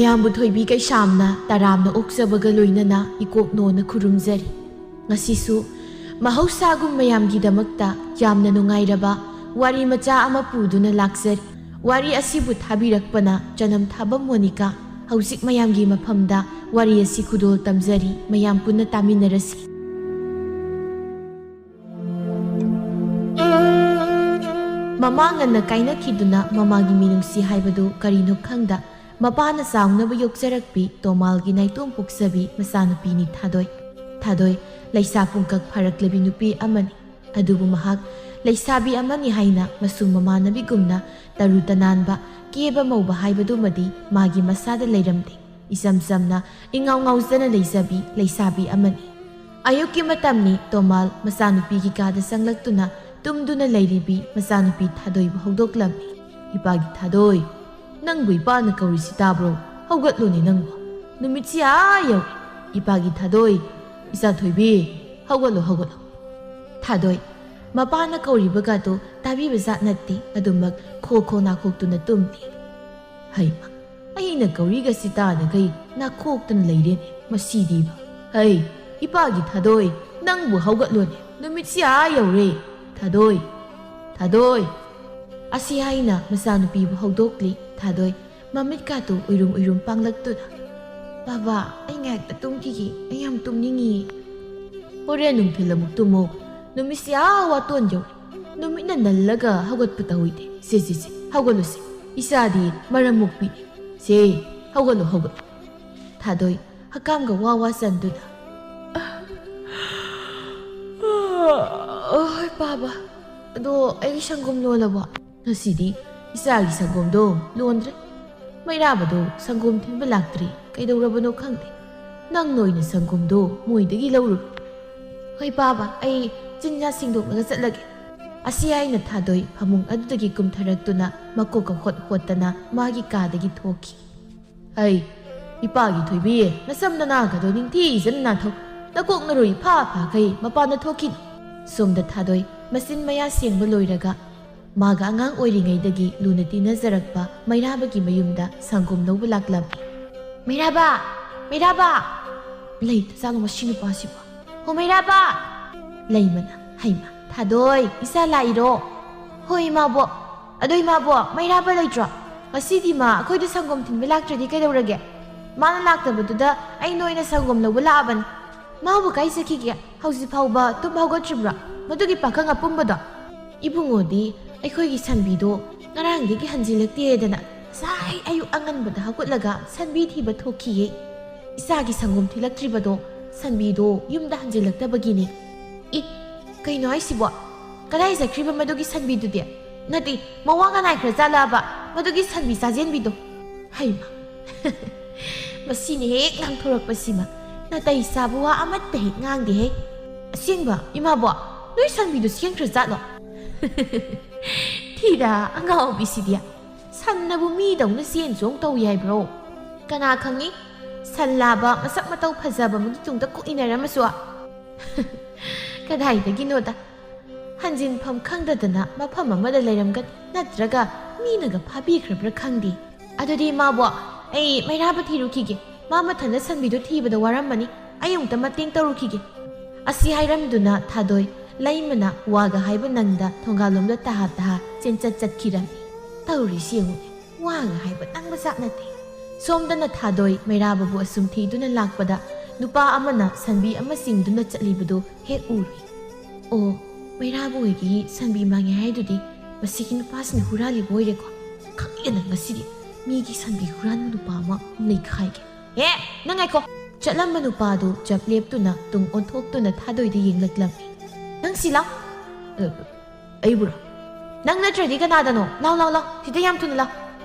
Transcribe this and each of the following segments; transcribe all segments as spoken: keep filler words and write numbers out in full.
ꯃꯌꯥꯝꯕꯨ ꯊꯣꯏꯕꯤ ꯀꯩꯁꯥꯝꯅ ꯇꯔꯥꯝꯅ ꯑꯣꯛꯆꯕꯒ ꯂꯣꯏꯅꯅ ꯏꯀꯣꯛꯅꯣꯅ ꯈꯨꯔꯨꯝꯖꯔꯤ꯫ ꯉꯁꯤꯁꯨ ꯃꯍꯧꯁꯥꯒꯨꯝ ꯃꯌꯥꯝꯒꯤꯗꯃꯛꯇ ꯌꯥꯝꯅ ꯅꯨꯡꯉꯥꯏꯔꯕ ꯋꯥꯔꯤ ꯃꯆꯥ ꯑꯃ ꯄꯨꯗꯨꯅ ꯂꯥꯛꯆꯔꯤ꯫ ꯋꯥꯔꯤ ꯑꯁꯤꯕꯨ ꯊꯥꯕꯤꯔꯛꯄꯅ ꯆꯅꯝ ꯊꯥꯕ ꯃꯣꯅꯤꯀꯥ꯫ ꯍꯧꯖꯤꯛ ꯃꯌꯥꯝꯒꯤ ꯃꯐꯝꯗ ꯋꯥꯔꯤ ꯑꯁꯤ ꯈꯨꯗꯣꯜ ꯇꯝꯖꯔꯤ, ꯃꯌꯥꯝ ꯄꯨꯟꯅ ꯇꯥꯃꯤꯟꯅꯔꯁꯤ꯫ ꯃꯃꯥ ꯉꯟꯅ ꯀꯥꯏꯅꯈꯤꯗꯨꯅ ꯃꯃꯥꯒꯤ ꯃꯤꯅꯨꯡꯁꯤ ꯍꯥꯏꯕꯗꯨ ꯀꯔꯤꯅꯣ ꯈꯪꯗ, ꯃꯄꯥꯅ ꯆꯥꯎꯅꯕ ꯌꯣꯛꯆꯔꯛꯄꯤ ꯇꯣꯃꯥꯜꯒꯤ ꯅꯥꯏꯇꯣꯝ ꯄꯣꯛꯆꯕꯤ ꯃꯆꯥꯅꯨꯄꯤꯅꯤ ꯊꯥꯗꯣꯏ꯫ ꯊꯥꯗꯣꯏ ꯂꯩꯁꯥ ꯄꯨꯡꯀꯛ ꯐꯥꯔꯛꯂꯕꯤ ꯅꯨꯄꯤ ꯑꯃꯅꯤ꯫ ꯑꯗꯨꯕꯨ ꯃꯍꯥꯛ ꯂꯩꯁꯥꯕꯤ ꯑꯃꯅꯤ ꯍꯥꯏꯅ ꯃꯁꯨ ꯃꯃꯥꯟꯅꯕꯤꯒꯨꯝꯅ ꯇꯔꯨ ꯇꯅꯥꯟꯕ, ꯀꯦꯕ ꯃꯧꯕ ꯍꯥꯏꯕꯗꯨꯃꯗꯤ ꯃꯥꯒꯤ ꯃꯁꯥꯗ ꯂꯩꯔꯝꯗꯦ꯫ ꯏꯆꯝ ꯆꯝꯅ ꯏꯉꯥꯎ ꯉꯥꯎꯖꯅ ꯂꯩꯖꯕꯤ ꯂꯩꯁꯥꯕꯤ ꯑꯃꯅꯤ꯫ ꯑꯌꯨꯛꯀꯤ ꯃꯇꯝꯅꯤ꯫ ꯇꯣꯃꯥꯜ ꯃꯆꯥꯅꯨꯄꯤꯒꯤ ꯀꯥꯗ ꯆꯪꯂꯛꯇꯨꯅ ꯇꯨꯝꯗꯨꯅ ꯂꯩꯔꯤꯕꯤ ꯃꯆꯥꯅꯨꯄꯤ ꯊꯥꯗꯣꯏꯕꯨ ꯍꯧꯗꯣꯛꯂꯝꯃꯤ꯫ "ꯏꯄꯥꯒꯤ ꯊꯥꯗꯣꯏ, ꯅꯪꯕꯨ ꯏꯄꯥꯅ ꯀꯧꯔꯤꯁꯤ ꯇꯥꯕ꯭ꯔꯣ? ꯍꯧꯒꯠꯂꯨꯅꯦ ꯅꯪꯕꯨ꯫ ꯅꯨꯃꯤꯠꯁꯤ ꯑꯥ ꯌꯧꯔꯦ꯫ ꯏꯄꯥꯒꯤ ꯊꯥꯗꯣꯏ, ꯏꯆꯥ ꯊꯣꯏꯕꯤ, ꯍꯧꯒꯠꯂꯣ, ꯍꯧꯒꯠꯂꯣ꯫" ꯊꯥꯗꯣꯏ ꯃꯄꯥꯅ ꯀꯧꯔꯤꯕꯒꯗꯣ ꯇꯥꯕꯤꯕ ꯖꯥꯠ ꯅꯠꯇꯦ꯫ ꯑꯗꯨꯃꯛ ꯈꯣ ꯈꯣ ꯅꯥꯈꯣꯛꯇꯨꯅ ꯇꯨꯝꯂꯤ꯫ "ꯍꯩꯃ, ꯑꯩꯅ ꯀꯧꯔꯤꯒꯁꯤ ꯇꯥꯗꯈꯩ ꯅꯥꯈꯣꯛꯇꯅ ꯂꯩꯔꯦꯅꯦ ꯃꯁꯤꯗꯤꯕ꯫ ꯍꯩ, ꯏꯄꯥꯒꯤ ꯊꯥꯗꯣꯏ, ꯅꯪꯕꯨ ꯍꯧꯒꯠꯂꯣꯅꯦ, ꯅꯨꯃꯤꯠꯁꯤ ꯑꯥ ꯌꯧꯔꯦ꯫ ꯊꯥꯗꯣꯏ, ꯊꯥꯗꯣꯏ!" ꯑꯁꯤ ꯍꯥꯏꯅ ꯃꯆꯥꯅꯨꯄꯤꯕꯨ ꯍꯧꯗꯣꯛꯂꯤ꯫ ꯊꯥꯗꯣꯏ ꯃꯃꯤꯠꯀꯥꯗꯨ ꯎꯏꯔꯨꯝ ꯎꯏꯔꯨꯝ ꯄꯥꯡꯂꯛꯇꯨꯅ, "ꯕꯥꯕꯥ, ꯑꯩ ꯉꯥꯏꯍꯥꯛꯇ ꯇꯨꯝꯈꯤꯒꯦ, ꯑꯩ ꯌꯥꯝ ꯇꯨꯝꯅꯤꯡꯉꯤ꯫" "ꯍꯣꯔꯦꯟ ꯅꯨꯡꯊꯤꯜ ꯑꯃꯨꯛ ꯇꯨꯝꯃꯣ, ꯅꯨꯃꯤꯠꯁꯤ ꯑꯥ ꯋꯥꯇꯣꯟ ꯌꯧꯔꯦ꯫ ꯅꯨꯃꯤꯠꯅ ꯅꯜꯂꯒ ꯍꯧꯒꯠꯄ ꯇꯧꯏꯗꯦ꯫ ꯁꯦ, ꯁꯦ, ꯁꯦ, ꯍꯧꯒꯠꯂꯨꯁꯦ꯫ ꯏꯆꯥꯗꯤ ꯃꯔꯝ ꯃꯣꯛꯄꯤꯅꯤ꯫ ꯁꯦ, ꯍꯧꯒꯠꯂꯣ, ꯍꯧꯒꯠꯂꯣ꯫" ꯊꯥꯗꯣꯏ ꯍꯀꯥꯝꯒ ꯋꯥ ꯋꯥ ꯆꯟꯗꯨꯅ, "ꯑꯣꯏ ꯕꯥꯕꯥ, ꯑꯗꯣ ꯑꯩꯒꯤ ꯁꯪꯒꯣꯝ ꯂꯣꯜꯂꯕꯣ?" "ꯉꯁꯤꯗꯤ ꯏꯆꯥꯒꯤ ꯁꯪꯒꯣꯝꯗꯣ ꯂꯣꯟꯗ꯭ꯔꯦ꯫ ꯃꯩꯔꯥꯕꯗꯣ ꯁꯪꯒꯣꯝ ꯊꯤꯟꯕ ꯂꯥꯛꯇ꯭ꯔꯤ꯫ ꯀꯩꯗꯧꯔꯕꯅꯣ ꯈꯪꯗꯦ꯫ ꯅꯪꯅ ꯑꯣꯏꯅ ꯁꯪꯒꯣꯝꯗꯣ ꯃꯣꯏꯗꯒꯤ ꯂꯧꯔꯨꯔꯣ꯫" "ꯍꯣꯏ ꯕꯥꯕꯥ, ꯑꯩ ꯆꯤꯟꯖꯥꯛ ꯁꯦꯡꯗꯣꯛꯂꯒ ꯆꯠꯂꯒꯦ꯫" ꯑꯁꯤ ꯍꯥꯏꯅ ꯊꯥꯗꯣꯏ ꯐꯃꯨꯡ ꯑꯗꯨꯗꯒꯤ ꯀꯨꯝꯊꯔꯛꯇꯨꯅ ꯃꯀꯣꯛꯀ ꯍꯣꯠ ꯍꯣꯠꯇꯅ ꯃꯥꯒꯤ ꯀꯥꯗꯒꯤ ꯊꯣꯛꯈꯤ꯫ "ꯍꯩ, ꯏꯄꯥꯒꯤ ꯊꯣꯏꯕꯤ, ꯅꯁꯝ ꯅꯅꯥꯒꯗꯣ ꯅꯤꯡꯊꯤꯖꯅ ꯅꯥꯟꯊꯣꯛ꯫ ꯅꯀꯣꯛ ꯅꯔꯨ ꯏꯐꯥ ꯐꯥꯈꯩ ꯃꯄꯥꯟꯗ ꯊꯣꯛꯈꯤꯅꯨ꯫" ꯁꯣꯝꯗ ꯊꯥꯗꯣꯏ ꯃꯆꯤꯟ ꯃꯌꯥ ꯁꯦꯡꯕ ꯂꯣꯏꯔꯒ ꯃꯥꯒ ꯑꯉꯥꯡ ꯑꯣꯏꯔꯤꯉꯩꯗꯒꯤ ꯂꯨꯅ ꯇꯤꯟꯅꯖꯔꯛꯄ ꯃꯩꯔꯥꯕꯒꯤ ꯃꯌꯨꯝꯗ ꯁꯪꯒꯣꯝ ꯂꯧꯕ ꯂꯥꯛꯂꯝꯃꯤ꯫ "ꯃꯩꯔꯥꯕ! ꯃꯩꯔꯥꯕ!" ꯂꯩꯇꯖꯥꯠꯂꯣ ꯃꯁꯤ ꯅꯨꯄꯥꯁꯤꯕꯣ? "ꯍꯣ ꯃꯩꯔꯥꯕ!" ꯂꯩꯃꯅ, "ꯍꯩꯃ, ꯊꯥꯗꯣꯏ, ꯏꯆꯥ ꯂꯥꯛꯏꯔꯣ?" "ꯍꯣꯏ ꯏꯃꯥꯕꯣꯛ꯫ ꯑꯗꯣ ꯏꯃꯥꯕꯣꯛ, ꯃꯩꯔꯥꯕ ꯂꯩꯇ꯭ꯔꯣ? ꯉꯁꯤꯗꯤ ꯃꯥ ꯑꯩꯈꯣꯏꯗ ꯁꯪꯒꯣꯝ ꯊꯤꯟꯕ ꯂꯥꯛꯇ꯭ꯔꯗꯤ ꯀꯩꯗꯧꯔꯒꯦ? ꯃꯥꯅ ꯂꯥꯛꯇꯕꯗꯨꯗ ꯑꯩ ꯅꯣꯏꯅ ꯁꯪꯒꯣꯝ ꯂꯧꯕ ꯂꯥꯛꯑꯕꯅꯤ꯫ ꯃꯥꯕꯨ ꯀꯥꯏ ꯆꯠꯈꯤꯒꯦ? ꯍꯧꯖꯤꯛ ꯐꯥꯎꯕ ꯇꯨꯝ ꯍꯧꯒꯠꯇ꯭ꯔꯤꯕ꯭ꯔꯣ? ꯃꯗꯨꯒꯤ ꯄꯥꯈꯪ ꯑꯄꯨꯝꯕꯗꯣ?" "ꯏꯕꯨꯡꯉꯣꯗꯤ ꯑꯩꯈꯣꯏꯒꯤ ꯁꯟꯕꯤꯗꯣ ꯉꯔꯥꯡꯗꯒꯤ ꯍꯟꯖꯤꯜꯂꯛꯇꯦꯗꯅ ꯉꯁꯥꯏ ꯑꯌꯨꯛ ꯑꯉꯟꯕꯗ ꯍꯧꯒꯠꯂꯒ ꯁꯟꯕꯤ ꯊꯤꯕ ꯊꯣꯛꯈꯤꯌꯦ꯫ ꯏꯆꯥꯒꯤ ꯁꯪꯒꯣꯝ ꯊꯤꯜꯂꯛꯇ꯭ꯔꯤꯕꯗꯣ ꯁꯟꯕꯤꯗꯣ ꯌꯨꯝꯗ ꯍꯟꯖꯤꯜꯂꯛꯇꯕꯒꯤꯅꯦ꯫" "ꯏ, ꯀꯩꯅꯣ ꯍꯥꯏꯁꯤꯕꯣ? ꯀꯗꯥꯏ ꯆꯠꯈ꯭ꯔꯤꯕ ꯃꯗꯨꯒꯤ ꯁꯟꯕꯤꯗꯨꯗꯤ? ꯅꯠꯇꯦ, ꯃꯋꯥꯒ ꯅꯥꯏꯈ꯭ꯔ ꯖꯥꯠꯂꯕ ꯃꯗꯨꯒꯤ ꯁꯟꯕꯤ ꯆꯥꯖꯦꯟꯕꯤꯗꯣ?" ꯍꯩꯃ! ꯃꯁꯤꯅ ꯍꯦꯛ ꯉꯥꯡꯊꯣꯔꯛꯄꯁꯤꯃ ꯅꯥꯇꯩ ꯆꯥꯕ ꯋꯥ ꯑꯃꯠꯇ ꯍꯦꯛ ꯉꯥꯡꯗꯦꯍꯦ꯫ "ꯑꯁꯦꯡꯕ, ꯏꯃꯥꯕꯣꯛ, ꯅꯣꯏ ꯁꯟꯕꯤꯗꯣ ꯆꯦꯟꯈ꯭ꯔ ꯖꯥꯠꯂꯣ?" ꯊꯤꯗ ꯑꯉꯥꯎꯕꯤꯁꯤꯗꯤ꯫ ꯁꯟꯅꯕꯨ ꯃꯤꯗꯧꯅ ꯆꯦꯟ ꯆꯣꯡ ꯇꯧꯏ ꯍꯥꯏꯕ꯭ꯔꯣ? ꯀꯅꯥ ꯈꯪꯉꯤ? ꯁꯟ ꯂꯥꯕ ꯃꯁꯛ ꯃꯇꯧ ꯐꯖꯕ ꯑꯃꯒꯤ ꯇꯨꯡꯗ ꯀꯣꯛ ꯏꯟꯅꯔꯝꯃꯁꯨ꯫ ꯀꯗꯥꯏꯗꯒꯤꯅꯣꯗ? ꯍꯟꯖꯤꯟꯐꯝ ꯈꯪꯗꯗꯅ ꯃꯐꯝ ꯑꯃꯗ ꯂꯩꯔꯝꯒꯅꯤ, ꯅꯠꯇ꯭ꯔꯒ ꯃꯤꯅꯒ ꯐꯥꯕꯤꯈ꯭ꯔꯕ꯭ꯔꯥ ꯈꯪꯗꯦ꯫ "ꯑꯗꯨꯗꯤ ꯏꯃꯥꯕꯣꯛ, ꯑꯩ ꯃꯩꯔꯥꯕ ꯊꯤꯔꯨꯈꯤꯒꯦ꯫ ꯃꯥ ꯃꯊꯟꯇ ꯁꯟꯕꯤꯗꯣ ꯊꯤꯕꯗ ꯋꯥꯔꯝꯃꯅꯤ꯫ ꯑꯩ ꯑꯃꯨꯛꯇ ꯃꯇꯦꯡ ꯇꯧꯔꯨꯈꯤꯒꯦ꯫" ꯑꯁꯤ ꯍꯥꯏꯔꯝꯗꯨꯅ ꯊꯥꯗꯣꯏ ꯂꯩꯃꯅ ꯋꯥꯒ ꯍꯥꯏꯕ ꯅꯪꯗ ꯊꯣꯡꯒꯥꯜꯂꯣꯝꯗ ꯇꯍꯥ ꯇꯍꯥ ꯆꯦꯟꯆꯠ ꯆꯠꯈꯤꯔꯝꯃꯤ꯫ ꯇꯧꯔꯤꯁꯤ ꯌꯦꯡꯉꯨꯅꯦ, ꯋꯥꯒ ꯍꯥꯏꯕ ꯅꯪꯕ ꯖꯥꯠ ꯅꯠꯇꯦ꯫ ꯁꯣꯝꯗꯅ ꯊꯥꯗꯣꯏ ꯃꯩꯔꯥꯕꯕꯨ ꯑꯁꯨꯝ ꯊꯤꯗꯨꯅ ꯂꯥꯛꯄꯗ ꯅꯨꯄꯥ ꯑꯃꯅ ꯁꯟꯕꯤ ꯑꯃ ꯆꯤꯡꯗꯨꯅ ꯆꯠꯂꯤꯕꯗꯨ ꯍꯦꯛ ꯎꯔꯨꯏ꯫ "ꯑꯣ, ꯃꯩꯔꯥꯕ ꯍꯣꯏꯒꯤ ꯁꯟꯕꯤ ꯃꯥꯡꯉꯦ ꯍꯥꯏꯗꯨꯗꯤ ꯃꯁꯤꯒꯤ ꯅꯨꯄꯥꯁꯤꯅ ꯍꯨꯔꯥꯜꯂꯤꯕ ꯑꯣꯏꯔꯦꯀꯣ꯫ ꯈꯪꯗꯦꯅ ꯉꯁꯤꯗꯤ ꯃꯤꯒꯤ ꯁꯟꯕꯤ ꯍꯨꯔꯥꯟꯕ ꯅꯨꯄꯥ ꯑꯃ ꯅꯩꯈꯥꯏꯒꯦ꯫ ꯍꯦ, ꯅꯪ ꯉꯥꯏꯈꯣ!" ꯆꯠꯂꯝꯕ ꯅꯨꯄꯥꯗꯨ ꯆꯞ ꯂꯦꯞꯇꯨꯅ ꯇꯨꯡ ꯑꯣꯟꯊꯣꯛꯇꯨꯅ ꯊꯥꯗꯣꯏꯗ ꯌꯦꯡꯂꯛꯂꯝꯃꯤ꯫ "ꯅꯪ ꯁꯤ ꯂꯥꯎ!" "ꯑ, ꯑꯩꯕꯨꯔꯣ? ꯅꯪ ꯅꯠꯇ꯭ꯔꯗꯤ ꯀꯅꯥꯗꯅꯣ? ꯂꯥꯎ, ꯂꯥꯎ, ꯂꯥꯎ, ꯁꯤꯗ ꯌꯥꯝ ꯊꯨꯅ ꯂꯥꯎ!"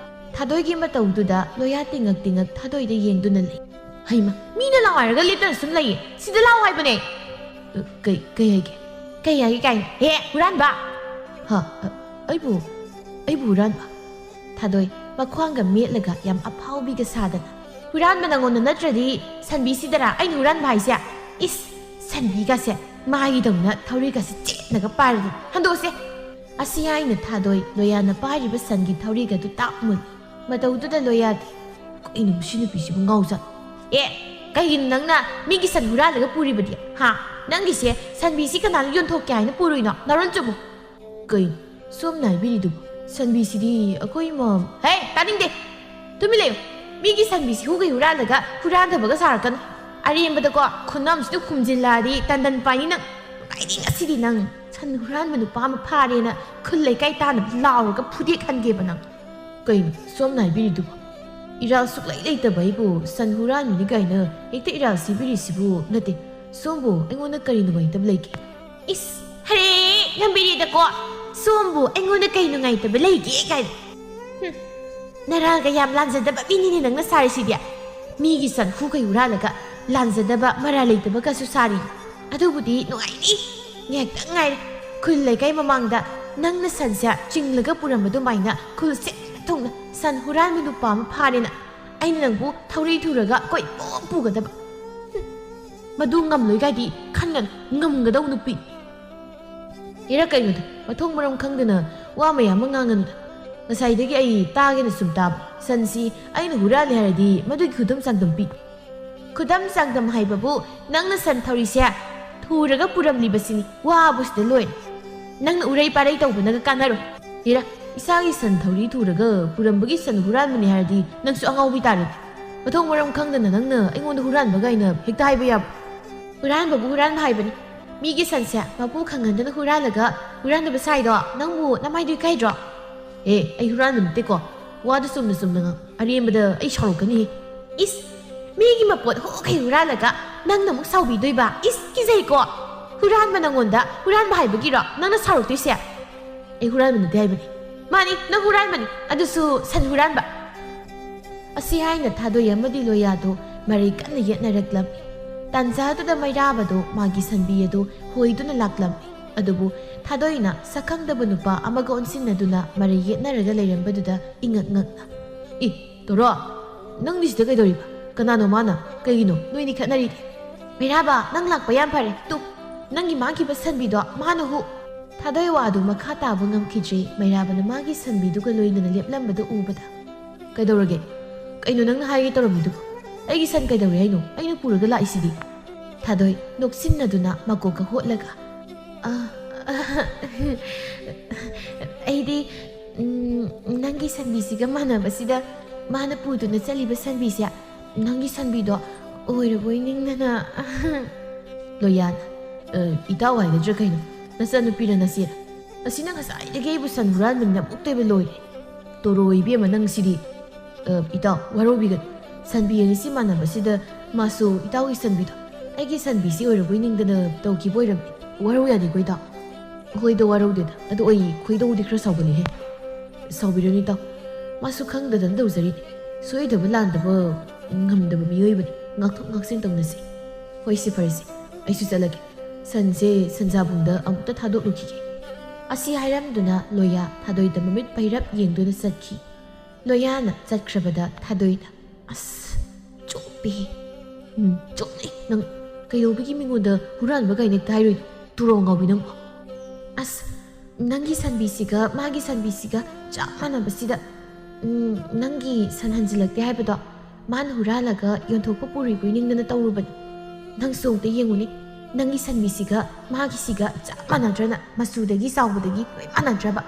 ꯊꯥꯗꯣꯏꯒꯤ ꯃꯇꯧꯗꯨꯗ ꯂꯣꯌꯥ ꯇꯤꯡꯉꯛ ꯇꯤꯡꯉꯛ ꯊꯥꯗꯣꯏꯗ ꯌꯦꯡꯗꯨꯅ ꯂꯩ꯫ "ꯍꯩꯃ, ꯃꯤꯅ ꯂꯥꯎ ꯍꯥꯏꯔꯒ ꯂꯦꯞꯇꯅ ꯁꯨꯝ ꯂꯩꯌꯦ꯫ ꯁꯤꯗ ꯂꯥꯎ ꯍꯥꯏꯕꯅꯦ!" "ꯑ, ꯀꯩ, ꯀꯩ ꯍꯥꯏꯒꯦ? ꯀꯩ ꯍꯥꯏꯒꯦ ꯀꯥꯏꯅ? ꯍꯦ, ꯍꯨꯔꯥꯟꯕ!" "ꯍꯥ? ꯑ, ꯑꯩꯕꯨ, ꯑꯩꯕꯨ ꯍꯨꯔꯥꯟꯕ?" ꯊꯥꯗꯣꯏ ꯃꯈ꯭ꯋꯥꯡꯒ ꯃꯦꯠꯂꯒ ꯌꯥꯝ ꯑꯐꯥꯎꯕꯤꯒ ꯁꯥꯗꯅ, "ꯍꯨꯔꯥꯟꯕ ꯅꯪꯉꯣꯟꯗ ꯅꯠꯇ꯭ꯔꯗꯤ ꯁꯟꯕꯤꯁꯤꯗꯔꯥ ꯑꯩꯅ ꯍꯨꯔꯥꯟꯕ ꯍꯥꯏꯁꯦ? ꯏꯁ, ꯁꯟꯕꯤꯒꯁꯦ ꯃꯥꯒꯤꯗꯧꯅ ꯊꯧꯔꯤꯒꯁꯦ ꯆꯦꯠꯅꯒ ꯄꯥꯏꯔꯗꯤ ꯍꯟꯗꯣꯛꯑꯁꯦ!" ꯑꯁꯤ ꯍꯥꯏꯅ ꯊꯥꯗꯣꯏ ꯂꯣꯌꯥꯅ ꯄꯥꯏꯔꯤꯕ ꯁꯟꯒꯤ ꯊꯧꯔꯤꯒꯗꯨ ꯇꯥꯛ ꯃꯨꯜꯂꯤ꯫ ꯃꯇꯧꯗꯨꯗ ꯂꯣꯌꯥꯗꯤ, ꯀꯩꯅꯣ ꯁꯤ ꯅꯨꯄꯤꯁꯤꯕꯨ ꯉꯥꯎꯖꯥꯠ? ꯑꯦ, ꯀꯩꯒꯤꯅꯣ ꯅꯪꯅ ꯃꯤꯒꯤ ꯁꯟ ꯍꯨꯔꯥꯜꯂꯒ ꯄꯨꯔꯤꯕꯗꯤ? ꯍꯥ? ꯅꯪꯒꯤꯁꯦ ꯁꯟꯕꯤꯁꯤ ꯀꯅꯥꯅ ꯌꯣꯟꯊꯣꯛꯀꯦ ꯍꯥꯏꯅ ꯄꯨꯔꯨꯏꯅꯣ? ꯅꯔꯣꯟ ꯆꯨꯝꯃꯨ꯫ ꯀꯩꯅꯣ ꯁꯣꯝꯅ ꯍꯥꯏꯕꯤꯔꯤꯗꯨꯕꯨ? ꯁꯟꯕꯤꯁꯤꯗꯤ ꯑꯩꯈꯣꯏ ꯃꯝ-, ꯍꯦ, ꯇꯥꯅꯤꯡꯗꯦ꯫ ꯇꯨꯃꯤꯟ ꯂꯩꯌꯨ꯫ ꯃꯤꯒꯤ ꯁꯟꯕꯤꯁꯤ ꯍꯨꯒꯩ ꯍꯨꯔꯥꯜꯂꯒ ꯍꯨꯔꯥꯟꯗꯕꯒ ꯁꯥꯔꯛꯀꯅꯨ꯫ ꯑꯔꯦꯝꯕꯗꯀꯣ ꯈꯨꯅꯝꯁꯤꯗ ꯈꯨꯝꯖꯤꯜꯂꯛꯑꯗꯤ ꯇꯟꯗꯟ ꯄꯥꯏꯅꯤ ꯅꯪ꯫ ꯅꯨꯡꯉꯥꯏꯅꯤ ꯉꯁꯤꯗꯤ ꯅꯪ꯫ ꯁꯟ ꯍꯨꯔꯥꯟꯕ ꯅꯨꯄꯥ ꯑꯃ ꯐꯥꯔꯦꯅ ꯈꯨꯜ ꯂꯩꯀꯥꯏ ꯇꯥꯟꯅꯕ ꯂꯥꯎꯔꯒ ꯐꯨꯗꯦꯛ ꯍꯟꯒꯦꯕ ꯅꯪ꯫ ꯀꯩꯅꯣ ꯁꯣꯝꯅ ꯍꯥꯏꯕꯤꯔꯤꯗꯨꯕꯨ? ꯏꯔꯥꯜ ꯁꯨꯛꯂꯩ ꯂꯩꯇꯕ ꯑꯩꯕꯨ ꯁꯟ ꯍꯨꯔꯥꯟꯕꯤꯅꯤ ꯀꯥꯏꯅ ꯍꯦꯛꯇ ꯏꯔꯥꯜ ꯁꯤꯕꯤꯔꯤꯁꯤꯕꯨ? ꯅꯠꯇꯦ, ꯁꯣꯝꯕꯨ ꯑꯩꯉꯣꯟꯗ ꯀꯔꯤ ꯅꯨꯡꯉꯥꯏꯇꯕ ꯂꯩꯒꯦ? ꯏꯁ, ꯍꯔꯦ, ꯉꯝꯕꯤꯔꯦꯗꯀꯣ꯫ ꯁꯣꯝꯕꯨ ꯑꯩꯉꯣꯟꯗ ꯀꯩ ꯅꯨꯡꯉꯥꯏꯇꯕ ꯂꯩꯒꯦ ꯀꯥꯏꯅ꯫ ꯍꯨꯝ, ꯅꯔꯥꯜꯒ ꯌꯥꯝ ꯂꯥꯟꯖꯗꯕ ꯃꯤꯅꯤꯅꯦ ꯅꯪꯅ ꯁꯥꯔꯤꯁꯤꯗꯤ꯫ ꯃꯤꯒꯤ ꯁꯟ ꯍꯨꯈꯩ ꯍꯨꯔꯥꯜꯂꯒ ꯂꯥꯟꯖꯗꯕ ꯃꯔꯥꯜ ꯂꯩꯇꯕꯒꯁꯨ ꯁꯥꯔꯤ꯫ ꯑꯗꯨꯕꯨꯗꯤ ꯅꯨꯡꯉꯥꯏꯅꯤ꯫ ꯉꯥꯏꯍꯥꯛꯇꯪ ꯉꯥꯏꯔꯦ꯫ ꯈꯨꯜ ꯂꯩꯀꯥꯏ ꯃꯃꯥꯡꯗ ꯅꯪꯅ ꯁꯟꯁꯦ ꯆꯤꯡꯂꯒ ꯄꯨꯔꯝꯕ ꯑꯗꯨꯃꯥꯏꯅ ꯈꯨꯜ ꯁꯤꯟꯕ ꯊꯨꯡꯅ ꯁꯟ ꯍꯨꯔꯥꯟꯕ ꯅꯨꯄꯥ ꯑꯃ ꯐꯥꯔꯦꯅ ꯑꯩꯅ ꯅꯪꯕꯨ ꯊꯧꯔꯤ ꯊꯨꯔꯒ ꯀꯣꯏꯄꯨ ꯄꯨꯒꯗꯕ꯫ ꯍꯨꯝ, ꯃꯗꯨ ꯉꯝꯂꯣꯏ ꯀꯥꯏꯗꯤ ꯈꯟꯒꯅꯨ, ꯉꯝꯒꯗꯧ ꯅꯨꯄꯤ꯫ ꯏꯔꯥ ꯀꯩꯅꯣꯗ, ꯃꯊꯣꯡ ꯃꯔꯝ ꯈꯪꯗꯅ ꯋꯥ ꯃꯌꯥꯝ ꯑꯃ ꯉꯥꯡꯒꯅꯨꯗ꯫ ꯉꯁꯥꯏꯗꯒꯤ ꯑꯩ ꯇꯥꯒꯦꯅ ꯁꯨꯝ ꯇꯥꯕ꯫ ꯁꯟꯁꯤ ꯑꯩꯅ ꯍꯨꯔꯥꯜꯂꯦ ꯍꯥꯏꯔꯗꯤ ꯃꯗꯨꯒꯤ ꯈꯨꯗꯝ ꯆꯥꯡꯗꯝ ꯄꯤ꯫ ꯈꯨꯗꯝ ꯆꯥꯡꯗꯝ ꯍꯥꯏꯕꯕꯨ ꯅꯪꯅ ꯁꯟ ꯊꯧꯔꯤꯁꯦ ꯊꯨꯔꯒ ꯄꯨꯔꯝꯂꯤꯕꯁꯤꯅꯤ꯫ ꯋꯥꯕꯨ ꯁꯤꯗ ꯂꯣꯏꯔꯦ꯫ ꯅꯪꯅ ꯎꯔꯩ ꯄꯥꯔꯩ ꯇꯧꯕꯅꯒ ꯀꯥꯟꯅꯔꯣꯏ꯫ ꯏꯔꯥ, ꯏꯁꯥꯒꯤ ꯁꯟ ꯊꯧꯔꯤ ꯊꯨꯔꯒ ꯄꯨꯔꯝꯕꯒꯤ ꯁꯟ ꯍꯨꯔꯥꯟꯕꯅꯤ ꯍꯥꯏꯔꯗꯤ ꯅꯪꯁꯨ ꯑꯉꯥꯎꯕꯤ ꯇꯥꯔꯦ꯫ ꯃꯊꯣꯡ ꯃꯔꯝ ꯈꯪꯗꯅ ꯅꯪꯅ ꯑꯩꯉꯣꯟꯗ ꯍꯨꯔꯥꯟꯕ ꯀꯥꯏꯅ ꯍꯦꯛꯇ ꯍꯥꯏꯕ ꯌꯥꯕ? ꯍꯨꯔꯥꯟꯕꯕꯨ ꯍꯨꯔꯥꯟꯕ ꯍꯥꯏꯕꯅꯤ꯫ ꯃꯤꯒꯤ ꯁꯟꯁꯦ ꯃꯄꯨ ꯈꯪꯍꯟꯗꯅ ꯍꯨꯔꯥꯜꯂꯒ ꯍꯨꯔꯥꯟꯗꯕ ꯁꯥꯏꯗꯣ ꯅꯪꯕꯨ ꯅꯃꯥꯏꯗꯨ ꯏꯀꯥꯏꯗ꯭ꯔꯣ? ꯑꯦ, ꯑꯩ ꯍꯨꯔꯥꯟꯕ ꯅꯠꯇꯦꯀꯣ꯫ ꯋꯥꯗꯨ ꯆꯨꯝꯅ ꯆꯨꯝꯅ ꯉꯥꯡ-, ꯑꯔꯦꯝꯕꯗ ꯑꯩ ꯁꯥꯎꯔꯛꯀꯅꯤ꯫ ꯏꯁ, ꯃꯤꯒꯤ ꯃꯄꯣꯠ ꯍꯣꯈꯩ ꯍꯨꯔꯥꯜꯂꯒ ꯅꯪꯅ ꯑꯃꯨꯛ ꯁꯥꯎꯕꯤꯗꯣꯏꯕ? ꯏꯁ, ꯀꯤꯖꯩꯀꯣ꯫ ꯍꯨꯔꯥꯟꯕ ꯅꯪꯉꯣꯟꯗ ꯍꯨꯔꯥꯟꯕ ꯍꯥꯏꯕꯒꯤꯔꯣ ꯅꯪꯅ ꯁꯥꯎꯔꯛꯇꯣꯏꯁꯦ? ꯑꯩ ꯍꯨꯔꯥꯟꯕ ꯅꯠꯇꯦ ꯍꯥꯏꯕꯅꯤ꯫ ꯃꯥꯅꯤ, ꯅꯪ ꯍꯨꯔꯥꯟꯕꯅꯤ, ꯑꯗꯨꯁꯨ ꯁꯟ ꯍꯨꯔꯥꯟꯕ꯫ ꯑꯁꯤ ꯍꯥꯏꯅ ꯊꯥꯗꯣꯏ ꯑꯃꯗꯤ ꯂꯣꯌꯥꯗꯨ ꯃꯔꯩ ꯀꯟꯅ ꯌꯦꯠꯅꯔꯛꯂꯝꯃꯤ꯫ ꯇꯥꯟꯖꯥꯗꯨꯗ ꯃꯩꯔꯥꯕꯗꯨ ꯃꯥꯒꯤ ꯁꯟꯕꯤ ꯑꯗꯨ ꯍꯣꯏꯗꯨꯅ ꯂꯥꯛꯂꯝꯃꯤ꯫ ꯑꯗꯨꯕꯨ ꯊꯥꯗꯣꯏꯅ ꯁꯛꯈꯪꯗꯕ ꯅꯨꯄꯥ ꯑꯃꯒ ꯑꯣꯟꯁꯤꯟꯅꯗꯨꯅ ꯃꯔꯩ ꯌꯦꯠꯅꯔꯒ ꯂꯩꯔꯝꯕꯗꯨꯗ ꯏꯉꯛ ꯉꯛꯅ, "ꯏ, ꯇꯣꯔꯣ, ꯅꯪꯗꯤ ꯁꯤꯗ ꯀꯩꯗꯧꯔꯤꯕ? ꯀꯅꯥꯅꯣ ꯃꯥꯅ? ꯀꯩꯒꯤꯅꯣ ꯅꯣꯏꯅꯤ ꯈꯠꯅꯔꯤꯗꯤ?" "ꯃꯩꯔꯥꯕ, ꯅꯪ ꯂꯥꯛꯄ ꯌꯥꯝ ꯐꯔꯦ꯫ ꯇꯨ, ꯅꯪꯒꯤ ꯃꯥꯡꯈꯤꯕ ꯁꯟꯕꯤꯗꯣ ꯃꯥꯅ ꯍꯨ-" ꯊꯥꯗꯣꯏ ꯋꯥꯗꯨ ꯃꯈꯥ ꯇꯥꯕ ꯉꯝꯈꯤꯗ꯭ꯔꯦ꯫ ꯃꯩꯔꯥꯕꯅ ꯃꯥꯒꯤ ꯁꯟꯕꯤꯗꯨꯒ ꯂꯣꯏꯅꯅ ꯂꯦꯞꯂꯝꯕꯗꯨ ꯎꯕꯗ, "ꯀꯩꯗꯧꯔꯒꯦ? ꯀꯩꯅꯣ ꯅꯪꯅ ꯍꯥꯏꯒꯦ ꯇꯧꯔꯝꯃꯤꯗꯨꯕꯨ? ꯑꯩꯒꯤ ꯁꯟ ꯀꯩꯗꯧꯔꯦ ꯍꯥꯏꯅꯣ? ꯑꯩꯅ ꯄꯨꯔꯒ ꯂꯥꯛꯏꯁꯤꯗꯤ꯫ ꯊꯥꯗꯣꯏ ꯅꯣꯛꯁꯤꯟꯅꯗꯨꯅ ꯃꯀꯣꯛꯀ ꯍꯣꯠꯂꯒ, "ꯑ, ꯑ, ꯑꯩꯗꯤ, ꯎꯝ, ꯅꯪꯒꯤ ꯁꯟꯕꯤꯁꯤꯒ ꯃꯥꯟꯅꯕꯁꯤꯗ ꯃꯥꯅ ꯄꯨꯗꯨꯅ ꯆꯠꯂꯤꯕ ꯁꯟꯕꯤꯁꯦ ꯅꯪꯒꯤ ꯁꯟꯕꯤꯗꯣ ꯑꯣꯏꯔꯕꯣꯏ ꯅꯤꯡꯗꯅ꯫" ꯂꯣꯌꯥꯅ, "ꯑ, ꯏꯇꯥꯎ ꯍꯥꯏꯒꯗ꯭ꯔꯥ ꯀꯩꯅꯣ? ꯅꯆꯥꯅꯨꯄꯤꯔ ꯅꯆꯦꯔ? ꯑꯁꯤꯅ ꯉꯁꯥꯏꯗꯒꯤ ꯑꯩꯕꯨ ꯁꯟ ꯍꯨꯔꯥꯟꯕꯅꯤꯅ ꯃꯨꯛꯇꯣꯏꯕ ꯂꯣꯏꯔꯦ꯫ ꯇꯣꯔꯣ ꯏꯕꯦꯝꯃ ꯅꯪꯁꯤꯗꯤ꯫ ꯑ, ꯏꯇꯥꯎ, ꯋꯥꯔꯧꯕꯤꯒꯅꯨ꯫ ꯁꯟꯕꯤ ꯑꯅꯤꯁꯤ ꯃꯥꯟꯅꯕꯁꯤꯗ ꯃꯥꯁꯨ ꯏꯇꯥꯎꯒꯤ ꯁꯟꯕꯤꯗꯣ ꯑꯩꯒꯤ ꯁꯟꯕꯤꯁꯤ ꯑꯣꯏꯔꯕꯣꯏ ꯅꯤꯡꯗꯅ ꯇꯧꯈꯤꯕ ꯑꯣꯏꯔꯝꯅꯤ꯫ ꯋꯥꯔꯧ ꯌꯥꯗꯦꯀꯣ ꯏꯇꯥꯎ?" "ꯍꯣꯏꯗ ꯋꯥꯔꯧꯗꯦꯗ꯫ ꯑꯗꯣ ꯑꯩ ꯈꯣꯏꯗꯧꯗꯤ ꯈꯔ ꯁꯥꯎꯒꯠꯂꯤꯍꯦ꯫" "ꯁꯥꯎꯕꯤꯔꯅꯨ ꯏꯇꯥꯎ꯫ ꯃꯥꯁꯨ ꯈꯪꯗꯗꯅ ꯇꯧꯖꯔꯤꯅꯤ꯫ ꯁꯣꯏꯗꯕ ꯂꯥꯟꯗꯕ ꯉꯝꯗꯕ ꯃꯤꯑꯣꯏꯕꯅꯤ꯫ ꯉꯥꯛꯊꯣꯛ ꯉꯥꯛꯁꯤꯟ ꯇꯧꯅꯁꯤ꯫ ꯍꯣꯏ, ꯁꯤ ꯐꯔꯁꯤ꯫ ꯑꯩꯁꯨ ꯆꯠꯂꯒꯦ꯫ ꯁꯟꯁꯦ ꯁꯟꯖꯥꯕꯨꯡꯗ ꯑꯃꯨꯛꯇ ꯊꯥꯗꯣꯛꯂꯨꯈꯤꯒꯦ꯫" ꯑꯁꯤ ꯍꯥꯏꯔꯝꯗꯨꯅ ꯂꯣꯌꯥ ꯊꯥꯗꯣꯏꯗ ꯃꯃꯤꯠ ꯄꯩꯔꯞ ꯌꯦꯡꯗꯨꯅ ꯆꯠꯈꯤ꯫ ꯂꯣꯌꯥꯅ ꯆꯠꯈ꯭ꯔꯕꯗ ꯊꯥꯗꯣꯏꯅ, "ꯑꯁ, ꯆꯣꯞꯄꯦꯍꯦ꯫ ꯎꯝ, ꯆꯣꯞꯂꯦ꯫ ꯅꯪ ꯀꯩꯗꯧꯕꯒꯤ ꯃꯤꯉꯣꯟꯗ ꯍꯨꯔꯥꯟꯕ ꯀꯥꯏꯅ ꯍꯦꯛꯇ ꯍꯥꯏꯔꯨꯏꯅꯣ? ꯇꯨꯔꯣ ꯉꯥꯎꯕꯤ ꯅꯪꯕꯨ꯫ ꯑꯁ, ꯅꯪꯒꯤ ꯁꯟꯕꯤꯁꯤꯒ ꯃꯥꯒꯤ ꯁꯟꯕꯤꯁꯤꯒ ꯆꯞ ꯃꯥꯟꯅꯕꯁꯤꯗ, ꯎꯝ, ꯅꯪꯒꯤ ꯁꯟ ꯍꯟꯖꯤꯜꯂꯛꯇꯦ ꯍꯥꯏꯕꯗꯣ ꯃꯥꯅ ꯍꯨꯔꯥꯜꯂꯒ ꯌꯣꯟꯊꯣꯛꯄ ꯄꯨꯔꯤꯕꯣꯏ ꯅꯤꯡꯗꯅ ꯇꯧꯔꯨꯕꯅꯤ꯫ ꯅꯪꯁꯨ ꯑꯃꯨꯛꯇ ꯌꯦꯡꯉꯨꯅꯦ꯫ ꯅꯪꯒꯤ ꯁꯟꯕꯤꯁꯤꯒ ꯃꯥꯒꯤꯁꯤꯒ ꯆꯞ ꯃꯥꯟꯅꯗ꯭ꯔꯅ? ꯃꯆꯨꯗꯒꯤ ꯆꯥꯎꯕꯗꯒꯤ ꯂꯣꯏ ꯃꯥꯟꯅꯗ꯭ꯔꯕ?"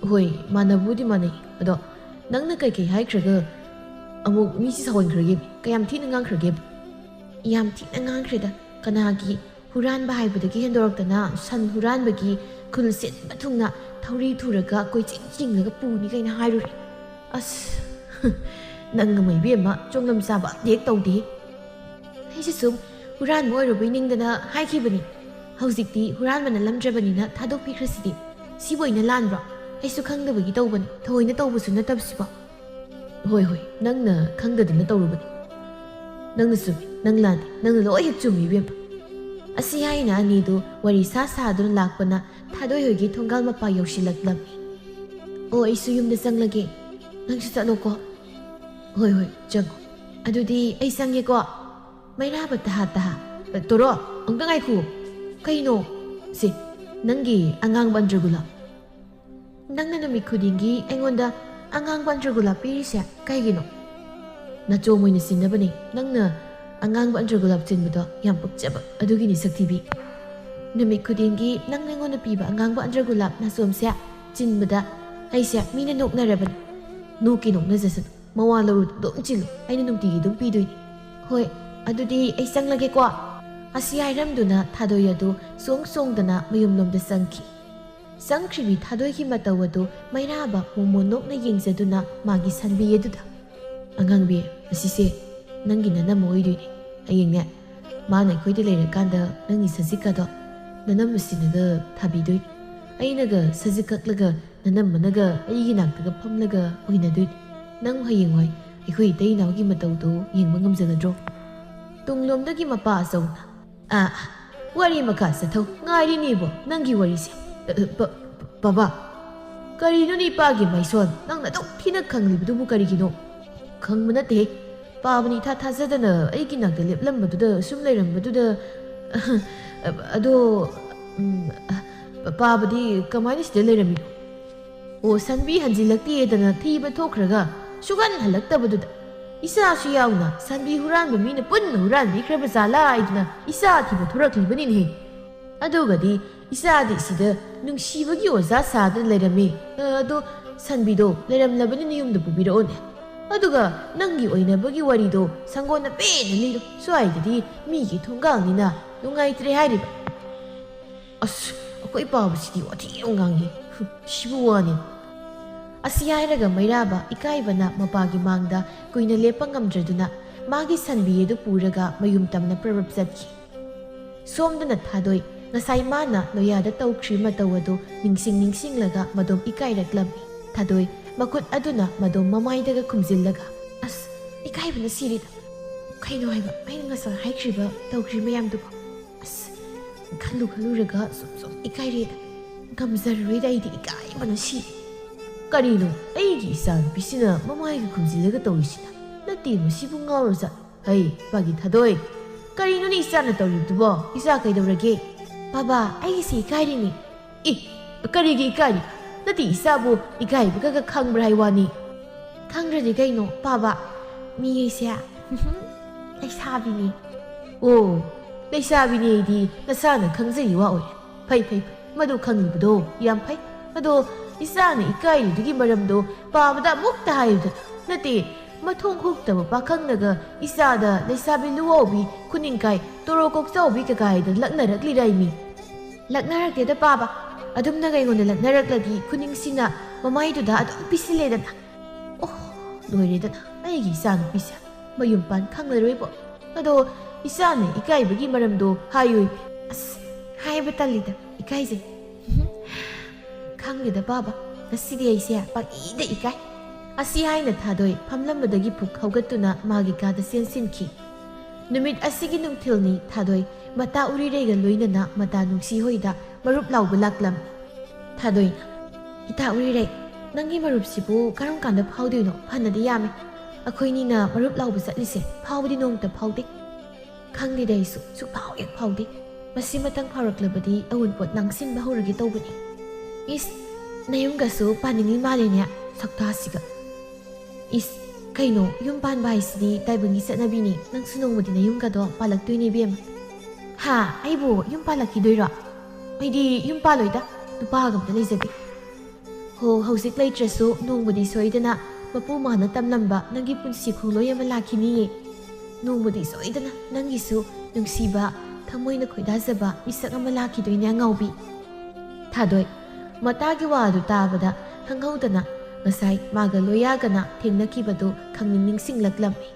"ꯍꯣꯏ, ꯃꯥꯟꯅꯕꯨꯗꯤ ꯃꯥꯟꯅꯩ꯫ ꯑꯗꯣ ꯅꯪꯅ ꯀꯩꯀꯩ ꯍꯥꯏꯈ꯭ꯔꯒ ꯑꯃꯨꯛ ꯃꯤꯁꯤ ꯁꯥꯎꯍꯟꯈ꯭ꯔꯒꯦ? ꯀꯌꯥꯝ ꯊꯤꯅ ꯉꯥꯡꯈ꯭ꯔꯒꯦ?" "ꯌꯥꯝ ꯊꯤꯅ ꯉꯥꯡꯈ꯭ꯔꯦꯗ꯫ ꯀꯅꯥꯒꯤ ꯍꯨꯔꯥꯟꯕ ꯍꯥꯏꯕꯗꯒꯤ ꯍꯦꯟꯗꯣꯔꯛꯇꯅ ꯁꯟ ꯍꯨꯔꯥꯟꯕꯒꯤ ꯈꯨꯜ ꯁꯤꯟꯕ ꯊꯨꯡꯅ ꯊꯧꯔꯤ ꯊꯨꯔꯒ ꯀꯣꯏꯆꯦꯟ ꯆꯤꯡꯉꯒ ꯄꯨꯅꯤ ꯀꯩꯅ ꯍꯥꯏꯔꯨꯔꯦ꯫ ꯑꯁ, ꯅꯪ ꯑꯃ ꯏꯕꯦꯝꯃ ꯆꯣꯡꯂꯝ ꯆꯥꯕ ꯑꯝꯇ ꯍꯦꯛ ꯇꯧꯗꯦ꯫ ꯑꯩꯁꯨ ꯁꯨꯝ ꯍꯨꯔꯥꯟꯕ ꯑꯣꯏꯔꯨꯕꯩ ꯅꯤꯡꯗꯅ ꯍꯥꯏꯈꯤꯕꯅꯤ꯫ ꯍꯧꯖꯤꯛꯇꯤ ꯍꯨꯔꯥꯟꯕ ꯅꯠꯂꯝꯗ꯭ꯔꯕꯅꯤꯅ ꯊꯥꯗꯣꯛꯄꯤꯈ꯭ꯔꯁꯤꯗꯤ꯫ ꯁꯤꯕꯨ ꯑꯩꯅ ꯂꯥꯟꯕ꯭ꯔꯣ? ꯑꯩꯁꯨ ꯈꯪꯗꯕꯒꯤ ꯇꯧꯕꯅꯤ, ꯊꯑꯣꯏꯅ ꯇꯧꯕꯁꯨ ꯅꯠꯇꯕꯁꯤꯕꯣ꯫" "ꯍꯣꯏ, ꯍꯣꯏ, ꯅꯪꯅ ꯈꯪꯗꯗꯅ ꯇꯧꯔꯨꯕꯅꯤ꯫ ꯅꯪꯅ ꯆꯨꯝꯃꯤ, ꯅꯪ ꯂꯥꯟꯗꯦ, ꯅꯪꯅ ꯂꯣꯏ ꯍꯦꯛ ꯆꯨꯝꯃꯤ ꯏꯕꯦꯝꯃ꯫" ꯑꯁꯤ ꯍꯥꯏꯅ ꯑꯅꯤꯗꯨ ꯋꯥꯔꯤ ꯁꯥ ꯁꯥꯗꯨꯅ ꯂꯥꯛꯄꯅ ꯊꯥꯗꯣꯏ ꯍꯣꯏꯒꯤ ꯊꯣꯡꯒꯥꯜ ꯃꯄꯥ ꯌꯧꯁꯤꯜꯂꯛꯂꯝꯃꯤ꯫ "ꯑꯣ, ꯑꯩꯁꯨ ꯌꯨꯝꯗ ꯆꯪꯂꯒꯦ꯫ ꯅꯪꯁꯨ ꯆꯠꯂꯣꯀꯣ꯫" "ꯍꯣꯏ, ꯍꯣꯏ, ꯆꯪꯉꯣ꯫ ꯑꯗꯨꯗꯤ ꯑꯩ ꯆꯪꯉꯦꯀꯣ꯫" ꯃꯩꯔꯥꯕ ꯇꯍꯥ ꯇꯍꯥ꯫ "ꯇꯣꯔꯣ, ꯑꯃꯨꯛꯇ ꯉꯥꯏꯈꯣ꯫" "ꯀꯩꯅꯣ?" "ꯁꯦ, ꯅꯪꯒꯤ ꯑꯉꯥꯡꯕ ꯑꯟꯗ꯭ꯔꯒꯨꯂꯥ꯫" "ꯅꯪꯅ ꯅꯨꯃꯤꯠ ꯈꯨꯗꯤꯡꯒꯤ ꯑꯩꯉꯣꯟꯗ ꯑꯉꯥꯡꯕ ꯑꯟꯗ꯭ꯔꯒꯨꯂꯥ ꯄꯤꯔꯤꯁꯦ ꯀꯩꯒꯤꯅꯣ?" ꯅꯥꯆꯣꯝ ꯑꯣꯏꯅ ꯁꯤꯟꯅꯕꯅꯦ꯫ ꯅꯪꯅ ꯑꯉꯥꯡꯕ ꯑꯟꯗ꯭ꯔꯒꯨꯂꯥꯞ ꯆꯤꯟꯕꯗꯣ ꯌꯥꯝ ꯄꯛꯆꯕ ꯑꯗꯨꯒꯤꯅꯤ, ꯁꯛꯊꯤꯕꯤ꯫ ꯅꯨꯃꯤꯠ ꯈꯨꯗꯤꯡꯒꯤ ꯅꯪ ꯑꯩꯉꯣꯟꯗ ꯄꯤꯕ ꯑꯉꯥꯡꯕ ꯑꯟꯗ꯭ꯔꯒꯨꯂꯥꯞ ꯅꯥꯆꯣꯝꯁꯦ ꯆꯤꯟꯕꯗ ꯑꯩꯁꯦ ꯃꯤꯅ ꯅꯣꯛꯅꯔꯕꯅꯤ꯫ ꯅꯣꯛꯀꯤ ꯅꯣꯛꯅꯖꯁꯅꯨ, ꯃꯋꯥ ꯂꯧꯔꯨ, ꯑꯗꯨꯝ ꯆꯤꯜꯂꯨ, ꯑꯩꯅ ꯅꯨꯡꯇꯤꯒꯤ ꯑꯗꯨꯝ ꯄꯤꯗꯣꯏꯅꯤ꯫ ꯍꯣꯏ, ꯑꯗꯨꯗꯤ ꯑꯩ ꯆꯪꯂꯒꯦꯀꯣ꯫ ꯑꯁꯤ ꯍꯥꯏꯔꯝꯗꯨꯅ ꯊꯥꯗꯣꯏ ꯑꯗꯨ ꯆꯣꯡ ꯆꯣꯡꯗꯅ ꯃꯌꯨꯝꯂꯣꯝꯗ ꯆꯪꯈꯤ꯫ ꯆꯪꯈ꯭ꯔꯤꯕꯤ ꯊꯥꯗꯣꯏꯒꯤ ꯃꯇꯧ ꯑꯗꯨ ꯃꯩꯔꯥꯕ ꯃꯣꯃꯣꯟ ꯅꯣꯛꯅ ꯌꯦꯡꯖꯗꯨꯅ ꯃꯥꯒꯤ ꯁꯟꯕꯤ ꯑꯗꯨꯗ, "ꯑꯉꯥꯡꯕꯤ, ꯑꯁꯤꯁꯦ ꯅꯪꯒꯤ ꯅꯅꯝꯃ ꯑꯣꯏꯗꯣꯏꯅꯦ꯫ ꯍꯌꯦꯡꯅꯦ, ꯃꯥꯅ ꯑꯩꯈꯣꯏꯗ ꯂꯩꯔꯀꯥꯟꯗ ꯅꯪꯒꯤ ꯁꯖꯤꯛꯀꯗꯣ ꯅꯅꯝꯃ ꯁꯤꯅꯒ ꯊꯥꯕꯤꯗꯣꯏꯅꯦ꯫ ꯑꯩꯅꯒ ꯁꯖꯤꯛ ꯀꯛꯂꯒ ꯅꯅꯝꯃꯅꯒ ꯑꯩꯒꯤ ꯅꯥꯛꯇꯒ ꯐꯝꯂꯒ ꯑꯣꯏꯅꯗꯣꯏꯅꯦ꯫ ꯅꯪ ꯍꯌꯦꯡꯋꯥꯏ ꯑꯩꯈꯣꯏ ꯏꯇꯩ ꯏꯅꯥꯎꯒꯤ ꯃꯇꯧꯗꯣ ꯌꯦꯡꯕ ꯉꯝꯖꯒꯗ꯭ꯔꯣ?" ꯇꯨꯡꯂꯣꯝꯗꯒꯤ ꯃꯄꯥ ꯑꯆꯧꯅ, "ꯑꯥ, ꯋꯥꯔꯤ ꯃꯈꯥ ꯆꯠꯊꯧ꯫ ꯉꯥꯏꯔꯤꯅꯦꯕꯣ ꯅꯪꯒꯤ ꯋꯥꯔꯤꯁꯦ꯫ ꯑ, ꯑ, ꯄ-, ꯄ-, ꯄꯥꯕꯥ, ꯀꯔꯤꯅꯣꯅꯦ ꯏꯄꯥꯒꯤ ꯃꯥꯏꯁꯣꯟ? ꯅꯪꯅ ꯑꯗꯨꯛ ꯊꯤꯅ ꯈꯪꯂꯤꯕꯗꯨꯕꯨ ꯀꯔꯤꯒꯤꯅꯣ?" "ꯈꯪꯕ ꯅꯠꯇꯦꯍꯦ꯫ ꯄꯥꯕꯅꯤ ꯏꯊꯥ ꯊꯥꯖꯗꯅ ꯑꯩꯒꯤ ꯅꯥꯛꯇ ꯂꯦꯞꯂꯝꯕꯗꯨꯗ, ꯁꯨꯝ ꯂꯩꯔꯝꯕꯗꯨꯗ, ꯑꯗꯣ, ꯎꯝ, ꯄꯥꯕꯗꯤ ꯀꯃꯥꯏꯅ ꯁꯤꯗ ꯂꯩꯔꯝꯃꯤꯅꯣ?" ꯑꯣ, ꯁꯟꯕꯤ ꯍꯟꯖꯤꯜꯂꯛꯇꯦꯗꯅ ꯊꯤꯕ ꯊꯣꯛꯈ꯭ꯔꯒ ꯁꯨꯛꯍꯟ ꯍꯜꯂꯛꯇꯕꯗꯨꯗ ꯏꯆꯥꯁꯨ ꯌꯥꯎꯅ ꯁꯟꯕꯤ ꯍꯨꯔꯥꯟꯕ ꯃꯤꯅ ꯄꯨꯟꯅ ꯍꯨꯔꯥꯟꯕꯤꯈ꯭ꯔꯕ ꯖꯥꯠꯂꯥ ꯍꯥꯏꯗꯨꯅ ꯏꯆꯥ ꯊꯤꯕ ꯊꯣꯔꯛꯂꯤꯕꯅꯤꯅꯦꯍꯦ꯫ ꯑꯗꯨꯒꯗꯤ ꯏꯆꯥꯗꯤ ꯁꯤꯗ ꯅꯨꯡꯁꯤꯕꯒꯤ ꯑꯣꯖꯥ ꯁꯥꯗꯅ ꯂꯩꯔꯝꯃꯤ꯫ ꯑ, ꯑꯗꯣ ꯁꯟꯕꯤꯗꯣ ꯂꯩꯔꯝꯂꯕꯅꯤꯅ ꯌꯨꯝꯗ ꯄꯨꯕꯤꯔꯛꯑꯣꯅꯦ꯫ ꯑꯗꯨꯒ ꯅꯪꯒꯤ ꯑꯣꯏꯅꯕꯒꯤ ꯋꯥꯔꯤꯗꯣ ꯁꯪꯒꯣꯟꯅ ꯄꯦꯟꯅ ꯂꯤꯔꯣ꯫ ꯁ꯭ꯋꯥꯏꯗꯗꯤ ꯃꯤꯒꯤ ꯊꯣꯡꯒꯥꯜꯅꯤꯅ ꯅꯨꯡꯉꯥꯏꯇ꯭ꯔꯦ ꯍꯥꯏꯔꯤꯕ꯫ ꯑꯁ, ꯑꯩꯈꯣꯏ ꯄꯥꯕꯁꯤꯗꯤ ꯋꯥꯊꯤ ꯌꯥꯝ ꯉꯥꯡꯉꯤ꯫ ꯍꯨꯝ, ꯁꯤꯕꯨ ꯋꯥꯅꯤ꯫ ꯑꯁꯤ ꯍꯥꯏꯔꯒ ꯃꯩꯔꯥꯕ ꯏꯀꯥꯏꯕꯅ ꯃꯄꯥꯒꯤ ꯃꯥꯡꯗ ꯀꯨꯏꯅ ꯂꯦꯞꯄ ꯉꯝꯗ꯭ꯔꯗꯨꯅ ꯃꯥꯒꯤ ꯁꯟꯕꯤ ꯑꯗꯨ ꯄꯨꯔꯒ ꯃꯌꯨꯝ ꯇꯝꯅ ꯄ꯭ꯔꯞ ꯄ꯭ꯔꯞ ꯆꯠꯈꯤ꯫ ꯁꯣꯝꯗꯅ ꯊꯥꯗꯣꯏ ꯉꯁꯥꯏ ꯃꯥꯅ ꯅꯣꯌꯥꯗ ꯇꯧꯈ꯭ꯔꯤ ꯃꯇꯧ ꯑꯗꯨ ꯅꯤꯡꯁꯤꯡ ꯅꯤꯡꯁꯤꯡꯂꯒ ꯃꯗꯣꯝ ꯏꯀꯥꯏꯔꯛꯂꯝꯃꯤ꯫ ꯊꯥꯗꯣꯏ ꯃꯈꯨꯠ ꯑꯗꯨꯅ ꯃꯗꯣꯝ ꯃꯃꯥꯏꯗꯒ ꯈꯨꯝꯖꯤꯜꯂꯒ, "ꯑꯁ, ꯏꯀꯥꯏꯕꯅ ꯁꯤꯔꯦꯗ꯫ ꯀꯩꯅꯣ ꯍꯥꯏꯕ ꯑꯩꯅ ꯉꯁꯥꯏ ꯍꯥꯏꯈ꯭ꯔꯤꯕ ꯇꯧꯈ꯭ꯔꯤ ꯃꯌꯥꯝꯗꯨꯕꯣ? ꯑꯁ, ꯈꯜꯂꯨ ꯈꯜꯂꯨꯔꯒ ꯁꯨꯝ ꯁꯨꯝ ꯏꯀꯥꯏꯔꯦꯗ꯫ ꯉꯝꯖꯔꯔꯣꯏꯗ, ꯑꯩꯗꯤ ꯏꯀꯥꯏꯕꯅ ꯁꯤꯔꯦ꯫ ꯀꯔꯤꯅꯣ ꯑꯩꯒꯤ ꯏꯆꯥꯅꯨꯄꯤꯁꯤꯅ ꯃꯃꯥꯏꯒ ꯈꯨꯝꯖꯤꯜꯂꯒ ꯇꯧꯔꯤꯁꯤꯅ? ꯅꯠꯇꯦ, ꯃꯁꯤꯕꯨ ꯉꯥꯎꯔꯖꯥꯠꯂꯣ? ꯍꯩ, ꯄꯥꯒꯤ ꯊꯥꯗꯣꯏ, ꯀꯔꯤꯅꯣꯅꯦ ꯏꯆꯥꯅ ꯇꯧꯔꯤꯕꯗꯨꯕꯣ? ꯏꯆꯥ ꯀꯩꯗꯧꯔꯒꯦ?" "ꯕꯥꯕꯥ, ꯑꯩꯒꯤꯁꯤ ꯏꯀꯥꯏꯔꯤꯅꯤ꯫" "ꯏ, ꯀꯔꯤꯒꯤ ꯏꯀꯥꯏꯔꯤ? ꯅꯠꯇꯦ, ꯏꯆꯥꯕꯨ ꯏꯀꯥꯏꯕꯒ ꯈꯪꯕ꯭ꯔꯥ ꯍꯥꯏ ꯋꯥꯅꯤ?" "ꯈꯪꯗ꯭ꯔꯗꯤ ꯀꯩꯅꯣ, ꯄꯥꯕ? ꯃꯤꯁꯦ ꯂꯩꯁꯥꯕꯤꯅꯤ꯫ ꯑꯣ, ꯂꯩꯁꯥꯕꯤꯅꯤ ꯑꯩꯗꯤ ꯅꯁꯥꯅ ꯈꯪꯖꯔꯤ ꯋꯥ ꯑꯣꯏꯔꯦ꯫ ꯐꯩ, ꯐꯩ, ꯐꯩ꯫ ꯃꯗꯨ ꯈꯪꯂꯤꯕꯗꯣ ꯌꯥꯝ ꯐꯩ꯫ ꯑꯗꯣ ꯏꯆꯥꯅ ꯏꯀꯥꯏꯔꯤꯗꯨꯒꯤ ꯃꯔꯝꯗꯣ ꯄꯥꯕꯗ ꯑꯃꯨꯛꯇ ꯍꯥꯏꯌꯨꯗ꯫ ꯅꯠꯇꯦ, ꯃꯊꯣꯡ ꯍꯨꯛꯇꯕ ꯄꯥꯈꯪꯅꯒ ꯏꯆꯥꯗ ꯂꯩꯁꯥꯕꯤ ꯂꯨꯋꯥꯎꯕꯤ, ꯈꯨꯅꯤꯡꯀꯥꯏ, ꯇꯣꯔꯣ ꯀꯣꯛꯆꯥꯎꯕꯤ ꯀꯀꯥꯏꯗ ꯂꯛꯅꯔꯛꯂꯤꯔꯥꯏꯃꯤ? ꯂꯛꯅꯔꯛꯇꯦꯗ ꯄꯥꯕ꯫ ꯑꯗꯨꯝꯅꯒ ꯑꯩꯉꯣꯟꯗ ꯂꯛꯅꯔꯛꯂꯗꯤ ꯈꯨꯅꯤꯡꯁꯤꯅ ꯃꯃꯥꯏꯗꯨꯗ ꯑꯗꯨꯝ ꯄꯤꯁꯤꯜꯂꯦꯗꯅ꯫ ꯑꯣ, ꯂꯣꯏꯔꯦꯗꯅ, ꯑꯩꯒꯤ ꯏꯆꯥꯅꯨꯄꯤꯁꯦ ꯃꯌꯨꯝ ꯄꯥꯟ ꯈꯪꯂꯔꯣꯏꯕꯣ꯫ ꯑꯗꯣ ꯏꯆꯥꯅ ꯏꯀꯥꯏꯕꯒꯤ ꯃꯔꯝꯗꯣ ꯍꯥꯏꯌꯨꯏ꯫ ꯑꯁ, ꯍꯥꯏꯕ ꯇꯜꯂꯤꯗ, ꯏꯀꯥꯏꯖꯩ꯫ ꯈꯪꯗꯦꯗ ꯄꯥꯕ, ꯉꯁꯤꯗꯤ ꯑꯩꯁꯦ ꯄꯪꯏꯗ ꯏꯀꯥꯏ꯫ ꯑꯁꯤ ꯍꯥꯏꯅ ꯊꯥꯗꯣꯏ ꯐꯝꯂꯝꯕꯗꯒꯤ ꯐꯨꯛ ꯍꯧꯒꯠꯇꯨꯅ ꯃꯥꯒꯤ ꯀꯥꯗ ꯆꯦꯟꯁꯤꯟꯈꯤ꯫ ꯅꯨꯃꯤꯠ ꯑꯁꯤꯒꯤ ꯅꯨꯡꯊꯤꯜꯅꯤ ꯊꯥꯗꯣꯏ ꯃꯇꯥ ꯎꯔꯤꯔꯩꯒ ꯂꯣꯏꯅꯅ ꯃꯇꯥ ꯅꯨꯡꯁꯤ ꯍꯣꯏꯗ ꯃꯔꯨꯞ ꯂꯥꯎꯕ ꯂꯥꯛꯂꯝꯃꯤ꯫ ꯊꯥꯗꯣꯏꯅ, "ꯏꯇꯥ ꯎꯔꯤꯔꯩ, ꯅꯪꯒꯤ ꯃꯔꯨꯞꯁꯤꯕꯨ ꯀꯔꯝ ꯀꯥꯟꯗ ꯐꯥꯎꯗꯣꯏꯅꯣ? ꯐꯅꯗꯤ ꯌꯥꯝꯃꯤ꯫ ꯑꯩꯈꯣꯏꯅꯤꯅ ꯃꯔꯨꯞ ꯂꯥꯎꯕ ꯆꯠꯂꯤꯁꯦ ꯐꯥꯎꯕꯗꯤ ꯅꯣꯡꯃꯇ ꯐꯥꯎꯗꯦ꯫" "ꯈꯪꯗꯦꯗ ꯑꯩꯁꯨ, ꯁꯨꯛꯐꯥꯎ ꯍꯦꯛ ꯐꯥꯎꯗꯦ꯫ ꯃꯁꯤꯃꯇꯪ ꯐꯥꯎꯔꯛꯂꯕꯗꯤ ꯑꯋꯨꯟꯄꯣꯠ ꯂꯥꯡꯁꯤꯟꯕ ꯍꯧꯔꯒꯦ ꯇꯧꯕꯅꯤ꯫" "ꯏꯁ, ꯅꯌꯨꯝꯒꯁꯨ ꯄꯥꯅꯤꯡꯉꯤ ꯃꯥꯜꯂꯦꯅꯦ, ꯁꯛꯇꯥꯁꯤꯒ꯫" "ꯏꯁ, ꯀꯩꯅꯣ, ꯌꯨꯝ ꯄꯥꯟꯕ ꯍꯥꯏꯁꯤꯗꯤ ꯇꯥꯏꯕꯪꯒꯤ ꯆꯠꯅꯕꯤꯅꯤ꯫ ꯅꯪꯁꯨ ꯅꯣꯡꯃꯗꯤ ꯅꯌꯨꯝꯒꯗꯣ ꯄꯥꯜꯂꯛꯇꯣꯏꯅꯦ ꯏꯕꯦꯝꯃ꯫" "ꯍꯥ? ꯑꯩꯕꯨ ꯌꯨꯝ ꯄꯥꯜꯂꯛꯈꯤꯗꯣꯏꯔꯣ? ꯑꯩꯗꯤ ꯌꯨꯝ ꯄꯥꯜꯂꯣꯏꯗ, ꯅꯨꯄꯥꯒ ꯑꯝꯇ ꯂꯩꯖꯗꯦ꯫" "ꯍꯣ, ꯍꯧꯖꯤꯛ ꯂꯩꯇ꯭ꯔꯁꯨ ꯅꯣꯡꯃꯗꯤ ꯁꯣꯏꯗꯅ ꯃꯄꯨ ꯃꯥꯅ ꯇꯝꯂꯝꯕ ꯅꯪꯒꯤ ꯄꯨꯟꯁꯤ ꯈꯣꯡꯂꯣꯏ ꯑꯃ ꯂꯥꯛꯈꯤꯅꯤꯌꯦ꯫ ꯅꯣꯡꯃꯗꯤ ꯁꯣꯏꯗꯅ ꯅꯪꯒꯤꯁꯨ ꯅꯨꯡꯁꯤꯕ, ꯊꯃꯣꯏꯅ ꯈꯣꯏꯗꯥꯖꯕ ꯃꯤꯁꯛ ꯑꯃ ꯂꯥꯛꯈꯤꯗꯣꯏꯅꯦ ꯑꯉꯥꯎꯕꯤ꯫" ꯊꯥꯗꯣꯏ, ꯃꯇꯥꯒꯤ ꯋꯥꯗꯨ ꯇꯥꯕꯗ ꯈꯪꯍꯧꯗꯅ ꯉꯁꯥꯏ ꯃꯥꯒ ꯂꯣꯌꯥꯒꯅ ꯊꯦꯡꯅꯈꯤꯕꯗꯨ ꯈꯪꯅꯤꯡ ꯅꯤꯡꯁꯤꯡꯂꯛꯂꯝꯃꯤ꯫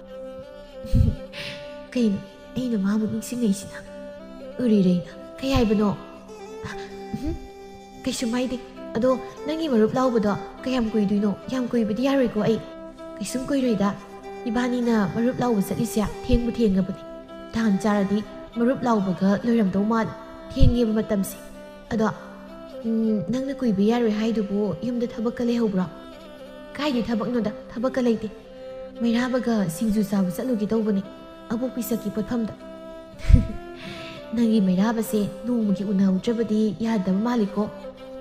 "ꯀꯩꯅꯣ, ꯑꯩꯅ ꯃꯥꯕꯨ ꯅꯤꯡꯁꯤꯡꯂꯛꯏꯁꯤꯅ?" ꯎꯔꯤꯔꯩꯅ, "ꯀꯩ ꯍꯥꯏꯕꯅꯣ?" "ꯎꯝꯍꯨꯝ, ꯀꯩꯁꯨꯝ ꯍꯥꯏꯗꯦ꯫ ꯑꯗꯣ ꯅꯪꯒꯤ ꯃꯔꯨꯞ ꯂꯥꯎꯕꯗꯣ ꯀꯌꯥꯝ ꯀꯨꯏꯗꯣꯏꯅꯣ? ꯌꯥꯝ ꯀꯨꯏꯕꯗꯤ ꯌꯥꯔꯣꯏꯀꯣ ꯑꯩ?" "ꯀꯩꯁꯨꯝ ꯀꯨꯏꯔꯣꯏꯗ꯫ ꯏꯕꯥꯅꯤꯅ ꯃꯔꯨꯞ ꯂꯥꯎꯕ ꯆꯠꯂꯤꯁꯦ ꯊꯦꯡꯕꯨ ꯊꯦꯡꯉꯕꯅꯤ꯫ ꯇꯥꯟ ꯆꯥꯔꯗꯤ ꯃꯔꯨꯞ ꯂꯥꯎꯕꯒ ꯂꯣꯏꯔꯝꯗꯧ ꯃꯥꯜꯂꯦ꯫ ꯊꯦꯡꯉꯦꯕ ꯃꯇꯝꯁꯦ꯫ ꯑꯗꯣ, ꯎꯝ, ꯅꯪꯅ ꯀꯨꯏꯕ ꯌꯥꯔꯣꯏ ꯍꯥꯏꯗꯨꯕꯨ ꯌꯨꯝꯗ ꯊꯕꯛꯀ ꯂꯩꯍꯧꯕ꯭ꯔꯣ?" "ꯀꯥꯏꯗꯩ ꯊꯕꯛꯅꯣꯗ, ꯊꯕꯛꯀ ꯂꯩꯇꯦ꯫ ꯃꯩꯔꯥꯕꯒ ꯁꯤꯡꯖꯨ ꯆꯥꯕ ꯆꯠꯂꯨꯒꯦ ꯇꯧꯕꯅꯦ, ꯑꯕꯣꯛꯄꯤ ꯁꯛꯀꯤ ꯄꯣꯠꯐꯝꯗ꯫" "ꯅꯪꯒꯤ ꯃꯩꯔꯥꯕꯁꯦ ꯅꯣꯡꯃꯒꯤ ꯎꯅꯍꯧꯗ꯭ꯔꯕꯗꯤ ꯌꯥꯗꯕ ꯃꯥꯜꯂꯤꯀꯣ꯫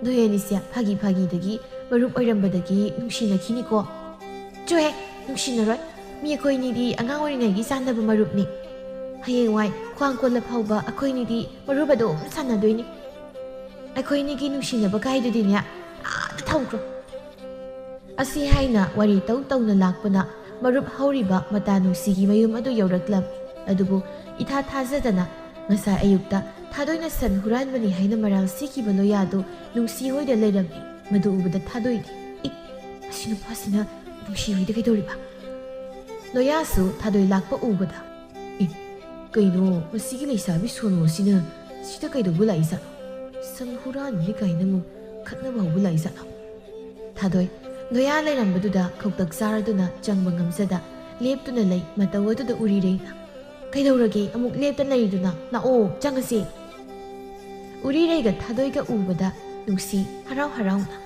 ꯅꯣꯏ ꯑꯅꯤꯁꯦ ꯐꯥꯒꯤ ꯐꯥꯒꯤꯗꯒꯤ ꯃꯔꯨꯞ ꯑꯣꯏꯔꯝꯕꯗꯒꯤ ꯅꯨꯡꯁꯤꯅꯈꯤꯅꯤꯀꯣ꯫" "ꯆꯣꯍꯦ, ꯅꯨꯡꯁꯤꯅꯔꯣꯏ꯫ ꯃꯤ ꯑꯩꯈꯣꯏꯅꯤꯗꯤ ꯑꯉꯥꯡ ꯑꯣꯏꯔꯤꯉꯩꯒꯤ ꯆꯥꯟꯅꯕ ꯃꯔꯨꯞꯅꯤ꯫ ꯍꯌꯦꯡꯋꯥꯏ ꯈ꯭ꯋꯥꯡ ꯀꯣꯜꯂ ꯐꯥꯎꯕ ꯑꯩꯈꯣꯏꯅꯤꯗꯤ ꯃꯔꯨꯞ ꯑꯗꯨꯝ ꯁꯥꯟꯅꯗꯣꯏꯅꯤ꯫ ꯑꯩꯈꯣꯏꯅꯤꯒꯤ ꯅꯨꯡꯁꯤꯅꯕ ꯀꯥꯏꯗꯨꯗꯤꯅꯦ, ꯑꯥꯗ ꯊꯝꯈ꯭ꯔꯣ꯫ ꯑꯁꯤ ꯍꯥꯏꯅ ꯋꯥꯔꯤ ꯇꯧ ꯇꯧꯅ ꯂꯥꯛꯄꯅ ꯃꯔꯨꯞ ꯍꯧꯔꯤꯕ ꯃꯇꯥ ꯅꯨꯡꯁꯤꯒꯤ ꯃꯌꯨꯝ ꯑꯗꯨ ꯌꯧꯔꯛꯂꯝꯃꯤ꯫ ꯑꯗꯨꯕꯨ ꯏꯊꯥ ꯊꯥꯖꯗꯅ ꯉꯁꯥꯏ ꯑꯌꯨꯛꯇ ꯊꯥꯗꯣꯏꯅ ꯁꯟ ꯍꯨꯔꯥꯟꯕꯅꯤ ꯍꯥꯏꯅ ꯃꯔꯥꯜ ꯁꯤꯈꯤꯕ ꯂꯣꯌꯥꯗꯨ ꯅꯨꯡꯁꯤ ꯍꯣꯏꯗ ꯂꯩꯔꯝꯃꯤ꯫ ꯃꯗꯨ ꯎꯕꯗ ꯊꯥꯗꯣꯏꯗꯤ, "ꯏ, ꯑꯁꯤ ꯅꯨꯄꯥꯁꯤꯅ ꯅꯨꯡꯁꯤ ꯍꯣꯏꯗ ꯀꯩꯗꯧꯔꯤꯕ?" ꯂꯣꯌꯥꯁꯨ ꯊꯥꯗꯣꯏ ꯂꯥꯛꯄ ꯎꯕꯗ, "ꯏ, ꯀꯩꯅꯣ ꯃꯁꯤꯒꯤ ꯂꯩꯁꯥꯕꯤ ꯁꯣꯅꯣ ꯑꯁꯤꯅ ꯁꯤꯗ ꯀꯩꯗꯧꯕ ꯂꯥꯛꯏꯖꯥꯠꯅꯣ? ꯁꯟ ꯍꯨꯔꯥꯟꯕꯅꯤ ꯀꯥꯏꯅ ꯑꯃꯨꯛ ꯈꯠꯅꯕ ꯍꯧꯕ ꯂꯥꯛꯏꯖꯥꯠꯂꯣ?" ꯊꯥꯗꯣꯏ ꯂꯣꯌꯥ ꯂꯩꯔꯝꯕꯗꯨꯗ ꯈꯧꯇꯛ ꯆꯥꯔꯗꯨꯅ ꯆꯪꯕ ꯉꯝꯖꯗ ꯂꯦꯞꯇꯨꯅ ꯂꯩ꯫ ꯃꯇꯧ ꯑꯗꯨꯗ ꯎꯔꯤꯔꯩꯅ, "ꯀꯩꯗꯧꯔꯒꯦ ꯑꯃꯨꯛ ꯂꯦꯞꯇ ꯂꯩꯔꯤꯗꯨꯅ? ꯂꯥꯛꯑꯣ, ꯆꯪꯉꯁꯤ꯫" ꯎꯔꯤꯔꯩꯒ ꯊꯥꯗꯣꯏꯒ ꯎꯕꯗ ꯅꯨꯡꯁꯤ ꯍꯔꯥꯎ ꯍꯔꯥꯎꯅ,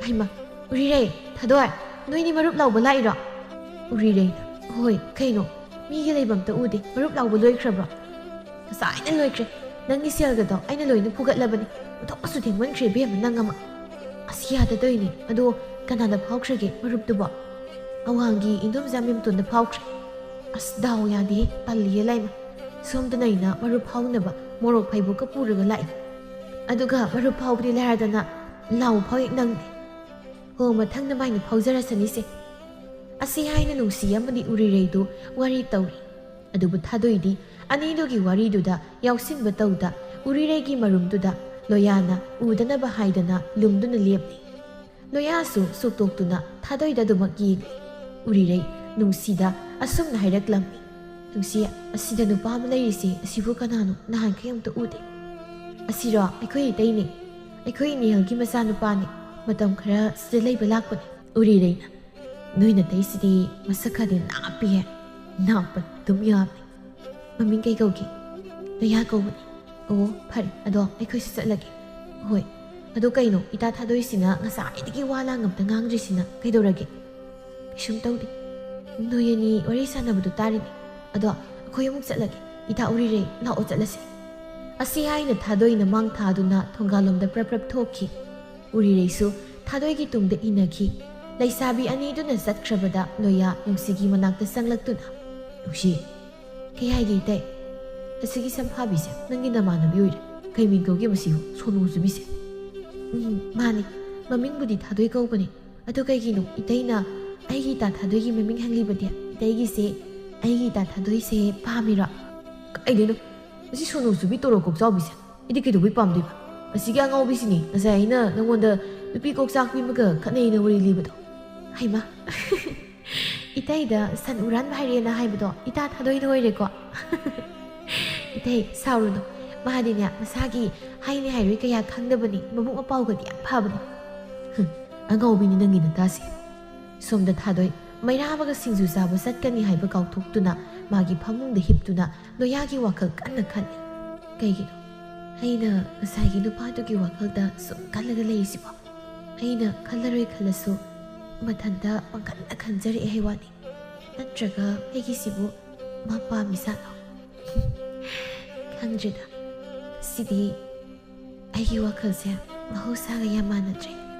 "ꯍꯩꯃ, ꯎꯔꯤꯔꯩ, ꯊꯥꯗꯣꯏ, ꯅꯣꯏꯅꯤ ꯃꯔꯨꯞ ꯂꯥꯎꯕ ꯂꯥꯛꯏꯔꯣ?" ꯎꯔꯤꯔꯩꯅ, "ꯍꯣꯏ, ꯀꯩꯅꯣ, ꯃꯤꯒꯤ ꯂꯩꯕ ꯑꯝꯇ ꯎꯗꯦ꯫ ꯃꯔꯨꯞ ꯂꯥꯎꯕ ꯂꯣꯏꯈ꯭ꯔꯕ꯭ꯔꯣ?" "ꯉꯁꯥꯏꯅ ꯂꯣꯏꯈ꯭ꯔꯦ꯫ ꯅꯪꯒꯤ ꯁꯦꯜꯒꯗꯣ ꯑꯩꯅ ꯂꯣꯏꯅ ꯐꯨꯒꯠꯂꯕꯅꯤ꯫ ꯑꯣꯟꯊꯣꯛꯅꯁꯨ ꯊꯦꯡꯃꯟꯈ꯭ꯔꯦ ꯏꯕꯦꯝꯃ, ꯅꯪ ꯑꯃ꯫ ꯑꯁ, ꯌꯥꯗ ꯇꯧꯏꯅꯦ꯫ ꯑꯗꯣ ꯀꯅꯥꯗ ꯐꯥꯎꯈ꯭ꯔꯒꯦ ꯃꯔꯨꯞꯇꯨꯕꯣ?" "ꯑꯋꯥꯡꯒꯤ ꯏꯟꯗꯣꯝꯆꯥ ꯃꯦꯝꯇꯣꯟꯗ ꯐꯥꯎꯈ꯭ꯔꯦ꯫" "ꯑꯁ, ꯗꯥꯎ ꯌꯥꯗꯦꯍꯦ, ꯇꯜꯂꯤꯍꯦ ꯂꯥꯏꯃ꯫ ꯁꯣꯝꯗꯅ ꯑꯩꯅ ꯃꯔꯨꯞ ꯐꯥꯎꯅꯕ ꯃꯣꯔꯣꯛ ꯐꯩꯕꯣꯛꯀ ꯄꯨꯔꯒ ꯂꯥꯛꯏ꯫ ꯑꯗꯨꯒ ꯃꯔꯨꯞ ꯐꯥꯎꯕꯗꯤ ꯂꯥꯏꯔꯗꯅ ꯂꯥꯎ ꯐꯥꯎ ꯍꯦꯛ ꯅꯪꯗꯦ꯫ ꯍꯣ, ꯃꯊꯪꯗ ꯃꯥꯏꯅ ꯐꯥꯎꯖꯔꯁꯅꯤꯁꯦ꯫" ꯑꯁꯤ ꯍꯥꯏꯅ ꯅꯨꯡꯁꯤ ꯑꯃꯗꯤ ꯎꯔꯤꯔꯩꯗꯨ ꯋꯥꯔꯤ ꯇꯧꯔꯤ꯫ ꯑꯗꯨꯕꯨ ꯊꯥꯗꯣꯏꯗꯤ ꯑꯅꯤꯗꯨꯒꯤ ꯋꯥꯔꯤꯗꯨꯗ ꯌꯥꯎꯁꯤꯟꯕ ꯇꯧꯗ ꯎꯔꯤꯔꯩꯒꯤ ꯃꯔꯨꯝꯗꯨꯗ ꯂꯣꯌꯥꯅ ꯎꯗꯅꯕ ꯍꯥꯏꯗꯅ ꯂꯨꯝꯗꯨꯅ ꯂꯦꯞꯂꯤ꯫ ꯂꯣꯌꯥꯁꯨ ꯁꯣꯛꯇꯣꯛꯇꯨꯅ ꯊꯥꯗꯣꯏꯗ ꯑꯗꯨꯃꯛ ꯌꯦꯡꯂꯤ꯫ ꯎꯔꯤꯔꯩ ꯅꯨꯡꯁꯤꯗ ꯑꯁꯨꯝꯅ ꯍꯥꯏꯔꯛꯂꯝꯃꯤ, "ꯅꯨꯡꯁꯤ, ꯑꯁꯤꯗ ꯅꯨꯄꯥ ꯑꯃ ꯂꯩꯔꯤꯁꯦ, ꯑꯁꯤꯕꯨ ꯀꯅꯥꯅꯣ? ꯅꯍꯥꯟꯈꯩ ꯑꯃꯨꯛꯇ ꯎꯗꯦ꯫" "ꯑꯁꯤꯔꯣ? ꯑꯩꯈꯣꯏ ꯏꯇꯩꯅꯦ꯫ ꯑꯩꯈꯣꯏ ꯏꯅꯦꯍꯜꯒꯤ ꯃꯆꯥꯅꯨꯄꯥꯅꯦ꯫ ꯃꯇꯝ ꯈꯔ ꯁꯤꯗ ꯂꯩꯕ ꯂꯥꯛꯄꯅꯦ꯫" ꯎꯔꯤꯔꯩꯅ, "ꯅꯣꯏ ꯅꯇꯩꯁꯤꯗꯤ ꯃꯁꯛ ꯈꯔꯗꯤ ꯅꯥꯞꯄꯤꯍꯦ꯫" "ꯅꯥꯞꯄ ꯑꯗꯨꯝ ꯌꯥꯕꯅꯦ꯫ ꯃꯃꯤꯡ ꯀꯩ ꯀꯧꯒꯦ?" "ꯂꯣꯌꯥ ꯀꯧꯕꯅꯦ꯫" "ꯑꯣ, ꯐꯔꯦ꯫ ꯑꯗꯣ ꯑꯩꯈꯣꯏꯁꯨ ꯆꯠꯂꯒꯦ꯫" "ꯍꯣꯏ꯫ ꯑꯗꯣ ꯀꯩꯅꯣ, ꯏꯇꯥ ꯊꯥꯗꯣꯏꯁꯤꯅ ꯉꯁꯥꯏꯗꯒꯤ ꯋꯥ ꯂꯥꯡ ꯑꯝꯇ ꯉꯥꯡꯗ꯭ꯔꯤꯁꯤꯅ ꯀꯩꯗꯧꯔꯒꯦ?" "ꯀꯩꯁꯨꯝ ꯇꯧꯗꯦ꯫ ꯅꯣꯏ ꯑꯅꯤ ꯋꯥꯔꯤ ꯁꯥꯟꯅꯕꯗꯣ ꯇꯥꯔꯤꯅꯦ꯫ ꯑꯗꯣ ꯑꯩꯈꯣꯏ ꯑꯃꯨꯛ ꯆꯠꯂꯒꯦ꯫ ꯏꯇꯥ ꯎꯔꯤꯔꯩ, ꯂꯥꯛꯑꯣ ꯆꯠꯂꯁꯦ꯫" ꯑꯁꯤ ꯍꯥꯏꯅ ꯊꯥꯗꯣꯏꯅ ꯃꯥꯡ ꯊꯥꯗꯨꯅ ꯊꯣꯡꯒꯥꯜꯂꯣꯝꯗ ꯄ꯭ꯔꯞ ꯄ꯭ꯔꯞ ꯊꯣꯛꯈꯤ꯫ ꯎꯔꯤꯔꯩꯁꯨ ꯊꯥꯗꯣꯏꯒꯤ ꯇꯨꯡꯗ ꯏꯟꯅꯈꯤ꯫ ꯂꯩꯁꯥꯕꯤ ꯑꯅꯤꯗꯨꯅ ꯆꯠꯈ꯭ꯔꯕꯗ ꯂꯣꯌꯥ ꯅꯨꯡꯁꯤꯒꯤ ꯃꯅꯥꯛꯇ ꯆꯪꯂꯛꯇꯨꯅ, "ꯅꯨꯡꯁꯤ, ꯀꯩ ꯍꯥꯏꯒꯦ ꯏꯇꯩ? ꯑꯁꯤꯒꯤ ꯁꯝꯐꯥꯕꯤꯁꯦ ꯅꯪꯒꯤ ꯅꯃꯥꯟꯅꯕꯤ ꯑꯣꯏꯔꯦ꯫ ꯀꯩ ꯃꯤꯡ ꯀꯧꯒꯦꯕ ꯁꯤꯕꯨ? ꯁꯣꯅꯨ ꯆꯨꯕꯤꯁꯦ?" "ꯎꯝ, ꯃꯥꯅꯤ꯫ ꯃꯃꯤꯡꯕꯨꯗꯤ ꯊꯥꯗꯣꯏ ꯀꯧꯕꯅꯤ꯫ ꯑꯗꯣ ꯀꯩꯒꯤꯅꯣ ꯏꯇꯩꯅ ꯑꯩꯒꯤ ꯏꯇꯥ ꯊꯥꯗꯣꯏꯒꯤ ꯃꯃꯤꯡ ꯍꯪꯂꯤꯕꯗꯤ? ꯏꯇꯩꯒꯤꯁꯦ ꯑꯩꯒꯤ ꯏꯇꯥ ꯊꯥꯗꯣꯏꯁꯦ ꯄꯥꯝꯃꯤꯔꯣ?" "ꯀꯥꯏꯗꯩꯅꯣ? ꯃꯁꯤ ꯁꯣꯅꯨ ꯆꯨꯕꯤ ꯇꯣꯔꯣ ꯀꯣꯛꯆꯥꯎꯕꯤꯁꯦ ꯑꯩꯗꯤ ꯀꯩꯗꯧꯕꯩ ꯄꯥꯝꯗꯣꯏꯕ? ꯑꯁꯤꯒꯤ ꯑꯉꯥꯎꯕꯤꯁꯤꯅꯤ ꯉꯁꯥꯏ ꯑꯩꯅ ꯅꯉꯣꯟꯗ ꯅꯨꯄꯤ ꯀꯣꯛꯆꯥꯛꯄꯤ ꯑꯃꯒ ꯈꯠꯅꯩꯅ ꯋꯥꯔꯤ ꯂꯤꯕꯗꯣ꯫" "ꯍꯩꯃꯥ, ꯏꯇꯩꯗ ꯁꯟ ꯍꯨꯔꯥꯟꯕ ꯍꯥꯏꯔꯦꯅ ꯍꯥꯏꯕꯗꯣ ꯏꯇꯥ ꯊꯥꯗꯣꯏꯗ ꯑꯣꯏꯔꯦꯀꯣ?" "ꯏꯇꯩ, ꯁꯥꯎꯔꯨꯅꯨ꯫ ꯃꯥꯗꯤꯅꯦ ꯃꯁꯥꯒꯤ ꯍꯥꯏꯅꯤ ꯍꯥꯏꯔꯣꯏ ꯀꯌꯥ ꯈꯪꯗꯕꯅꯤ꯫ ꯃꯕꯨꯛ ꯃꯄꯥꯎꯒꯗꯤ ꯌꯥꯝ ꯐꯕꯅꯤ꯫" "ꯍꯨꯝ, ꯑꯉꯥꯎꯕꯤꯅꯤ ꯅꯪꯒꯤ ꯅꯇꯥꯁꯦ꯫" ꯁꯣꯝꯗ ꯊꯥꯗꯣꯏ ꯃꯩꯔꯥꯕꯒ ꯁꯤꯡꯖꯨ ꯆꯥꯕ ꯆꯠꯀꯅꯤ ꯍꯥꯏꯕ ꯀꯥꯎꯊꯣꯛꯇꯨꯅ ꯃꯥꯒꯤ ꯐꯃꯨꯡꯗ ꯍꯤꯞꯇꯨꯅ ꯂꯣꯌꯥꯒꯤ ꯋꯥꯈꯜ ꯀꯟꯅ ꯈꯜꯂꯤ꯫ "ꯀꯩꯒꯤꯅꯣ ꯑꯩꯅ ꯉꯁꯥꯏꯒꯤ ꯅꯨꯄꯥꯗꯨꯒꯤ ꯋꯥꯈꯜꯗ ꯁꯨꯝ ꯈꯜꯂꯒ ꯂꯩꯔꯤꯁꯤꯕꯣ? ꯑꯩꯅ ꯈꯜꯂꯔꯣꯏ ꯈꯜꯂꯁꯨ ꯃꯊꯟꯇ ꯄꯪꯈꯟꯗ ꯈꯟꯖꯔꯛꯑꯦ ꯍꯥꯏ ꯋꯥꯅꯤ꯫ ꯅꯠꯇ꯭ꯔꯒ ꯑꯩꯒꯤꯁꯤꯕꯨ ꯃꯥ ꯄꯥꯝꯃꯤ ꯖꯥꯠꯂꯣ? ꯈꯪꯗ꯭ꯔꯦꯗ꯫ ꯁꯤꯗꯤ ꯑꯩꯒꯤ ꯋꯥꯈꯜꯁꯦ ꯃꯍꯧꯁꯥꯒ ꯌꯥꯝ ꯃꯥꯟꯅꯗ꯭ꯔꯦ꯫"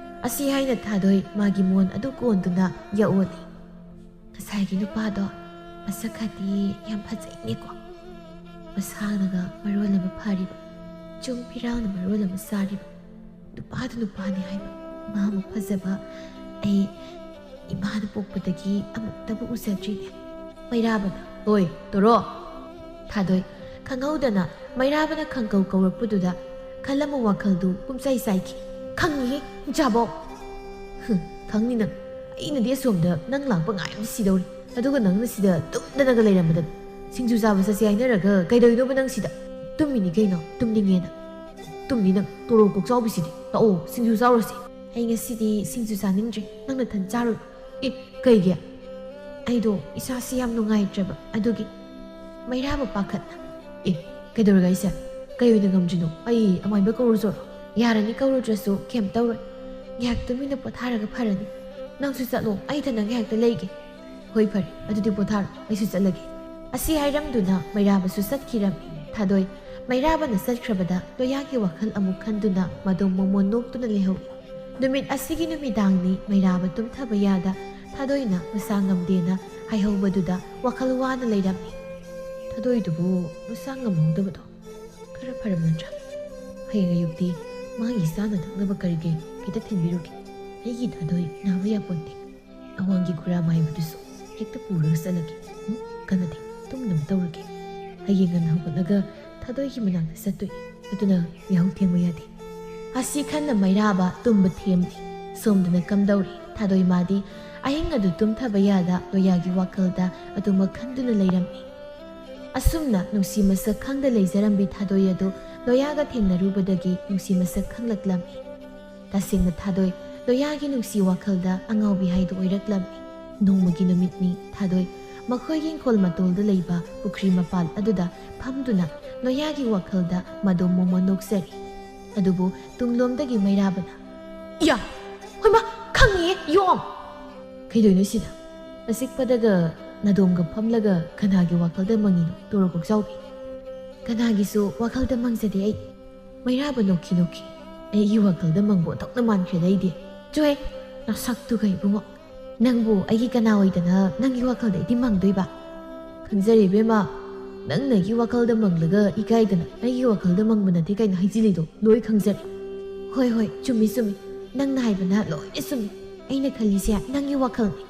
ꯑꯁꯤ ꯍꯥꯏꯅ ꯊꯥꯗꯣꯏ ꯃꯥꯒꯤ ꯃꯣꯟ ꯑꯗꯨ ꯀꯣꯟꯗꯨꯅ ꯌꯥꯑꯣꯜꯂꯤ꯫ "ꯉꯁꯥꯏꯒꯤ ꯅꯨꯄꯥꯗꯣ ꯃꯁꯛ ꯈꯔꯗꯤ ꯌꯥꯝ ꯐꯖꯩꯅꯦꯀꯣ꯫ ꯃꯁꯥꯅꯒ ꯃꯔꯣꯜ ꯑꯃ ꯐꯔꯤꯕ, ꯆꯨꯡ ꯐꯤꯔꯥꯜꯅ ꯃꯔꯣꯜ ꯑꯃ ꯆꯥꯔꯤꯕ꯫ ꯅꯨꯄꯥꯗꯨ ꯅꯨꯄꯥꯅꯤ ꯍꯥꯏꯕ꯫ ꯃꯥꯃꯨꯛ ꯐꯖꯕ ꯑꯩ ꯏꯃꯥꯅ ꯄꯣꯛꯄꯗꯒꯤ ꯑꯃꯨꯛꯇꯕꯨ ꯎꯖꯗ꯭ꯔꯤꯅꯦ꯫" ꯃꯩꯔꯥꯕꯅ, "ꯍꯣꯏ, ꯇꯣꯔꯣ!" ꯊꯥꯗꯣꯏ ꯈꯪꯍꯧꯗꯅ ꯃꯩꯔꯥꯕꯅ ꯈꯪꯀꯧ ꯀꯧꯔꯛꯄꯗꯨꯗ ꯈꯜꯂꯝꯕ ꯋꯥꯈꯜꯗꯨ ꯄꯨꯝꯆꯥꯏ ꯆꯥꯏꯈꯤ꯫ "ꯈꯪꯉꯤꯍꯦ, ꯍꯤꯡꯆꯥꯕꯧ!" "ꯍꯨꯝ, ꯈꯪꯅꯤ ꯅꯪ꯫ ꯑꯩꯅꯗꯤ ꯑꯁꯣꯝꯗ ꯅꯪ ꯂꯥꯛꯄ ꯉꯥꯏꯕꯗ ꯁꯤꯗꯧꯔꯦ꯫ ꯑꯗꯨꯒ ꯅꯪꯅ ꯁꯤꯗ ꯇꯨꯝꯗꯅꯒ ꯂꯩꯔꯝꯕꯗ ꯁꯤꯡꯖꯨ ꯆꯥꯕ ꯆꯠꯁꯦ ꯍꯥꯏꯅꯔꯒ ꯀꯩꯗꯧꯔꯤꯅꯣꯕ ꯅꯪ ꯁꯤꯗ?" "ꯇꯨꯝꯃꯤꯅꯤ ꯀꯩꯅꯣ, ꯇꯨꯝꯅꯤꯡꯉꯦꯅ꯫" "ꯇꯨꯝꯅꯤ ꯅꯪ, ꯇꯣꯔꯣ ꯀꯣꯛꯆꯥꯎꯕꯤꯁꯤꯗꯤ꯫ ꯂꯥꯛꯑꯣ, ꯁꯤꯡꯖꯨ ꯆꯥꯎꯔꯁꯦ꯫" "ꯑꯩ ꯉꯁꯤꯗꯤ ꯁꯤꯡꯖꯨ ꯆꯥꯅꯤꯡꯗ꯭ꯔꯦ, ꯅꯪ ꯅꯊꯟ ꯆꯥꯔꯨꯔꯣ꯫" "ꯑꯦ, ꯀꯩꯒꯤ?" "ꯑꯩꯗꯣ ꯏꯁꯥꯁꯤ ꯌꯥꯝ ꯅꯨꯡꯉꯥꯏꯇ꯭ꯔꯕ, ꯑꯗꯨꯒꯤ꯫" ꯃꯩꯔꯥꯕ ꯄꯥꯈꯠꯅ, "ꯑꯦ, ꯀꯩꯗꯧꯔꯒꯦ ꯍꯥꯏꯁꯦ? ꯀꯩ ꯑꯣꯏꯅ ꯉꯝꯗ꯭ꯔꯤꯅꯣ? ꯑꯩ ꯑꯃꯥꯏꯕ ꯀꯧꯔꯨꯆꯣꯔꯣ?" "ꯌꯥꯔꯅꯤ, ꯀꯧꯔꯨꯗ꯭ꯔꯁꯨ ꯀꯩꯝ ꯇꯧꯔꯣꯏ꯫ ꯉꯥꯏꯍꯥꯛ ꯇꯨꯃꯤꯟꯅ ꯄꯣꯊꯥꯔꯒ ꯐꯔꯅꯤ꯫ ꯅꯪꯁꯨ ꯆꯠꯂꯣ, ꯑꯩ ꯏꯊꯟꯗ ꯉꯥꯏꯍꯥꯛꯇ ꯂꯩꯒꯦ꯫" "ꯍꯣꯏ, ꯐꯔꯦ, ꯑꯗꯨꯗꯤ ꯄꯣꯊꯥꯔꯣ, ꯑꯩꯁꯨ ꯆꯠꯂꯒꯦ꯫" ꯑꯁꯤ ꯍꯥꯏꯔꯝꯗꯨꯅ ꯃꯩꯔꯥꯕꯁꯨ ꯆꯠꯈꯤꯔꯝꯃꯤ꯫ ꯊꯥꯗꯣꯏ ꯃꯩꯔꯥꯕꯅ ꯆꯠꯈ꯭ꯔꯕꯗ ꯂꯣꯌꯥꯒꯤ ꯋꯥꯈꯜ ꯑꯃꯨꯛ ꯈꯟꯗꯨꯅ ꯃꯗꯣ ꯃꯣꯃꯣꯟ ꯅꯣꯛꯇꯨꯅ ꯂꯩꯍꯧꯏ꯫ ꯅꯨꯃꯤꯠ ꯑꯁꯤꯒꯤ ꯅꯨꯃꯤꯗꯥꯡꯅꯤ꯫ ꯃꯩꯔꯥꯕ ꯇꯨꯝꯊꯕ ꯌꯥꯗ ꯊꯥꯗꯣꯏꯅ ꯃꯁꯥ ꯉꯝꯗꯦꯅ ꯍꯥꯏꯍꯧꯕꯗꯨꯗ ꯋꯥꯈꯜ ꯋꯥꯅ ꯂꯩꯔꯝꯃꯤ꯫ ꯊꯥꯗꯣꯏꯗꯨꯕꯨ ꯃꯁꯥ ꯉꯝꯍꯧꯗꯕꯗꯣ ꯈꯔ ꯐꯔꯝ ꯅꯠꯇ꯭ꯔꯥ? ꯍꯌꯦꯡ ꯑꯌꯨꯛꯇꯤ ꯃꯥꯒꯤ ꯆꯥꯅ ꯊꯛꯅꯕ ꯀꯔꯤ ꯀꯔꯤ ꯈꯤꯇ ꯊꯤꯟꯕꯤꯔꯨꯒꯦ꯫ ꯑꯩꯒꯤ ꯊꯥꯗꯣꯏ ꯅꯥꯕ ꯌꯥꯄꯣꯟꯇꯦ꯫ ꯑꯋꯥꯡꯒꯤ ꯈꯨꯔꯥ ꯃꯥꯏꯕꯗꯨꯁꯨ ꯍꯦꯛꯇ ꯄꯨꯔꯒ ꯆꯠꯂꯒꯦ꯫ ꯎꯝ, ꯀꯥꯟꯅꯗꯦ, ꯇꯨꯝꯅꯕ ꯇꯧꯔꯒꯦ꯫ ꯍꯌꯦꯡ ꯉꯟꯅ ꯍꯧꯒꯠꯂꯒ ꯊꯥꯗꯣꯏꯒꯤ ꯃꯅꯥꯛꯇ ꯆꯠꯇꯣꯏꯅꯤ, ꯑꯗꯨꯅ ꯌꯥꯍꯧ ꯊꯦꯡꯕ ꯌꯥꯗꯦ꯫ ꯑꯁꯤ ꯈꯟꯅ ꯃꯩꯔꯥꯕ ꯇꯨꯝꯕ ꯊꯦꯝꯂꯤ꯫ ꯁꯣꯝꯗꯅ ꯀꯝꯗꯧꯔꯤ? ꯊꯥꯗꯣꯏ ꯃꯥꯗꯤ ꯑꯍꯤꯡ ꯑꯗꯨ ꯇꯨꯝꯊꯕ ꯌꯥꯗ ꯂꯣꯌꯥꯒꯤ ꯋꯥꯈꯜꯗ ꯑꯗꯨꯃꯛ ꯈꯟꯗꯨꯅ ꯂꯩꯔꯝꯃꯤ꯫ ꯑꯁꯨꯝꯅ ꯅꯨꯡꯁꯤ ꯃꯁꯛ ꯈꯪꯗ ꯂꯩꯖꯔꯝꯕꯤ ꯊꯥꯗꯣꯏ ꯑꯗꯨ ꯂꯣꯌꯥꯒ ꯊꯦꯡꯅꯔꯨꯕꯗꯒꯤ ꯅꯨꯡꯁꯤ ꯃꯁꯛ ꯈꯪꯂꯛꯂꯝꯃꯤ꯫ ꯇꯁꯦꯡꯅ ꯊꯥꯗꯣꯏ ꯂꯣꯌꯥꯒꯤ ꯅꯨꯡꯁꯤ ꯋꯥꯈꯜꯗ ꯑꯉꯥꯎꯕꯤ ꯍꯥꯏꯗꯨ ꯑꯣꯏꯔꯛꯂꯝꯃꯤ꯫ ꯅꯣꯡꯃꯒꯤ ꯅꯨꯃꯤꯠꯅꯤ꯫ ꯊꯥꯗꯣꯏ ꯃꯈꯣꯏꯒꯤ ꯏꯪꯈꯣꯜ ꯃꯇꯣꯜꯗ ꯂꯩꯕ ꯄꯨꯈ꯭ꯔꯤ ꯃꯄꯥꯜ ꯑꯗꯨꯗ ꯐꯝꯗꯨꯅ ꯂꯣꯌꯥꯒꯤ ꯋꯥꯈꯜꯗ ꯃꯗꯣꯝ ꯃꯣꯃꯣꯟ ꯅꯣꯛꯆꯔꯤ꯫ ꯑꯗꯨꯕꯨ ꯇꯨꯡꯂꯣꯝꯗꯒꯤ ꯃꯩꯔꯥꯕꯅ, "ꯏꯌꯥ! ꯍꯣꯏꯃꯥ, ꯈꯪꯉꯤꯌꯦ, ꯌꯣꯡ!" "ꯀꯩꯗꯧꯏꯅꯣ ꯁꯤꯗ? ꯑꯆꯤꯛꯄꯗꯒ ꯅꯥꯗꯣꯝꯒ ꯐꯝꯂꯒ ꯀꯅꯥꯒꯤ ꯋꯥꯈꯜꯗ ꯃꯪꯉꯤꯅꯣ, ꯇꯣꯔꯣ ꯀꯣꯛꯆꯥꯎꯕꯤ?" "ꯀꯅꯥꯒꯤꯁꯨ ꯋꯥꯈꯜꯗ ꯃꯪꯖꯗꯦ ꯑꯩ꯫" ꯃꯩꯔꯥꯕ ꯅꯣꯛꯈꯤ ꯅꯣꯛꯈꯤ꯫ "ꯑꯩꯒꯤ ꯋꯥꯈꯜꯗ ꯃꯪꯕ ꯑꯣꯟꯊꯣꯛꯅ ꯃꯥꯟꯈ꯭ꯔꯦꯗ ꯑꯩꯗꯤ꯫" "ꯆꯣꯍꯦ, ꯅꯁꯛꯇꯨꯒ ꯏꯕꯨꯡꯉꯣ꯫ ꯅꯪꯕꯨ ꯑꯩꯒꯤ ꯀꯅꯥ ꯑꯣꯏꯗꯅ ꯅꯪꯒꯤ ꯋꯥꯈꯜꯗ ꯑꯩꯗꯤ ꯃꯪꯗꯣꯏꯕ?" "ꯈꯪꯖꯔꯦ ꯏꯕꯦꯝꯃ, ꯅꯪꯅ ꯑꯩꯒꯤ ꯋꯥꯈꯜꯗ ꯃꯪꯂꯒ ꯏꯀꯥꯏꯗꯅ ꯑꯩꯒꯤ ꯋꯥꯈꯜꯗ ꯃꯪꯕ ꯅꯠꯇꯦ ꯀꯥꯏꯅ ꯍꯥꯏꯖꯤꯜꯂꯤꯗꯣ ꯂꯣꯏ ꯈꯪꯖꯔꯦ꯫" "ꯍꯣꯏ, ꯍꯣꯏ, ꯆꯨꯝꯃꯤ, ꯆꯨꯝꯃꯤ꯫ ꯅꯪꯅ ꯍꯥꯏꯕꯅ ꯂꯣꯏꯅ ꯆꯨꯝꯃꯤ꯫ ꯑꯩꯅ ꯈꯜꯂꯤꯁꯦ ꯅꯪꯒꯤ ꯋꯥꯈꯜꯅꯤ꯫"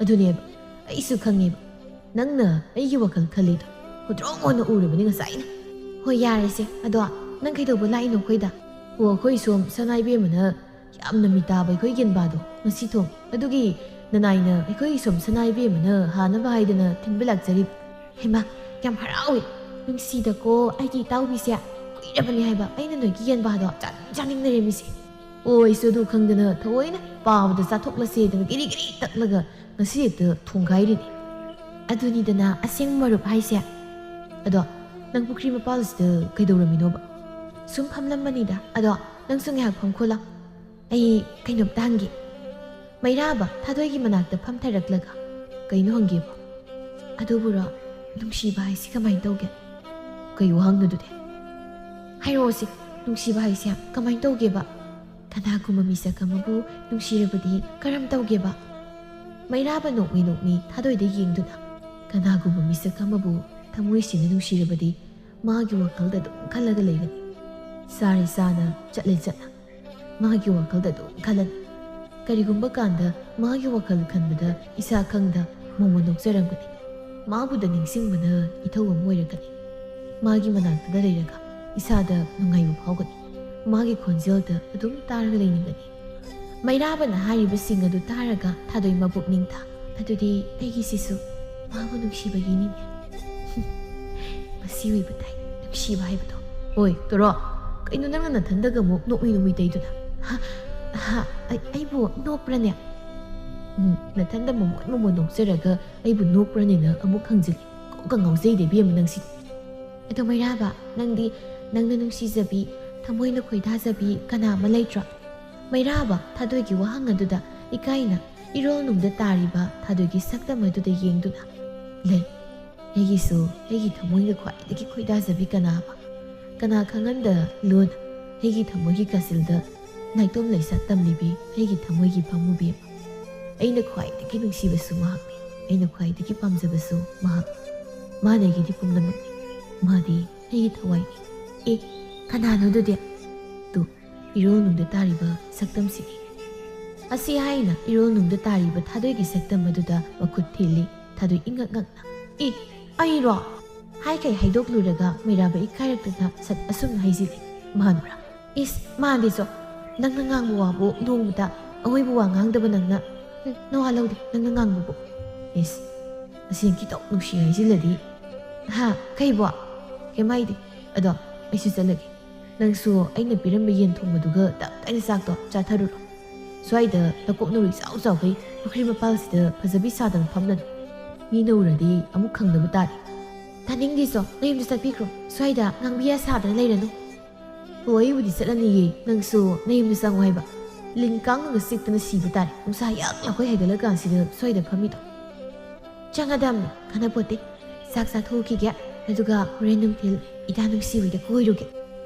"ꯑꯗꯨꯅꯦꯕ, ꯑꯩꯁꯨ ꯈꯪꯉꯦꯕ꯫ ꯅꯪꯅ ꯑꯩꯒꯤ ꯋꯥꯈꯜ ꯈꯜꯂꯤꯗꯣ ꯍꯨꯗ꯭ꯔꯣꯡ ꯑꯣꯟꯅ ꯎꯔꯕꯅꯤ ꯉꯁꯥꯏꯅ꯫" "ꯍꯣꯏ, ꯌꯥꯔꯦꯁꯦ꯫ ꯑꯗꯣ ꯅꯪ ꯀꯩꯗꯧꯕ ꯂꯥꯛꯏꯅꯣ ꯑꯩꯈꯣꯏꯗ?" "ꯑꯣ, ꯑꯩꯈꯣꯏ ꯁꯣꯝ ꯁꯅꯥ ꯏꯕꯦꯝꯃꯅ ꯌꯥꯝꯅ ꯃꯤꯇꯥꯕ ꯑꯩꯈꯣꯏ ꯌꯦꯟꯕꯥꯗꯣ ꯉꯁꯤ ꯊꯣꯡꯉꯦ꯫ ꯑꯗꯨꯒꯤ ꯅꯅꯥꯏꯅ ꯑꯩꯈꯣꯏꯒꯤ ꯁꯣꯝ ꯁꯅꯥ ꯏꯕꯦꯝꯃꯅ ꯍꯥꯅꯕ ꯍꯥꯏꯗꯅ ꯊꯤꯟꯕ ꯂꯥꯛꯆꯔꯤꯕ꯫" "ꯍꯩꯃꯥ, ꯌꯥꯝ ꯍꯔꯥꯎꯏ꯫ ꯅꯨꯡꯁꯤꯗꯀꯣ, ꯑꯩꯒꯤ ꯏꯇꯥꯎꯕꯤꯁꯦ꯫ ꯀꯨꯏꯔꯕꯅꯤ ꯍꯥꯏꯕ ꯑꯩꯅ ꯅꯣꯏꯒꯤ ꯌꯦꯟꯕꯥꯗꯣ ꯆꯥꯅꯤꯡ ꯆꯥꯅꯤꯡꯅꯔꯦꯃꯤꯁꯦ꯫" "ꯑꯣ, ꯑꯩꯁꯨ ꯑꯗꯨ ꯈꯪꯗꯅ ꯊꯑꯣꯏꯅ ꯄꯥꯕꯗ ꯆꯥꯊꯣꯛꯂꯁꯦꯗꯅ ꯒꯤꯔꯤ ꯒꯤꯔꯤ ꯇꯛꯂꯒ ꯉꯁꯤ ꯍꯦꯛꯇ ꯊꯣꯡꯒꯥꯏꯔꯤꯅꯤ꯫" "ꯑꯗꯨꯅꯤꯗꯅ ꯑꯁꯦꯡꯕ ꯃꯔꯨꯞ ꯍꯥꯏꯁꯦ꯫ ꯑꯗꯣ ꯅꯪ ꯄꯨꯈ꯭ꯔꯤ ꯃꯄꯥꯜꯁꯤꯗ ꯀꯩꯗꯧꯔꯝꯃꯤꯅꯣꯕ?" "ꯁꯨꯝ ꯐꯝꯂꯝꯕꯅꯤꯗ꯫ ꯑꯗꯣ ꯅꯪꯁꯨ ꯉꯥꯏꯍꯥꯛ ꯐꯝꯈꯣꯂꯥ꯫ ꯑꯩ ꯀꯩꯅꯣꯝꯇ ꯍꯪꯒꯦ꯫" ꯃꯩꯔꯥꯕ ꯊꯥꯗꯣꯏꯒꯤ ꯃꯅꯥꯛꯇ ꯐꯝꯊꯔꯛꯂꯒ, "ꯀꯩꯅꯣ ꯍꯪꯒꯦꯕ?" "ꯑꯗꯨꯕꯨꯔꯣ, ꯅꯨꯡꯁꯤꯕ ꯍꯥꯏꯁꯤ ꯀꯃꯥꯏꯅ ꯇꯧꯒꯦ?" "ꯀꯩ ꯋꯥꯍꯪꯅꯣ ꯑꯗꯨꯗꯤ?" "ꯍꯥꯏꯔꯛꯑꯣꯁꯦ, ꯅꯨꯡꯁꯤꯕ ꯍꯥꯏꯁꯦ ꯀꯃꯥꯏꯅ ꯇꯧꯒꯦꯕ?" ꯀꯅꯥꯒꯨꯝꯕ ꯃꯤꯁꯛ ꯑꯃꯕꯨ ꯅꯨꯡꯁꯤꯔꯕꯗꯤ ꯀꯔꯝ ꯇꯧꯒꯦꯕ? ꯃꯩꯔꯥꯕ ꯅꯣꯛꯃꯤ ꯅꯣꯛꯃꯤ ꯊꯥꯗꯣꯏꯗ ꯌꯦꯡꯗꯨꯅ, ꯀꯅꯥꯒꯨꯝꯕ ꯃꯤꯁꯛ ꯑꯃꯕꯨ ꯊꯃꯣꯏ ꯁꯦꯡꯅ ꯅꯨꯡꯁꯤꯔꯕꯗꯤ ꯃꯥꯒꯤ ꯋꯥꯈꯜꯗ ꯑꯗꯨꯝ ꯈꯜꯂꯒ ꯂꯩꯒꯅꯤ꯫ ꯆꯥꯔꯦ ꯆꯥꯅ, ꯆꯠꯂꯦ ꯆꯠꯅ, ꯃꯥꯒꯤ ꯋꯥꯈꯜꯗ ꯑꯗꯨꯝ ꯈꯜꯂꯅꯤ꯫ ꯀꯔꯤꯒꯨꯝꯕ ꯀꯥꯟꯗ ꯃꯥꯒꯤ ꯋꯥꯈꯜ ꯈꯟꯕꯗ ꯏꯁꯥ ꯈꯪꯗ ꯃꯣꯃꯣꯟ ꯅꯣꯛꯆꯔꯝꯒꯅꯤ꯫ ꯃꯥꯕꯨꯗ ꯅꯤꯡꯁꯤꯡꯕꯅ ꯏꯊꯧ ꯑꯃ ꯑꯣꯏꯔꯛꯀꯅꯤ꯫ ꯃꯥꯒꯤ ꯃꯅꯥꯛꯇꯗ ꯂꯩꯔꯒ ꯏꯁꯥꯗ ꯅꯨꯡꯉꯥꯏꯕ ꯐꯥꯎꯒꯅꯤ꯫ ꯃꯥꯒꯤ ꯈꯣꯟꯖꯦꯜꯗ ꯑꯗꯨꯝ ꯇꯥꯔꯒ ꯂꯩꯅꯤꯡꯒꯅꯤ꯫ ꯃꯩꯔꯥꯕꯅ ꯍꯥꯏꯔꯤꯕꯁꯤꯡ ꯑꯗꯨ ꯇꯥꯔꯒ ꯊꯥꯗꯣꯏ ꯃꯕꯨꯛ ꯅꯤꯡꯊ꯫ ꯑꯗꯨꯗꯤ ꯑꯩꯒꯤꯁꯤꯁꯨ ꯃꯥꯕꯨ ꯅꯨꯡꯁꯤꯕꯒꯤꯅꯤꯅꯦ꯫ ꯃꯁꯤ ꯑꯣꯏꯕ ꯇꯥꯏ, ꯅꯨꯡꯁꯤꯕ ꯍꯥꯏꯕꯗꯣ꯫ ꯍꯣꯏ, ꯇꯣꯔꯣ꯫ ꯀꯩꯅꯣ ꯅꯪꯅ ꯅꯊꯟꯗꯒ ꯑꯃꯨꯛ ꯅꯣꯛꯃꯤ ꯅꯣꯛꯃꯤ ꯇꯩꯗꯨꯅ? ꯍꯥ? ꯍꯥ? ꯑꯩ-, ꯑꯩꯕꯨ ꯅꯣꯛꯄ꯭ꯔꯅꯦ? ꯎꯝ, ꯅꯊꯟꯗ ꯃꯃꯣꯟ ꯃꯃꯣꯟ ꯅꯣꯛꯆꯔꯒ ꯑꯩꯕꯨ ꯅꯣꯛꯄ꯭ꯔꯅꯦꯅ ꯑꯃꯨꯛ ꯍꯪꯖꯤꯜꯂꯤ꯫ ꯀꯣꯛꯀ ꯉꯥꯎꯖꯩꯗ ꯏꯕꯦꯝꯃ ꯅꯪꯁꯤ꯫ ꯑꯗꯣ ꯃꯩꯔꯥꯕ, ꯅꯪꯗꯤ ꯅꯪꯅ ꯅꯨꯡꯁꯤꯖꯕꯤ, ꯊꯃꯣꯏꯅ ꯈꯣꯏꯗꯥꯖꯕꯤ ꯀꯅꯥ ꯑꯃ ꯂꯩꯇ꯭ꯔꯣ? ꯃꯩꯔꯥꯕ ꯊꯥꯗꯣꯏꯒꯤ ꯋꯥꯍꯪ ꯑꯗꯨꯗ ꯏꯀꯥꯏꯅ ꯏꯔꯣꯜꯅꯨꯡꯗ ꯇꯥꯔꯤꯕ ꯊꯥꯗꯣꯏꯒꯤ ꯁꯛꯇꯝ ꯑꯗꯨꯗ ꯌꯦꯡꯗꯨꯅ, ꯂꯩ꯫ ꯑꯩꯒꯤꯁꯨ ꯑꯩꯒꯤ ꯊꯃꯣꯏꯅ ꯈ꯭ꯋꯥꯏꯗꯒꯤ ꯈꯣꯏꯗꯥꯖꯕꯤ ꯀꯅꯥ ꯑꯃ, ꯀꯅꯥ ꯈꯪꯍꯟꯗ ꯂꯣꯟ ꯑꯩꯒꯤ ꯊꯃꯣꯏꯒꯤ ꯀꯥꯆꯤꯜꯗ ꯅꯥꯏꯇꯣꯝ ꯂꯩꯁꯥ ꯇꯝꯂꯤꯕꯤ ꯑꯩꯒꯤ ꯊꯃꯣꯏꯒꯤ ꯐꯝꯃꯨꯕꯤ ꯑꯃ꯫ ꯑꯩꯅ ꯈ꯭ꯋꯥꯏꯗꯒꯤ ꯅꯨꯡꯁꯤꯕꯁꯨ ꯃꯍꯥꯛꯅꯤ, ꯑꯩꯅ ꯈ꯭ꯋꯥꯏꯗꯒꯤ ꯄꯥꯝꯖꯕꯁꯨ ꯃꯍꯥꯛꯅꯤ꯫ ꯃꯥꯅ ꯑꯩꯒꯤꯗꯤ ꯄꯨꯝꯅꯃꯛꯅꯤ꯫ ꯃꯥꯗꯤ ꯑꯩꯒꯤ ꯊꯋꯥꯏꯅꯤ꯫ ꯑꯦ, ꯀꯅꯥꯅꯣ ꯑꯗꯨꯗꯤ? ꯇꯨ, ꯏꯔꯣꯜꯅꯨꯡꯗ ꯇꯥꯔꯤꯕ ꯁꯛꯇꯝꯁꯤꯅꯤ꯫ ꯑꯁꯤ ꯍꯥꯏꯅ ꯏꯔꯣꯜꯅꯨꯡꯗ ꯇꯥꯔꯤꯕ ꯊꯥꯗꯣꯏꯒꯤ ꯁꯛꯇꯝ ꯑꯗꯨꯗ ꯃꯈꯨꯠ ꯊꯤꯜꯂꯤ꯫ ꯊꯥꯗꯣꯏ ꯏꯉꯛ ꯉꯛꯅ, "ꯑꯦ, ꯑꯩꯔꯣ?" ꯍꯥꯏꯈꯩ ꯍꯥꯏꯗꯣꯛꯂꯨꯔꯒ ꯃꯩꯔꯥꯕ ꯏꯀꯥꯏꯔꯛꯇꯅ ꯁꯠ ꯑꯁꯨꯝꯅ ꯍꯥꯏꯖꯤꯜꯂꯤ, "ꯃꯥꯟꯕ꯭ꯔꯥ?" "ꯏꯁ, ꯃꯥꯟꯗꯦ ꯆꯣ꯫ ꯅꯪꯅ ꯉꯥꯡꯕ ꯋꯥꯕꯨ ꯅꯣꯡꯃꯇ ꯑꯑꯣꯏꯕ ꯋꯥ ꯉꯥꯡꯗꯕ ꯅꯪꯅ꯫ ꯍꯨꯝ, ꯅꯋꯥ ꯂꯧꯗꯦ ꯅꯪꯅ ꯉꯥꯡꯕꯕꯨ꯫" "ꯏꯁ, ꯑꯁꯤ ꯈꯤꯇꯪ ꯅꯨꯡꯁꯤ ꯍꯥꯏꯖꯤꯜꯂꯗꯤ꯫" "ꯍꯥ? ꯀꯩꯕꯣ?" "ꯀꯩꯝ ꯍꯥꯏꯗꯦ꯫ ꯑꯗꯣ ꯑꯩꯁꯨ ꯆꯠꯂꯒꯦ꯫ ꯅꯪꯁꯨ ꯑꯩꯅ ꯄꯤꯔꯝꯕ ꯌꯦꯟ ꯊꯣꯡꯕꯗꯨꯒ ꯇꯞ ꯇꯥꯏꯅ ꯆꯥꯛꯇꯣ ꯆꯥꯊꯔꯨꯔꯣ꯫ ꯁ꯭ꯋꯥꯏꯗ ꯂꯀꯣꯛ ꯅꯧꯔꯤ ꯆꯥꯎ ꯆꯥꯎꯈꯩ ꯄꯨꯈ꯭ꯔꯤ ꯃꯄꯥꯜꯁꯤꯗ ꯐꯖꯕꯤ ꯁꯥꯗꯅ ꯐꯝꯂꯅꯨ꯫ ꯃꯤꯅ ꯎꯔꯗꯤ ꯑꯃꯨꯛ ꯈꯪꯗꯕ ꯇꯥꯔꯦ꯫" "ꯇꯥꯅꯤꯡꯗꯦ ꯆꯣ, ꯅꯌꯨꯝꯗ ꯆꯠꯄꯤꯈ꯭ꯔꯣ꯫ ꯁ꯭ꯋꯥꯏꯗ ꯉꯥꯡꯕꯤꯌꯥ ꯁꯥꯗꯅ ꯂꯩꯔꯅꯨ꯫" "ꯑꯣ, ꯑꯩꯕꯨꯗꯤ ꯆꯠꯂꯅꯤꯌꯦ, ꯅꯪꯁꯨ ꯅꯌꯨꯝꯗ ꯆꯪꯉꯨ ꯍꯥꯏꯕ꯫ ꯂꯤꯟ ꯀꯥꯡꯅꯒ ꯆꯤꯛꯇꯅ ꯁꯤꯕ ꯇꯥꯔꯦ, ꯅꯨꯡꯁꯥ ꯌꯥꯛ ꯂꯥꯎꯈꯩ ꯍꯥꯏꯒꯠꯂꯀꯥꯟꯁꯤꯗ ꯁ꯭ꯋꯥꯏꯗ ꯐꯝꯃꯤꯗꯣ꯫" "ꯆꯪꯉꯗꯝꯅꯤ, ꯀꯥꯟꯅꯄꯣꯠꯇꯦ꯫ ꯆꯥꯛ ꯆꯥꯊꯣꯛꯈꯤꯒꯦ, ꯑꯗꯨꯒ ꯍꯣꯔꯦꯟ ꯅꯨꯡꯊꯤꯜ ꯏꯇꯥ ꯅꯨꯡꯁꯤꯕꯤꯗ ꯀꯣꯏꯔꯨꯒꯦ꯫"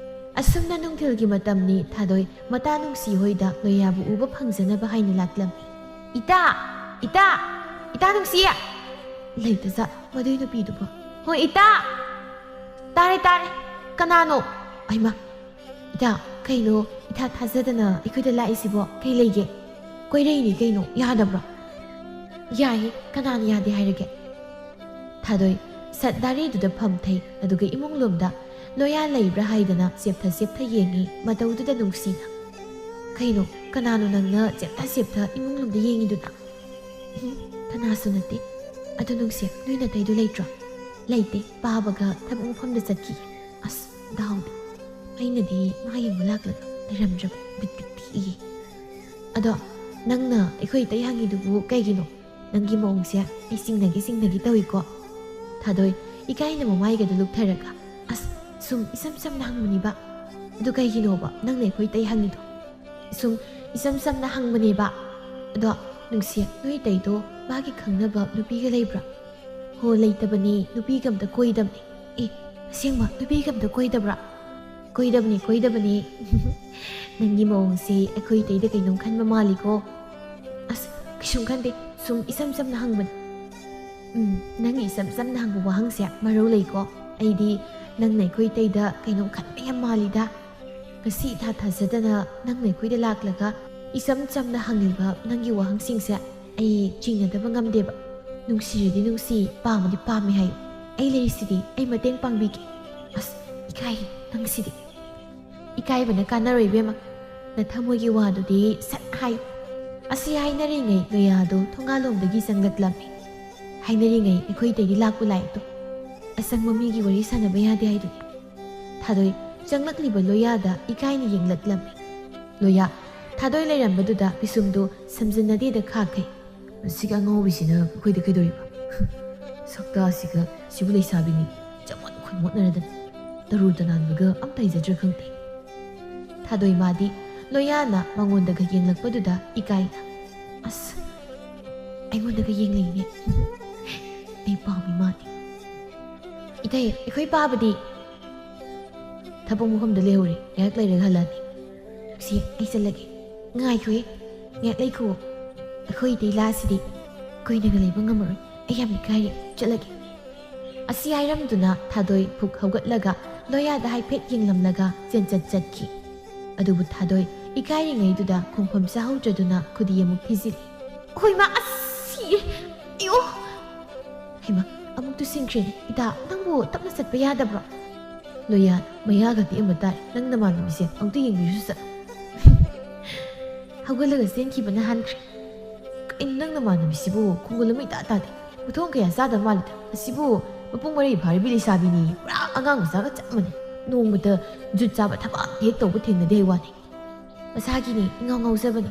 ꯑꯁꯨꯝꯅ ꯅꯨꯡꯊꯤꯜꯒꯤ ꯃꯇꯝꯅꯤ꯫ ꯊꯥꯗꯣꯏ ꯃꯇꯥ ꯅꯨꯡꯁꯤ ꯍꯣꯏꯗ ꯂꯣꯌꯥꯕꯨ ꯎꯕ ꯐꯪꯖꯅꯕ ꯍꯥꯏꯅ ꯂꯥꯛꯂꯝꯃꯤ꯫ "ꯏꯇꯥ! ꯏꯇꯥ! ꯏꯇꯥ ꯅꯨꯡꯁꯤ!" ꯂꯩꯇꯖꯥꯠ ꯃꯗꯨꯏ ꯅꯨꯄꯤꯗꯨꯕꯨ꯫ "ꯍꯣꯏ ꯏꯇꯥ!" "ꯇꯥꯔꯦ, ꯇꯥꯔꯦ꯫ ꯀꯅꯥꯅꯣ? ꯑꯩꯃ! ꯏꯇꯥ, ꯀꯩꯅꯣ ꯏꯊꯥ ꯊꯥꯖꯗꯅ ꯑꯩꯈꯣꯏꯗ ꯂꯥꯛꯏꯁꯤꯕꯣ? ꯀꯩ ꯂꯩꯒꯦ?" "ꯀꯣꯏꯔꯛꯏꯅꯤ ꯀꯩꯅꯣ, ꯌꯥꯗꯕ꯭ꯔꯣ?" "ꯌꯥꯏꯌꯦ, ꯀꯅꯥꯅ ꯌꯥꯗꯦ ꯍꯥꯏꯔꯒꯦ?" ꯊꯥꯗꯣꯏ ꯁꯠ ꯗꯥꯔꯤꯗꯨꯗ ꯐꯝꯊꯩ, ꯑꯗꯨꯒ ꯏꯃꯨꯡ ꯂꯣꯝꯗ ꯂꯣꯌꯥ ꯂꯩꯕ꯭ꯔꯥ ꯍꯥꯏꯗꯅ ꯆꯦꯞꯊ ꯆꯦꯞꯊ ꯌꯦꯡꯉꯤ꯫ ꯃꯇꯧꯗꯨꯗ ꯅꯨꯡꯁꯤꯅ, "ꯀꯩꯅꯣ, ꯀꯅꯥꯅꯣ ꯅꯪꯅ ꯆꯦꯞꯊ ꯆꯦꯞꯊ ꯏꯃꯨꯡ ꯂꯣꯝꯗ ꯌꯦꯡꯉꯤꯗꯨꯅ?" "ꯎꯝ, ꯀꯅꯥꯁꯨ ꯅꯠꯇꯦ꯫ ꯑꯗꯨ ꯅꯨꯡꯁꯤ, ꯅꯣꯏ ꯅꯇꯩꯗꯨ ꯂꯩꯇ꯭ꯔꯣ?" "ꯂꯩꯇꯦ, ꯄꯥꯕꯒ ꯊꯕꯛ ꯃꯐꯝꯗ ꯆꯠꯈꯤ꯫" "ꯑꯁ, ꯗꯥꯎꯗꯤ꯫ ꯑꯩꯅꯗꯤ ꯃꯥ ꯌꯦꯡꯕ ꯂꯥꯛꯂꯒ ꯂꯩꯔꯝꯗ꯭ꯔꯕ, ꯕꯤꯠꯀ ꯇꯦꯛꯏ꯫ ꯑꯗꯣ ꯅꯪꯅ ꯑꯩꯈꯣꯏ ꯏꯇꯩ ꯍꯪꯉꯤꯗꯨꯕꯨ ꯀꯩꯒꯤꯅꯣ? ꯅꯪꯒꯤ ꯃꯑꯣꯡꯁꯦ ꯑꯩ ꯆꯤꯡꯅꯒꯦ ꯆꯤꯡꯅꯒꯦ ꯇꯧꯏꯀꯣ꯫" ꯊꯥꯗꯣꯏ ꯏꯀꯥꯏꯅ ꯃꯃꯥꯏꯒꯗꯨ ꯂꯨꯞꯊꯔꯒ, "ꯑꯁ, ꯁꯨꯝ ꯏꯁꯝ ꯁꯝꯅ ꯍꯪꯕꯅꯤꯕ꯫" "ꯑꯗꯨ ꯀꯩꯒꯤꯅꯣꯕ ꯅꯪꯅ ꯑꯩꯈꯣꯏ ꯏꯇꯩ ꯍꯪꯉꯤꯗꯣ?" "ꯁꯨꯝ ꯏꯁꯝ ꯁꯝꯅ ꯍꯪꯕꯅꯦꯕ꯫ ꯑꯗꯣ ꯅꯨꯡꯁꯤ, ꯅꯣꯏ ꯏꯇꯩꯗꯣ ꯃꯥꯒꯤ ꯈꯪꯅꯕ ꯅꯨꯄꯤꯒ ꯂꯩꯕ꯭ꯔꯥ?" "ꯍꯣ, ꯂꯩꯇꯕꯅꯦ, ꯅꯨꯄꯤꯒ ꯑꯝꯇ ꯀꯣꯏꯗꯕꯅꯦ꯫" "ꯑꯦ, ꯑꯁꯦꯡꯕ ꯅꯨꯄꯤꯒ ꯑꯝꯇ ꯀꯣꯏꯗꯕ꯭ꯔꯥ?" "ꯀꯣꯏꯗꯕꯅꯤ, ꯀꯣꯏꯗꯕꯅꯤ꯫" "ꯅꯪꯒꯤ ꯃꯑꯣꯡꯁꯦ ꯑꯩꯈꯣꯏ ꯏꯇꯩꯗ ꯀꯩꯅꯣꯝ ꯈꯟꯕ ꯃꯥꯜꯂꯤꯀꯣ꯫" "ꯑꯁ, ꯀꯩꯁꯨꯝ ꯈꯟꯗꯦ, ꯁꯨꯝ ꯏꯁꯝ ꯁꯝꯅ ꯍꯪꯕꯅꯤ꯫" "ꯎꯝ, ꯅꯪꯒꯤ ꯏꯁꯝ ꯁꯝꯅ ꯍꯪꯕ ꯋꯥꯍꯪꯁꯦ ꯃꯔꯧ ꯂꯩꯀꯣ꯫ ꯑꯩꯗꯤ ꯅꯪꯅ ꯑꯩꯈꯣꯏ ꯏꯇꯩꯗ ꯀꯩꯅꯣꯝ ꯈꯟꯕ ꯌꯥꯝ ꯃꯥꯜꯂꯤꯗ꯫ ꯉꯁꯤ ꯏꯊꯥ ꯊꯥꯖꯗꯅ ꯅꯪꯅ ꯑꯩꯈꯣꯏꯗ ꯂꯥꯛꯂꯒ ꯏꯆꯝ ꯆꯝꯅ ꯍꯪꯂꯤꯕ ꯅꯪꯒꯤ ꯋꯥꯍꯪꯁꯤꯡꯁꯦ ꯑꯩ ꯆꯤꯡꯅꯗꯕ ꯉꯝꯗꯦꯕ꯫ ꯅꯨꯡꯁꯤꯔꯗꯤ ꯅꯨꯡꯁꯤ, ꯄꯥꯝꯃꯗꯤ ꯄꯥꯝꯃꯤ ꯍꯥꯏꯌꯨ꯫ ꯑꯩ ꯂꯩꯔꯤꯁꯤꯗꯤ, ꯑꯩ ꯃꯇꯦꯡ ꯄꯥꯡꯕꯤꯒꯦ꯫" "ꯑꯁ, ꯏꯀꯥꯏ ꯅꯪꯁꯤꯗꯤ꯫" "ꯏꯀꯥꯏꯕꯅ ꯀꯥꯟꯅꯔꯣꯏ ꯏꯕꯦꯝꯃ꯫ ꯅꯊꯃꯣꯏꯒꯤ ꯋꯥꯗꯨꯗꯤ ꯁꯠ ꯍꯥꯏꯌꯨ꯫" ꯑꯁꯤ ꯍꯥꯏꯅꯔꯤꯉꯩ ꯂꯣꯌꯥꯗꯣ ꯊꯣꯡꯒꯥꯜꯂꯣꯝꯗꯒꯤ ꯆꯪꯂꯛꯂꯝꯃꯤ꯫ ꯍꯥꯏꯅꯔꯤꯉꯩ ꯑꯩꯈꯣꯏ ꯏꯇꯩꯗꯤ ꯂꯥꯛꯄꯨ ꯂꯥꯛꯑꯦ ꯇꯣ꯫ ꯑꯁꯪꯕ ꯃꯤꯒꯤ ꯋꯥꯔꯤ ꯁꯥꯟꯅꯕ ꯌꯥꯗꯦ ꯍꯥꯏꯗꯨꯅꯤ꯫ ꯊꯥꯗꯣꯏ ꯆꯪꯂꯛꯂꯤꯕ ꯂꯣꯌꯥꯗ ꯏꯀꯥꯏꯅ ꯌꯦꯡꯂꯛꯂꯝꯃꯤ꯫ ꯂꯣꯌꯥ ꯊꯥꯗꯣꯏ ꯂꯩꯔꯝꯕꯗꯨꯗ ꯄꯤꯁꯨꯝꯗꯨ ꯁꯝꯖꯟꯅꯗꯦꯗ ꯈꯥꯛꯈꯩ꯫ "ꯃꯁꯤꯒꯤ ꯑꯉꯥꯎꯕꯤꯁꯤꯅ ꯑꯩꯈꯣꯏꯗ ꯀꯩꯗꯧꯔꯤꯕ? ꯁꯛꯇꯥꯁꯤꯒ, ꯁꯤꯕꯨ ꯂꯩꯁꯥꯕꯤꯅꯤ, ꯆꯃꯣꯠ ꯈꯣꯏꯃꯣꯠꯅꯔꯗꯅ꯫ ꯇꯔꯨ ꯇꯅꯥꯟꯕꯒ ꯑꯝꯇ ꯍꯩꯖꯗ꯭ꯔꯥ ꯈꯪꯗꯦ꯫" ꯊꯥꯗꯣꯏ ꯃꯥꯗꯤ ꯂꯣꯌꯥꯅ ꯃꯉꯣꯟꯗꯒ ꯌꯦꯡꯂꯛꯄꯗꯨꯗ ꯏꯀꯥꯏꯅ, "ꯑꯁ, ꯑꯩꯉꯣꯟꯗꯒ ꯌꯦꯡꯂꯛꯏꯅꯦ꯫ ꯑꯩ ꯄꯥꯝꯃꯤ ꯃꯥꯗꯤ꯫" "ꯏꯇꯩ, ꯑꯩꯈꯣꯏ ꯄꯥꯕꯗꯤ?" ꯊꯕꯛ ꯃꯐꯝꯗ ꯂꯩꯍꯧꯔꯦ, ꯉꯥꯏꯍꯥꯛ ꯂꯩꯔꯒ ꯍꯜꯂꯛꯑꯅꯤ꯫ ꯁꯤ, ꯑꯩ ꯆꯠꯂꯒꯦ꯫ ꯉꯥꯏꯈꯣ, ꯉꯥꯏꯍꯥꯛ ꯂꯩꯈꯣ꯫ ꯑꯩꯈꯣꯏ ꯏꯇꯩ ꯂꯥꯁꯤꯗꯤ ꯀꯨꯏꯅꯒ ꯂꯩꯕ ꯉꯝꯃꯔꯣꯏ꯫ ꯑꯩ ꯌꯥꯝ ꯏꯀꯥꯏꯔꯦ, ꯆꯠꯂꯒꯦ꯫ ꯑꯁꯤ ꯍꯥꯏꯔꯝꯗꯨꯅ ꯊꯥꯗꯣꯏ ꯐꯨꯛ ꯍꯧꯒꯠꯂꯒ ꯂꯣꯌꯥꯗ ꯍꯥꯏꯐꯦꯠ ꯌꯦꯡꯂꯝꯂꯒ ꯆꯦꯟꯆꯠ ꯆꯠꯈꯤ꯫ ꯑꯗꯨꯕꯨ ꯊꯥꯗꯣꯏ ꯏꯀꯥꯏꯔꯤꯉꯩꯗꯨꯗ ꯈꯣꯡꯐꯝ ꯆꯥꯍꯧꯗ꯭ꯔꯗꯨꯅ ꯈꯨꯗꯤ ꯑꯃꯨꯛ ꯊꯤꯖꯤꯜꯂꯤ꯫ "ꯍꯣꯏ ꯃꯥ, ꯑꯁ ꯁꯤꯔꯦ꯫ ꯑꯌꯣ!" "ꯍꯩꯃꯥ, ꯑꯃꯨꯛ ꯇꯨꯁꯤꯟꯈ꯭ꯔꯦꯅꯦ꯫ ꯏꯇꯥ, ꯅꯪꯕꯨ ꯇꯞꯅ ꯆꯠꯄ ꯌꯥꯗꯕ꯭ꯔꯣ?" ꯂꯣꯌꯥ ꯃꯌꯥꯒ ꯇꯦꯛꯑꯝꯕ ꯇꯥꯔꯦ꯫ "ꯅꯪ ꯅꯃꯥꯟꯅꯕꯤꯁꯦ ꯑꯃꯨꯛꯇ ꯌꯦꯡꯕꯤꯔꯨꯆꯣ ꯆꯠꯂꯣ꯫" ꯍꯧꯒꯠꯂꯒ ꯆꯦꯟꯈꯤꯕꯅ ꯍꯥꯟꯈ꯭ꯔꯦ꯫ "ꯀꯩꯅꯣ ꯅꯪ ꯅꯃꯥꯟꯅꯕꯤꯁꯤꯕꯨ ꯈꯣꯡꯒꯨꯜ ꯑꯃ ꯏꯇꯥ ꯇꯥꯗꯦ꯫ ꯃꯊꯣꯡ ꯀꯌꯥ ꯆꯥꯗꯕ ꯃꯥꯜꯂꯤꯗ꯫ ꯑꯁꯤꯕꯨ ꯃꯄꯨꯡ ꯃꯔꯩ ꯐꯥꯔꯤꯕꯤ ꯂꯩꯁꯥꯕꯤꯅꯤ꯫ ꯄꯨꯔꯥ ꯑꯉꯥꯡ ꯃꯆꯥꯒ ꯆꯞ ꯃꯥꯟꯅꯩ꯫ ꯅꯣꯡꯃꯇ ꯖꯨꯠ ꯆꯥꯕ ꯊꯕꯛ ꯑꯝꯇ ꯍꯦꯛ ꯇꯧꯕ ꯊꯦꯡꯅꯗꯦ ꯍꯥꯏ ꯋꯥꯅꯤ꯫ ꯃꯁꯥꯒꯤꯅꯤ, ꯏꯉꯥꯎ ꯉꯥꯎꯖꯕꯅꯤ꯫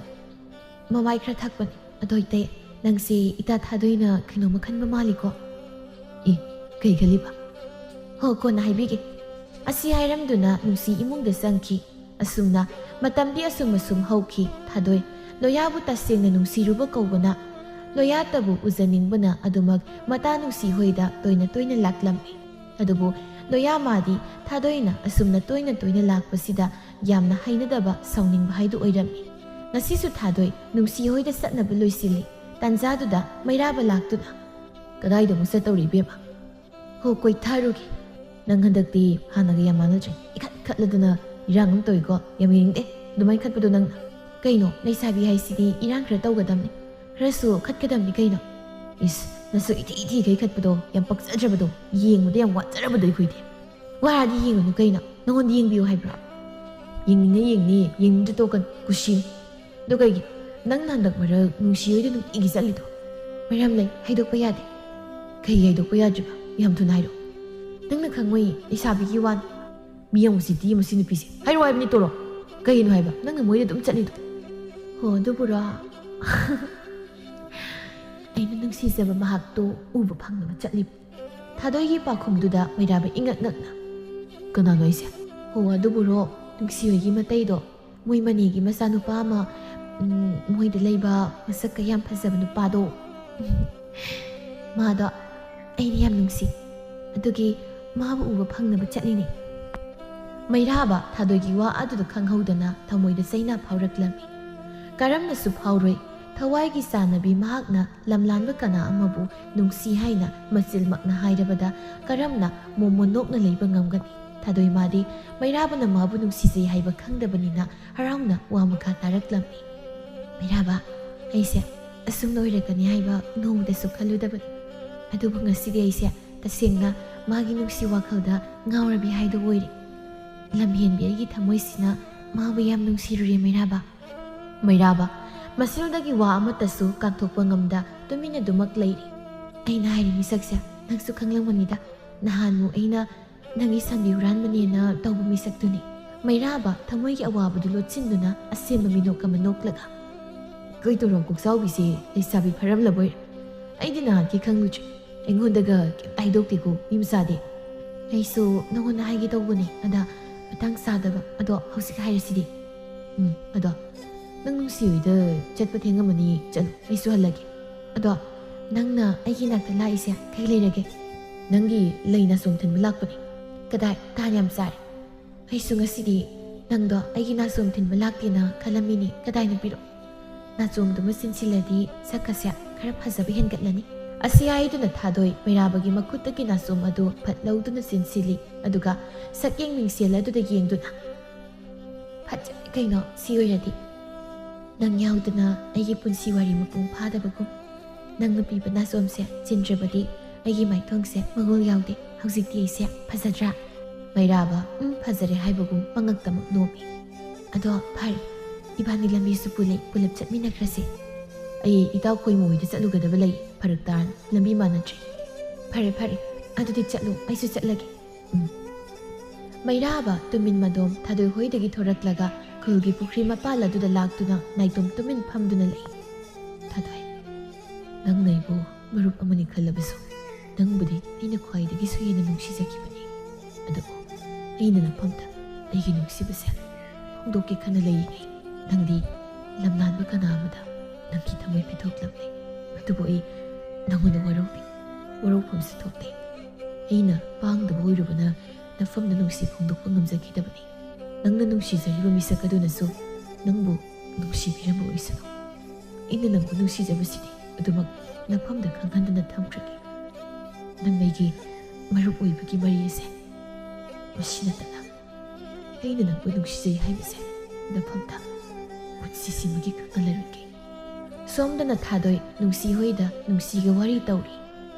ꯃꯃꯥꯏ ꯈꯔ ꯊꯛꯄꯅꯤ꯫ ꯑꯗꯣ ꯏꯇꯩ, ꯅꯪꯁꯦ ꯏꯇꯥ ꯊꯥꯗꯣꯏꯅ ꯀꯩꯅꯣꯝꯃ ꯈꯟꯕ ꯃꯥꯜꯂꯤꯀꯣ?" "ꯑꯦ, ꯀꯩ ꯈꯜꯂꯤꯕ?" "ꯍꯣ, ꯀꯣꯟꯅ ꯍꯥꯏꯕꯤꯒꯦ꯫" ꯑꯁꯤ ꯍꯥꯏꯔꯝꯗꯨꯅ ꯅꯨꯡꯁꯤ ꯏꯃꯨꯡꯗ ꯆꯪꯈꯤ꯫ ꯑꯁꯨꯝꯅ ꯃꯇꯝꯗꯤ ꯑꯁꯨꯝ ꯑꯁꯨꯝ ꯍꯧꯈꯤ꯫ ꯊꯥꯗꯣꯏ ꯂꯣꯌꯥꯕꯨ ꯇꯁꯦꯡꯅ ꯅꯨꯡꯁꯤꯔꯨꯕ ꯀꯧꯕꯅ, ꯂꯣꯌꯥꯇꯕꯨ ꯎꯖꯅꯤꯡꯕꯅ ꯑꯗꯨꯃꯛ ꯃꯇꯥ ꯅꯨꯡꯁꯤ ꯍꯣꯏꯗ ꯇꯣꯏꯅ ꯇꯣꯏꯅ ꯂꯥꯛꯂꯝꯃꯤ꯫ ꯑꯗꯨꯕꯨ ꯂꯣꯌꯥ ꯃꯥꯗꯤ ꯊꯥꯗꯣꯏꯅ ꯑꯁꯨꯝꯅ ꯇꯣꯏꯅ ꯇꯣꯏꯅ ꯂꯥꯛꯄꯁꯤꯗ ꯌꯥꯝꯅ ꯍꯩꯅꯗꯕ, ꯁꯥꯎꯅꯤꯡꯕ ꯍꯥꯏꯗꯨ ꯑꯣꯏꯔꯝꯃꯤ꯫ ꯉꯁꯤꯁꯨ ꯊꯥꯗꯣꯏ ꯅꯨꯡꯁꯤ ꯍꯣꯏꯗ ꯆꯠꯅꯕ ꯂꯣꯏꯁꯤꯜꯂꯤ꯫ ꯇꯥꯟꯖꯥꯗꯨꯗ ꯃꯩꯔꯥꯕ ꯂꯥꯛꯇꯨꯅ, "ꯀꯗꯥꯏꯗ ꯑꯃꯨꯛ ꯆꯠꯇꯧꯔꯤ, ꯏꯕꯦꯝꯃ?" "ꯍꯣ, ꯀꯣꯏꯊꯔꯨꯒꯦ꯫ ꯅꯪ ꯍꯟꯗꯛꯇꯤ ꯍꯥꯟꯅꯒ ꯌꯥꯝ ꯃꯥꯟꯅꯗ꯭ꯔꯦ꯫ ꯏꯈꯠ ꯈꯠꯂꯗꯅ ꯏꯔꯥꯡ ꯑꯃ ꯇꯧꯏꯀꯣ꯫ ꯌꯥꯝ ꯌꯦꯡꯅꯤꯡꯗꯦ ꯑꯗꯨꯃꯥꯏꯅ ꯈꯠꯄꯗꯣ ꯅꯪꯅ꯫ ꯀꯩꯅꯣ, ꯂꯩꯁꯥꯕꯤ ꯍꯥꯏꯁꯤꯗꯤ ꯏꯔꯥꯡ ꯈꯔ ꯇꯧꯒꯗꯕꯅꯤ꯫ ꯈꯔꯁꯨ ꯈꯠꯀꯗꯕꯅꯤ ꯀꯩꯅꯣ꯫ ꯏꯁ, ꯅꯁꯨ ꯏꯊꯤ ꯏꯊꯤꯈꯩ ꯈꯠꯄꯗꯣ, ꯌꯥꯝ ꯄꯛꯆꯗ꯭ꯔꯕꯗꯣ, ꯌꯦꯡꯕꯗ ꯌꯥꯝ ꯋꯥꯠꯆꯔꯕꯗꯣ ꯑꯩꯈꯣꯏꯗꯤ꯫ ꯋꯥꯔꯗꯤ ꯌꯦꯡꯉꯨꯅꯨ ꯀꯩꯅꯣ, ꯅꯪꯉꯣꯟꯗ ꯌꯦꯡꯕꯤꯌꯨ ꯍꯥꯏꯕ꯭ꯔꯣ?" "ꯌꯦꯡꯅꯤꯡꯉꯦ ꯌꯦꯡꯅꯤ, ꯌꯦꯡꯅꯤꯡꯗ꯭ꯔ ꯇꯣꯛꯀꯅꯤ, ꯀꯨꯁꯤꯅꯤ꯫" "ꯑꯗꯨ ꯀꯩꯒꯤ? ꯅꯪꯅ ꯍꯟꯗꯛ ꯃꯔꯛ ꯅꯨꯡꯁꯤ ꯍꯣꯏꯗ ꯅꯨꯡꯇꯤꯒꯤ ꯆꯠꯂꯤꯗꯣ?" "ꯃꯔꯝ ꯂꯩ, ꯍꯥꯏꯗꯣꯛꯄ ꯌꯥꯗꯦ꯫" "ꯀꯩꯒꯤ ꯍꯥꯏꯗꯣꯛꯄ ꯌꯥꯗ꯭ꯔꯤꯕ? ꯌꯥꯝ ꯊꯨꯅ ꯍꯥꯏꯔꯛꯑꯣ꯫" "ꯅꯪꯅ ꯈꯪꯉꯣꯏꯌꯦ, ꯂꯩꯁꯥꯕꯤꯒꯤ ꯋꯥꯅꯤ꯫" "ꯃꯤ ꯌꯥꯝ ꯎꯁꯤꯠꯇꯤꯌꯦ ꯃꯁꯤ ꯅꯨꯄꯤꯁꯦ꯫ ꯍꯥꯏꯔꯛꯑꯣ ꯍꯥꯏꯕꯅꯤ ꯇꯣꯔꯣ꯫ ꯀꯩꯒꯤꯅꯣ ꯍꯥꯏꯕ ꯅꯪꯅ ꯃꯣꯏꯗ ꯑꯗꯨꯝ ꯆꯠꯂꯤꯗꯣ?" "ꯍꯣ, ꯑꯗꯨꯕꯨꯔꯣ?" "ꯑꯩꯅ ꯅꯨꯡꯁꯤꯖꯕ ꯃꯍꯥꯛꯇꯣ ꯎꯕ ꯐꯪꯅꯕ ꯆꯠꯂꯤꯕ꯫" ꯊꯥꯗꯣꯏꯒꯤ ꯄꯥꯎꯈꯨꯝꯗꯨꯗ ꯃꯩꯔꯥꯕ ꯏꯉꯛ ꯉꯛꯅ, "ꯀꯅꯥꯅꯣ ꯍꯥꯏꯁꯦ?" "ꯍꯣ, ꯑꯗꯨꯕꯨꯔꯣ, ꯅꯨꯡꯁꯤ ꯍꯣꯏꯒꯤ ꯃꯇꯩꯗꯣ, ꯃꯣꯏ ꯃꯅꯦꯒꯤ ꯃꯆꯥꯅꯨꯄꯥ ꯑꯃ, ꯎꯝ, ꯃꯣꯏꯗ ꯂꯩꯕ ꯃꯁꯛꯀ ꯌꯥꯝ ꯐꯖꯕ ꯅꯨꯄꯥꯗꯣ, ꯃꯥꯗꯣ ꯑꯩꯅ ꯌꯥꯝ ꯅꯨꯡꯁꯤ꯫ ꯑꯗꯨꯒꯤ ꯃꯥꯕꯨ ꯎꯕ ꯐꯪꯅꯕ ꯆꯠꯂꯤꯅꯦ꯫" ꯃꯩꯔꯥꯕ ꯊꯥꯗꯣꯏꯒꯤ ꯋꯥ ꯑꯗꯨꯗ ꯈꯪꯍꯧꯗꯅ ꯊꯃꯣꯏꯗ ꯆꯩꯅꯥ ꯐꯥꯎꯔꯛꯂꯝꯃꯤ꯫ ꯀꯔꯝꯅꯁꯨ ꯐꯥꯎꯔꯣꯏ, ꯊꯋꯥꯏꯒꯤ ꯆꯥꯟꯅꯕꯤ ꯃꯍꯥꯛꯅ ꯂꯝꯂꯥꯟꯕ ꯀꯅꯥ ꯑꯃꯕꯨ ꯅꯨꯡꯁꯤ ꯍꯥꯏꯅ ꯃꯆꯤꯜꯃꯛꯅ ꯍꯥꯏꯔꯕꯗ ꯀꯔꯝꯅ ꯃꯣꯃꯣꯟ ꯅꯣꯛꯅ ꯂꯩꯕ ꯉꯝꯒꯅꯤ? ꯊꯥꯗꯣꯏ ꯃꯥꯗꯤ ꯃꯩꯔꯥꯕꯅ ꯃꯥꯕꯨ ꯅꯨꯡꯁꯤꯖꯩ ꯍꯥꯏꯕ ꯈꯪꯗꯕꯅꯤꯅ ꯍꯔꯥꯎꯅ ꯋꯥ ꯃꯈꯥ ꯇꯥꯔꯛꯂꯝꯃꯤ꯫ ꯃꯩꯔꯥꯕ, ꯑꯩꯁꯦ ꯑꯁꯨꯝꯅ ꯑꯣꯏꯔꯛꯀꯅꯤ ꯍꯥꯏꯕ ꯅꯣꯡꯃꯗꯁꯨ ꯈꯜꯂꯨꯗꯕꯅꯤ꯫ ꯑꯗꯨꯕꯨ ꯉꯁꯤꯗꯤ ꯑꯩꯁꯦ ꯇꯁꯦꯡꯅ ꯃꯥꯒꯤ ꯅꯨꯡꯁꯤ ꯋꯥꯈꯜꯗ ꯉꯥꯎꯔꯕꯤ ꯍꯥꯏꯗꯨ ꯑꯣꯏꯔꯦ꯫ ꯂꯝꯍꯦꯟꯕꯤ ꯑꯩꯒꯤ ꯊꯃꯣꯏꯁꯤꯅ ꯃꯥꯕꯨ ꯌꯥꯝ ꯅꯨꯡꯁꯤꯔꯨꯔꯦ ꯃꯩꯔꯥꯕ꯫ ꯃꯩꯔꯥꯕ, ꯃꯁꯤꯜꯗꯒꯤ ꯋꯥ ꯑꯃꯠꯇꯁꯨ ꯀꯥꯡꯊꯣꯛꯄ ꯉꯝꯗ ꯇꯨꯃꯤꯟꯅ ꯑꯗꯨꯃꯛ ꯂꯩꯔꯤ꯫ ꯑꯩꯅ ꯍꯥꯏꯔꯤ ꯃꯤꯁꯛꯁꯦ ꯅꯪꯁꯨ ꯈꯪꯂꯝꯒꯅꯤꯗ꯫ ꯅꯍꯥꯟꯃꯨꯛ ꯑꯩꯅ ꯅꯪꯒꯤ ꯁꯟꯕꯤ ꯍꯨꯔꯥꯟꯕꯅꯦꯅ ꯇꯧꯕ ꯃꯤꯁꯛꯇꯨꯅꯤ꯫ ꯃꯩꯔꯥꯕ ꯊꯃꯣꯏꯒꯤ ꯑꯋꯥꯕꯗꯨ ꯂꯣꯠꯁꯤꯟꯗꯨꯅ ꯑꯁꯦꯡꯕ ꯃꯤꯅꯣꯛ ꯑꯃ ꯅꯣꯛꯂꯒ, ꯀꯩ ꯇꯧꯔꯝ ꯀꯣꯛꯆꯥꯎꯕꯤꯁꯦ ꯂꯩꯁꯥꯕꯤ ꯐꯔꯝꯂꯕꯣꯏꯔꯦ꯫ ꯑꯩꯗꯤ ꯅꯍꯥꯟꯈꯩ ꯈꯪꯂꯨꯗ꯭ꯔꯦ꯫ ꯑꯩꯉꯣꯟꯗꯒ ꯀꯩꯝꯇ ꯍꯥꯏꯗꯣꯛꯇꯦꯀꯣ ꯃꯤ ꯃꯆꯥꯗꯤ꯫ ꯑꯩꯁꯨ ꯅꯉꯣꯟꯗ ꯍꯥꯏꯒꯦ ꯇꯧꯕꯅꯦ, ꯑꯗ ꯃꯇꯥꯡ ꯆꯥꯗꯕ꯫ ꯑꯗꯣ ꯍꯧꯖꯤꯛ ꯍꯥꯏꯔꯁꯤꯗꯤ꯫ ꯎꯝ, ꯑꯗꯣ ꯅꯪ ꯅꯨꯡꯁꯤ ꯍꯣꯏꯗ ꯆꯠꯄ ꯊꯦꯡꯉꯝꯃꯅꯤ, ꯆꯠꯂꯣ, ꯑꯩꯁꯨ ꯍꯜꯂꯒꯦ꯫ ꯑꯗꯣ ꯅꯪꯅ ꯑꯩꯒꯤ ꯅꯥꯛꯇ ꯂꯥꯛꯏꯁꯦ ꯀꯩ ꯂꯩꯔꯒꯦ? ꯅꯪꯒꯤ ꯂꯩ ꯅꯥꯆꯣꯝ ꯊꯤꯟꯕ ꯂꯥꯛꯄꯅꯦ꯫ ꯀꯗꯥꯏ? ꯇꯥꯟ ꯌꯥꯝ ꯆꯥꯔꯦ꯫ ꯑꯩꯁꯨ ꯉꯁꯤꯗꯤ ꯅꯪꯗꯣ ꯑꯩꯒꯤ ꯅꯥꯆꯣꯝ ꯊꯤꯟꯕ ꯂꯥꯛꯇꯦꯅ ꯈꯜꯂꯝꯃꯤꯅꯤ꯫ ꯀꯗꯥꯏꯅꯣ ꯄꯤꯔꯛꯑꯣ꯫ ꯅꯥꯆꯣꯝꯗꯨꯃ ꯆꯤꯟꯁꯤꯜꯂꯗꯤ ꯁꯛꯀꯁꯦ ꯈꯔ ꯐꯖꯕ ꯍꯦꯟꯒꯠꯂꯅꯤ꯫ ꯑꯁꯤ ꯍꯥꯏꯗꯨꯅ ꯊꯥꯗꯣꯏ ꯃꯩꯔꯥꯕꯒꯤ ꯃꯈꯨꯠꯇꯒꯤ ꯅꯥꯆꯣꯝ ꯑꯗꯨ ꯐꯠ ꯂꯧꯗꯨꯅ ꯆꯤꯟꯁꯤꯜꯂꯤ, ꯑꯗꯨꯒ ꯁꯛꯌꯦꯡ ꯃꯤꯡꯁꯦꯜ ꯑꯗꯨꯗ ꯌꯦꯡꯗꯨꯅ, "ꯐꯖꯔꯦ ꯀꯩꯅꯣ ꯁꯤ ꯑꯣꯏꯔꯗꯤ꯫ ꯅꯪ ꯌꯥꯎꯗꯅ ꯑꯩꯒꯤ ꯄꯨꯟꯁꯤ ꯋꯥꯔꯤ ꯃꯄꯨꯡ ꯐꯥꯗꯕꯒꯨꯝ꯫ ꯅꯪꯅ ꯄꯤꯕ ꯅꯥꯆꯣꯝꯁꯦ ꯆꯤꯟꯗ꯭ꯔꯕꯗꯤ ꯑꯩꯒꯤ ꯃꯥꯏꯊꯣꯡꯁꯦ ꯃꯒꯨꯜ ꯌꯥꯎꯗꯦ꯫ ꯍꯧꯖꯤꯛꯇꯤ ꯑꯩꯁꯦ ꯐꯖꯗ꯭ꯔꯥ?" ꯃꯩꯔꯥꯕ ꯎꯝ ꯐꯖꯔꯦ ꯍꯥꯏꯕꯒꯨꯝ ꯄꯉꯛꯇꯃꯛ ꯅꯣꯝꯃꯤ꯫ "ꯑꯗꯣ ꯐꯔꯦ, ꯏꯕꯥꯅꯤ ꯂꯝꯕꯤꯁꯨ ꯄꯨꯜꯂꯦ, ꯄꯨꯂꯞ ꯆꯠꯃꯤꯟꯅꯈ꯭ꯔꯁꯦ꯫ ꯑꯩ ꯏꯇꯥꯎ ꯈꯣꯏꯃꯨ ꯍꯣꯏꯗ ꯆꯠꯂꯨꯒꯗꯕ ꯂꯩ, ꯐꯔꯛ ꯇꯥꯔꯅꯤ, ꯂꯝꯕꯤ ꯃꯥꯟꯅꯗ꯭ꯔꯦ꯫ ꯐꯔꯦ ꯐꯔꯦ, ꯑꯗꯨꯗꯤ ꯆꯠꯂꯨ, ꯑꯩꯁꯨ ꯆꯠꯂꯒꯦ꯫ ꯎꯝ꯫" ꯃꯩꯔꯥꯕ ꯇꯨꯃꯤꯟ ꯃꯗꯣꯝ ꯊꯥꯗꯣꯏ ꯍꯣꯏꯗꯒꯤ ꯊꯣꯔꯛꯂꯒ ꯈꯨꯜꯒꯤ ꯄꯨꯈ꯭ꯔꯤ ꯃꯄꯥꯜ ꯑꯗꯨꯗ ꯂꯥꯛꯇꯨꯅ ꯅꯥꯏꯇꯣꯝ ꯇꯨꯃꯤꯟ ꯐꯝꯗꯨꯅ ꯂꯩ꯫ "ꯊꯥꯗꯣꯏ, ꯅꯪꯅ ꯑꯩꯕꯨ ꯃꯔꯨꯞ ꯑꯃꯅꯤ ꯈꯜꯂꯕꯁꯨ, ꯅꯪꯕꯨꯗꯤ ꯑꯩꯅ ꯈ꯭ꯋꯥꯏꯗꯒꯤꯁꯨ ꯍꯦꯟꯅ ꯅꯨꯡꯁꯤꯖꯈꯤꯕꯅꯤ꯫ ꯑꯗꯨꯕꯨ ꯑꯩꯅ ꯅꯐꯝꯗ ꯑꯩꯒꯤ ꯅꯨꯡꯁꯤꯕꯁꯦ ꯐꯣꯡꯗꯣꯛꯀꯦ ꯈꯟꯅ ꯂꯩꯔꯤꯉꯩ, ꯅꯪꯗꯤ ꯂꯝꯂꯥꯟꯕ ꯀꯅꯥ ꯑꯃꯗ ꯅꯪꯒꯤ ꯊꯃꯣꯏ ꯄꯤꯊꯣꯛꯂꯝꯂꯦ꯫ ꯑꯗꯨꯕꯨ ꯑꯩ ꯅꯪꯉꯣꯟꯗ ꯋꯥꯔꯧꯗꯦ, ꯋꯥꯔꯧꯐꯝꯁꯨ ꯊꯣꯛꯇꯦ꯫ ꯑꯩꯅ ꯄꯥꯡꯗꯕ ꯑꯣꯏꯔꯨꯕꯅ ꯅꯐꯝꯗ ꯅꯨꯡꯁꯤ ꯐꯣꯡꯗꯣꯛꯄ ꯉꯝꯖꯈꯤꯗꯕꯅꯤ꯫ ꯅꯪꯅ ꯅꯨꯡꯁꯤꯖꯔꯤꯕ ꯃꯤꯁꯛ ꯑꯗꯨꯅꯁꯨ ꯅꯪꯕꯨ ꯅꯨꯡꯁꯤꯕꯤꯔꯝꯕ ꯑꯣꯏꯁꯅꯨ꯫ ꯑꯩꯅ ꯅꯪꯕꯨ ꯅꯨꯡꯁꯤꯖꯕꯁꯤꯗꯤ ꯑꯗꯨꯃꯛ ꯅꯐꯝꯗ ꯈꯪꯍꯟꯗꯅ ꯊꯝꯈ꯭ꯔꯒꯦ꯫ ꯅꯪ ꯑꯩꯒꯤ ꯃꯔꯨꯞ ꯑꯣꯏꯕꯒꯤ ꯃꯔꯤ ꯑꯁꯦ ꯃꯁꯤ ꯅꯠꯇꯅ ꯑꯩꯅ ꯅꯪꯕꯨ ꯅꯨꯡꯁꯤꯖꯩ ꯍꯥꯏꯕꯁꯦ ꯅꯐꯝꯗ ꯄꯨꯟꯁꯤꯁꯤꯃꯒꯤ ꯈꯪꯍꯜꯂꯔꯣꯏꯒꯦ꯫ ꯁꯣꯝꯗꯅ ꯊꯥꯗꯣꯏ ꯅꯨꯡꯁꯤ ꯍꯣꯏꯗ ꯅꯨꯡꯁꯤꯒ ꯋꯥꯔꯤ ꯇꯧꯔꯤ꯫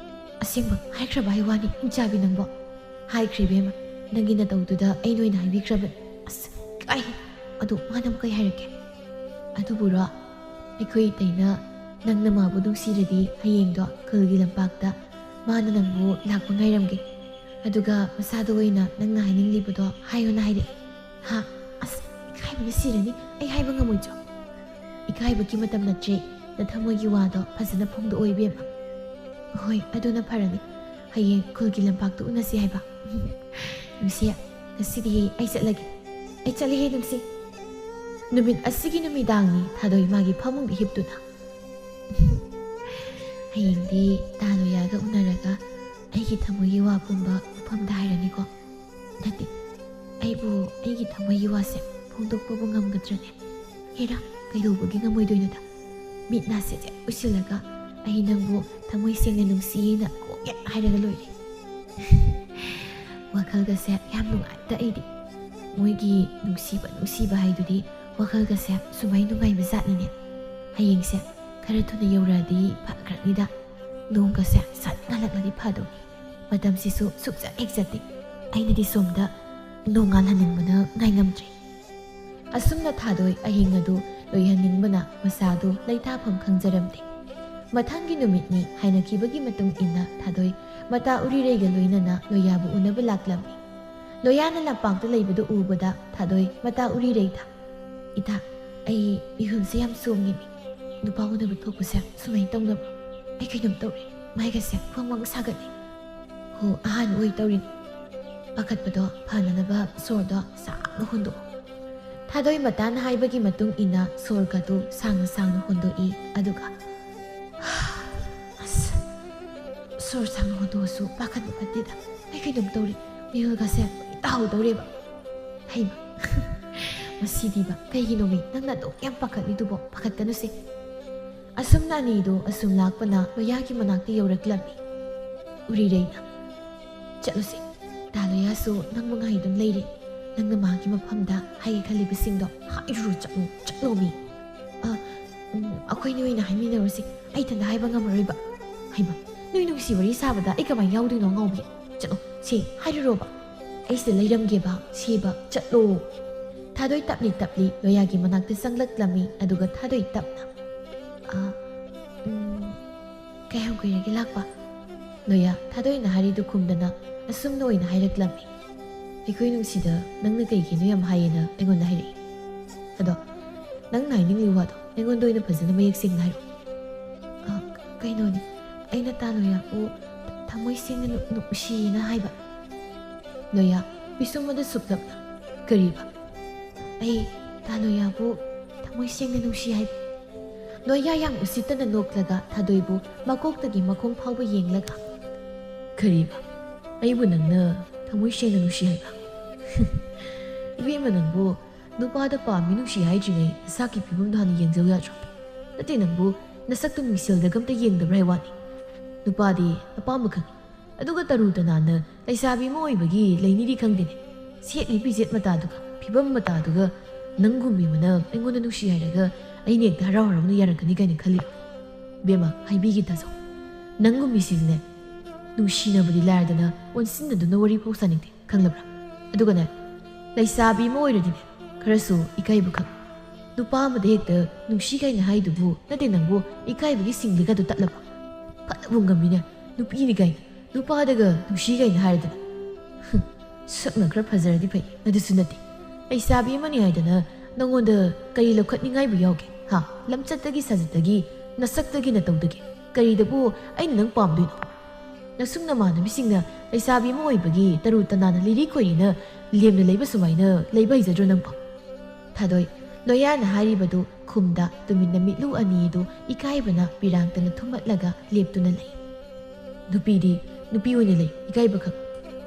ꯑꯁꯦꯡꯕ ꯍꯥꯏꯈ꯭ꯔꯕ ꯍꯥꯏ ꯋꯥꯅꯤ ꯏꯟꯆꯥꯕꯤ ꯅꯪꯕꯣ? ꯍꯥꯏꯈ꯭ꯔꯦ ꯏꯕꯦꯝꯃ, ꯅꯪꯒꯤ ꯅꯇꯧꯗꯨꯗ ꯑꯩꯅ ꯑꯣꯏꯅ ꯍꯥꯏꯕꯤꯈ꯭ꯔꯕꯅꯤ꯫ ꯑꯁ, ꯏꯀꯥꯏ꯫ ꯑꯗꯣ ꯃꯥꯅ ꯑꯃꯨꯛ ꯀꯩ ꯍꯥꯏꯔꯛꯀꯦ? ꯑꯗꯨꯕꯨꯔꯣ, ꯑꯩꯈꯣꯏ ꯏꯇꯩꯅ ꯅꯪꯅ ꯃꯥꯕꯨ ꯅꯨꯡꯁꯤꯔꯗꯤ ꯍꯌꯦꯡꯗꯣ ꯈꯨꯜꯒꯤ ꯂꯝꯄꯥꯛꯇ ꯃꯥꯅ ꯅꯪꯕꯨ ꯂꯥꯛꯄ ꯉꯥꯏꯔꯝꯒꯦ꯫ ꯑꯗꯨꯒ ꯃꯁꯥꯗ ꯑꯣꯏꯅ ꯅꯪꯅ ꯍꯥꯏꯅꯤꯡꯂꯤꯕꯗꯣ ꯍꯥꯏꯌꯣꯅ ꯍꯥꯏꯔꯛꯑꯦ꯫ ꯍꯥ? ꯑꯁ, ꯏꯀꯥꯏꯕꯅ ꯁꯤꯔꯅꯤ꯫ ꯑꯩ ꯍꯥꯏꯕ ꯉꯝꯃꯣꯏ ꯆꯣ꯫ ꯏꯀꯥꯏꯕꯒꯤ ꯃꯇꯝ ꯅꯠꯇ꯭ꯔꯦ꯫ ꯅꯊꯃꯣꯏꯒꯤ ꯋꯥꯗꯣ ꯐꯖꯅ ꯐꯣꯡꯗꯣꯛꯑꯣ ꯏꯕꯦꯝꯃ꯫ ꯍꯣꯏ, ꯑꯗꯨꯅ ꯐꯔꯅꯤ꯫ ꯍꯌꯦꯡ ꯈꯨꯜꯒꯤ ꯂꯝꯄꯥꯛꯇ ꯎꯅꯁꯤ ꯍꯥꯏꯕ꯫ ꯅꯨꯡꯁꯤ, ꯉꯁꯤꯗꯤ ꯑꯩ ꯆꯠꯂꯒꯦ꯫ ꯑꯩ ꯆꯠꯂꯤꯍꯦ ꯅꯨꯡꯁꯤ꯫ ꯅꯨꯃꯤꯠ ꯑꯁꯤꯒꯤ ꯅꯨꯃꯤꯗꯥꯡꯅꯤ ꯊꯥꯗꯣꯏ ꯃꯥꯒꯤ ꯐꯃꯨꯡꯗ ꯍꯤꯞꯇꯨꯅ꯫ ꯍꯌꯦꯡꯗꯤ ꯇꯥ ꯂꯣꯌꯥꯒ ꯎꯅꯔꯒ ꯑꯩꯒꯤ ꯊꯃꯣꯏꯒꯤ ꯋꯥ ꯄꯨꯝꯕ ꯃꯐꯝꯗ ꯍꯥꯏꯔꯅꯤꯀꯣ꯫ ꯅꯠꯇꯦ, ꯑꯩꯕꯨ ꯑꯩꯒꯤ ꯊꯃꯣꯏꯒꯤ ꯋꯥꯁꯦ ꯐꯣꯡꯗꯣꯛꯄꯕꯨ ꯉꯝꯒꯗ꯭ꯔꯅꯦ? ꯍꯦꯔꯥ, ꯀꯩꯗꯧꯕꯒꯤ ꯉꯝꯃꯣꯏꯗꯣꯏꯅꯣꯗ? ꯃꯤꯠ ꯅꯥꯁꯦ ꯆꯦꯠ ꯎꯏꯁꯤꯜꯂꯒ ꯑꯩ ꯅꯪꯕꯨ ꯊꯃꯣꯏ ꯁꯦꯡꯅ ꯅꯨꯡꯁꯤꯅ ꯀꯣꯛ ꯍꯦꯛ ꯍꯥꯏꯔꯒ ꯂꯣꯏꯔꯦ꯫ ꯋꯥꯈꯜꯒꯁꯦ ꯌꯥꯝ ꯅꯨꯡꯉꯥꯏꯇ ꯑꯩꯗꯤ꯫ ꯃꯣꯏꯒꯤ ꯅꯨꯡꯁꯤꯕ ꯅꯨꯡꯁꯤꯕ ꯍꯥꯏꯗꯨꯗꯤ ꯋꯥꯈꯜꯒꯁꯦ ꯁꯨꯃꯥꯏ ꯅꯨꯡꯉꯥꯏꯕ ꯖꯥꯠꯅꯤꯅꯦ꯫ ꯍꯌꯦꯡꯁꯦ ꯈꯔ ꯊꯨꯅ ꯌꯧꯔꯛꯑꯗꯤ ꯐꯈ꯭ꯔꯅꯤꯗ꯫ ꯅꯣꯡꯒꯁꯦ ꯁꯠ ꯉꯥꯜꯂꯛꯂꯗꯤ ꯐꯗꯧꯅꯤ꯫ ꯃꯇꯝꯁꯤꯁꯨ ꯁꯨꯛꯆꯠ ꯍꯦꯛ ꯆꯠꯇꯦ꯫ ꯑꯩꯅꯗꯤ ꯁꯣꯝꯗ ꯅꯣꯡ ꯉꯥꯜꯍꯟꯅꯤꯡꯕꯅ ꯉꯥꯏꯉꯝꯗ꯭ꯔꯦ꯫ ꯑꯁꯨꯝꯅ ꯊꯥꯗꯣꯏ ꯑꯍꯤꯡ ꯑꯗꯨ ꯂꯣꯏꯍꯟꯅꯤꯡꯕꯅ ꯃꯁꯥꯗꯨ ꯂꯩꯇꯥꯐꯝ ꯈꯪꯖꯔꯝꯗꯦ꯫ ꯃꯊꯪꯒꯤ ꯅꯨꯃꯤꯠꯅꯤ ꯍꯥꯏꯅꯈꯤꯕꯒꯤ ꯃꯇꯨꯡ ꯏꯟꯅ ꯊꯥꯗꯣꯏ ꯃꯇꯥ ꯎꯔꯤꯔꯩꯒ ꯂꯣꯏꯅꯅ ꯂꯣꯌꯥꯕꯨ ꯎꯅꯕ ꯂꯥꯛꯂꯝꯃꯤ꯫ ꯂꯣꯌꯥꯅ ꯂꯝꯄꯥꯛꯇ ꯂꯩꯕꯗꯨ ꯎꯕꯗ ꯊꯥꯗꯣꯏ ꯃꯇꯥ ꯎꯔꯤꯔꯩꯗ, "ꯏꯇꯥ, ꯑꯩ ꯃꯤꯍꯨꯜꯁꯦ ꯌꯥꯝ ꯆꯣꯡꯉꯤꯃꯤ꯫ ꯅꯨꯄꯥ ꯎꯅꯕ ꯊꯣꯛꯄꯁꯦ ꯁꯨꯃꯥꯏꯅ ꯇꯧꯅꯕ꯭ꯔꯣ? ꯑꯩ ꯀꯩꯅꯣꯝ ꯇꯧꯔꯦ꯫ ꯃꯥꯏꯒꯁꯦ ꯐ꯭ꯔꯣꯡ ꯐ꯭ꯔꯣꯡ ꯁꯥꯒꯠꯂꯦ꯫ ꯍꯣ, ꯑꯍꯥꯟꯕ ꯑꯣꯏ ꯇꯧꯔꯤꯅꯤ꯫ ꯄꯥꯈꯠꯄꯗꯣ ꯐꯅꯅꯕ ꯁꯣꯔꯗꯣ ꯁꯥꯡꯅ ꯍꯣꯟꯗꯣꯛꯑꯣ꯫" ꯊꯥꯗꯣꯏ ꯃꯇꯥꯅ ꯍꯥꯏꯕꯒꯤ ꯃꯇꯨꯡ ꯏꯟꯅ ꯁꯣꯔꯒꯗꯨ ꯁꯥꯡꯅ ꯁꯥꯡꯅ ꯍꯣꯟꯗꯣꯛꯏ꯫ ꯑꯗꯨꯒ, ꯑꯁ, ꯁꯣꯔ ꯁꯥꯡꯅ ꯍꯣꯟꯗꯣꯛꯑꯁꯨ ꯄꯥꯈꯠꯄ ꯐꯠꯇꯦꯗ꯫ ꯑꯩ ꯀꯩꯅꯣꯝ ꯇꯧꯔꯦ꯫ ꯃꯤꯍꯨꯜꯒꯁꯦ ꯂꯣꯏ ꯇꯥꯍꯧꯗꯧꯔꯦꯕ꯫ ꯍꯩꯃ꯫ ꯃꯁꯤꯗꯤꯕ, ꯀꯩꯒꯤꯅꯣꯃꯤ ꯅꯪꯅ ꯑꯗꯨꯛ ꯌꯥꯝ ꯄꯥꯈꯠꯂꯤꯗꯨꯕꯣ? ꯄꯥꯈꯠꯀꯅꯨꯁꯦ꯫ ꯑꯁꯨꯝꯅ ꯑꯅꯤꯗꯣ ꯑꯁꯨꯝ ꯂꯥꯛꯄꯅ ꯂꯣꯌꯥꯒꯤ ꯃꯅꯥꯛꯇ ꯌꯧꯔꯛꯂꯝꯃꯤ꯫ ꯎꯔꯤꯔꯩꯅ, "ꯆꯠꯂꯨꯁꯦ꯫ ꯗꯥ ꯂꯣꯌꯥꯁꯨ ꯅꯪꯕꯨ ꯉꯥꯏꯗꯨꯅ ꯂꯩꯔꯦ꯫ ꯅꯪꯅ ꯃꯥꯒꯤ ꯃꯐꯝꯗ ꯍꯥꯏꯒꯦ ꯈꯜꯂꯤꯕꯁꯤꯡꯗꯣ ꯍꯥꯏꯔꯨꯔꯣ, ꯆꯠꯂꯣ, ꯆꯠꯂꯣꯃꯤ꯫ ꯑ, ꯎꯝ, ꯑꯩꯈꯣꯏꯅꯤ ꯑꯣꯏꯅ ꯍꯥꯏꯃꯤꯟꯅꯔꯨꯁꯤ꯫ ꯑꯩ ꯏꯊꯟꯗ ꯍꯥꯏꯕ ꯉꯝꯃꯔꯣꯏꯕ꯫" "ꯍꯩꯃ, ꯅꯣꯏ ꯅꯨꯡꯁꯤ ꯋꯥꯔꯤ ꯁꯥꯕꯗ ꯑꯩ ꯀꯃꯥꯏꯅ ꯌꯥꯎꯗꯣꯏꯅꯣ, ꯉꯥꯎꯕꯤ? ꯆꯠꯂꯣ, ꯁꯦ, ꯍꯥꯏꯔꯨꯔꯣꯕ꯫ ꯑꯩ ꯁꯤꯗ ꯂꯩꯔꯝꯒꯦꯕ, ꯁꯦꯕ, ꯆꯠꯂꯣ꯫" ꯊꯥꯗꯣꯏ ꯇꯞꯂꯤ ꯇꯞꯂꯤ ꯂꯣꯌꯥꯒꯤ ꯃꯅꯥꯛꯇ ꯆꯪꯂꯛꯂꯝꯃꯤ, ꯑꯗꯨꯒ ꯊꯥꯗꯣꯏ ꯇꯞꯅ, "ꯑ, ꯎꯝ, ꯀꯌꯥꯝ ꯀꯨꯏꯔꯒꯦ ꯂꯥꯛꯄ?" ꯂꯣꯌꯥ ꯊꯥꯗꯣꯏꯅ ꯍꯥꯏꯔꯤꯗꯨ ꯈꯨꯝꯗꯅ ꯑꯁꯨꯝꯅ ꯑꯣꯏꯅ ꯍꯥꯏꯔꯛꯂꯝꯃꯤ꯫ "ꯑꯩꯈꯣꯏ ꯅꯨꯡꯁꯤꯗ ꯅꯪꯅ ꯀꯩꯒꯤꯅꯣ ꯌꯥꯝ ꯍꯥꯏꯌꯦꯅ ꯑꯩꯉꯣꯟꯗ ꯍꯥꯏꯔꯛꯏ꯫ ꯑꯗꯣ ꯅꯪꯅ ꯍꯥꯏꯅꯤꯡꯂꯤꯕ ꯋꯥꯗꯣ ꯑꯩꯉꯣꯟꯗ ꯑꯣꯏꯅ ꯐꯖꯅ ꯃꯌꯦꯛ ꯁꯦꯡꯅ ꯍꯥꯏꯔꯛꯑꯣ꯫" "ꯑ, ꯀꯩꯅꯣꯅꯦ, ꯑꯩꯅ ꯇꯥ ꯂꯣꯌꯥꯕꯨ ꯊꯃꯣꯏ ꯁꯦꯡꯅ ꯅꯨ-, ꯅꯨꯡꯁꯤꯌꯦꯅ ꯍꯥꯏꯕ꯫" ꯂꯣꯌꯥ ꯄꯤꯁꯨꯝ ꯑꯗꯨ ꯁꯨꯞꯂꯞꯅ, "ꯀꯔꯤꯕ?" "ꯑꯩ ꯇꯥ ꯂꯣꯌꯥꯕꯨ ꯊꯃꯣꯏ ꯁꯦꯡꯅ ꯅꯨꯡꯁꯤ ꯍꯥꯏꯕ꯫" ꯂꯣꯌꯥ ꯌꯥꯝ ꯎꯁꯤꯠꯇꯅ ꯅꯣꯛꯂꯒ ꯊꯥꯗꯣꯏꯕꯨ ꯃꯀꯣꯛꯇꯒꯤ ꯃꯈꯣꯡ ꯐꯥꯎꯕ ꯌꯦꯡꯂꯒ, "ꯀꯔꯤꯕ? ꯑꯩꯕꯨ ꯅꯪꯅ ꯊꯃꯣꯏ ꯁꯦꯡꯅ ꯅꯨꯡꯁꯤ ꯍꯥꯏꯕ?" "ꯏꯕꯦꯝꯃ, ꯅꯪꯕꯨ ꯅꯨꯄꯥꯗ ꯄꯥꯝꯃꯤ ꯅꯨꯡꯁꯤ ꯍꯥꯏꯗ꯭ꯔꯤꯉꯩ ꯅꯁꯥꯒꯤ ꯐꯤꯕꯝꯗꯣ ꯍꯥꯟꯅ ꯌꯦꯡꯖꯧ ꯌꯥꯗ꯭ꯔꯣ? ꯅꯠꯇꯦ, ꯅꯪꯕꯨ ꯅꯁꯛꯇꯨ ꯃꯤꯡꯁꯦꯜꯗꯒ ꯑꯝꯇ ꯌꯦꯡꯗꯕ꯭ꯔꯥ ꯍꯥꯏ ꯋꯥꯅꯤ꯫ ꯅꯨꯄꯥꯗꯤ ꯑꯄꯥꯝꯕ ꯈꯪꯉꯤ꯫ ꯑꯗꯨꯒ ꯇꯔꯨ ꯇꯅꯥꯟꯅ ꯂꯩꯁꯥꯕꯤ ꯑꯃ ꯑꯣꯏꯕꯒꯤ ꯂꯩꯅꯤꯗꯤ ꯈꯪꯗꯦꯅꯦ꯫ ꯁꯦꯠꯂꯤ ꯐꯤꯖꯦꯠ ꯃꯇꯥꯗꯨꯒ, ꯐꯤꯕꯝ ꯃꯇꯥꯗꯨꯒ ꯅꯪꯒꯨꯝꯕꯤ ꯑꯃꯅ ꯑꯩꯉꯣꯟꯗ ꯅꯨꯡꯁꯤ ꯍꯥꯏꯔꯒ ꯑꯩꯅ ꯍꯦꯛꯇ ꯍꯔꯥꯎ ꯍꯔꯥꯎꯅ ꯌꯥꯔꯛꯀꯅꯤ ꯀꯥꯏꯅ ꯈꯜꯂꯤꯔꯣ? ꯕꯦꯝꯃ, ꯍꯥꯏꯕꯤꯒꯦ ꯇꯥꯖꯧ꯫ ꯅꯪꯒꯨꯝꯕꯤꯁꯤꯗꯤꯅꯦ, ꯅꯨꯡꯁꯤꯅꯕꯗꯤ ꯂꯥꯏꯔꯗꯅ ꯑꯣꯟꯁꯤꯟꯅꯗꯨꯅ ꯋꯥꯔꯤ ꯐꯥꯎ ꯁꯥꯅꯤꯡꯗꯦ, ꯈꯪꯂꯕ꯭ꯔꯥ? ꯑꯗꯨꯒꯅꯦ, ꯂꯩꯁꯥꯕꯤ ꯑꯃ ꯑꯣꯏꯔꯗꯤꯅꯦ, ꯈꯔꯁꯨ ꯏꯀꯥꯏꯕ ꯈꯪ꯫ ꯅꯨꯄꯥ ꯑꯃꯗ ꯍꯦꯛꯇ ꯅꯨꯡꯁꯤ ꯀꯥꯏꯅ ꯍꯥꯏꯗꯨꯕꯨ, ꯅꯠꯇꯦ, ꯅꯪꯕꯨ ꯏꯀꯥꯏꯕꯒꯤ ꯁꯤꯡꯂꯤꯒꯗꯨ ꯇꯠꯂꯕ? ꯐꯠꯂꯕꯨ ꯉꯝꯃꯤꯅꯦ, ꯅꯨꯄꯤꯅꯤ ꯀꯥꯏꯅ ꯅꯨꯄꯥꯗꯒ ꯅꯨꯡꯁꯤ ꯀꯥꯏꯅ ꯍꯥꯏꯔꯗꯅ꯫ ꯍꯨꯝ, ꯁꯛꯅ ꯈꯔ ꯐꯖꯔꯗꯤ ꯐꯩ, ꯑꯗꯨꯁꯨ ꯅꯠꯇꯦ꯫ ꯂꯩꯁꯥꯕꯤ ꯑꯃꯅꯤ ꯍꯥꯏꯗꯅ ꯅꯉꯣꯟꯗ ꯀꯔꯤ ꯂꯧꯈꯠꯅꯤꯡꯉꯥꯏꯕꯨ ꯌꯥꯎꯒꯦ, ꯍꯥ? ꯂꯝꯆꯠꯇꯒꯤ ꯁꯥꯖꯠꯇꯒꯤ, ꯅꯁꯛꯇꯒꯤ ꯅꯇꯧꯗꯒꯤ ꯀꯔꯤꯗꯕꯨ ꯑꯩꯅ ꯅꯪ ꯄꯥꯝꯗꯣꯏꯅꯣ? ꯅꯁꯨꯡ ꯅꯃꯥꯟꯅꯕꯤꯁꯤꯡꯅ ꯂꯩꯁꯥꯕꯤ ꯑꯃ ꯑꯣꯏꯕꯒꯤ ꯇꯔꯨ ꯇꯅꯥꯟꯅ ꯂꯤꯔꯤ ꯈꯣꯏꯔꯤꯅ ꯂꯦꯝꯅ ꯂꯩꯕ ꯁꯨꯃꯥꯏꯅ ꯂꯩꯕ ꯍꯩꯖꯗ꯭ꯔꯣ ꯅꯪꯕꯣ? ꯊꯥꯗꯣꯏ, ꯂꯣꯌꯥꯅ ꯍꯥꯏꯔꯤꯕꯗꯨ ꯈꯨꯝꯗ ꯇꯨꯃꯤꯟꯅ ꯃꯤꯠꯂꯨ ꯑꯅꯤꯗꯨ ꯏꯀꯥꯏꯕꯅ ꯄꯤꯔꯥꯡꯇꯅ ꯊꯨꯝꯃꯠꯂꯒ ꯂꯦꯞꯇꯨꯅ ꯂꯩ꯫ ꯅꯨꯄꯤꯗꯤ ꯅꯨꯄꯤ ꯑꯣꯏꯅ ꯂꯩ, ꯏꯀꯥꯏꯕ ꯈꯪ꯫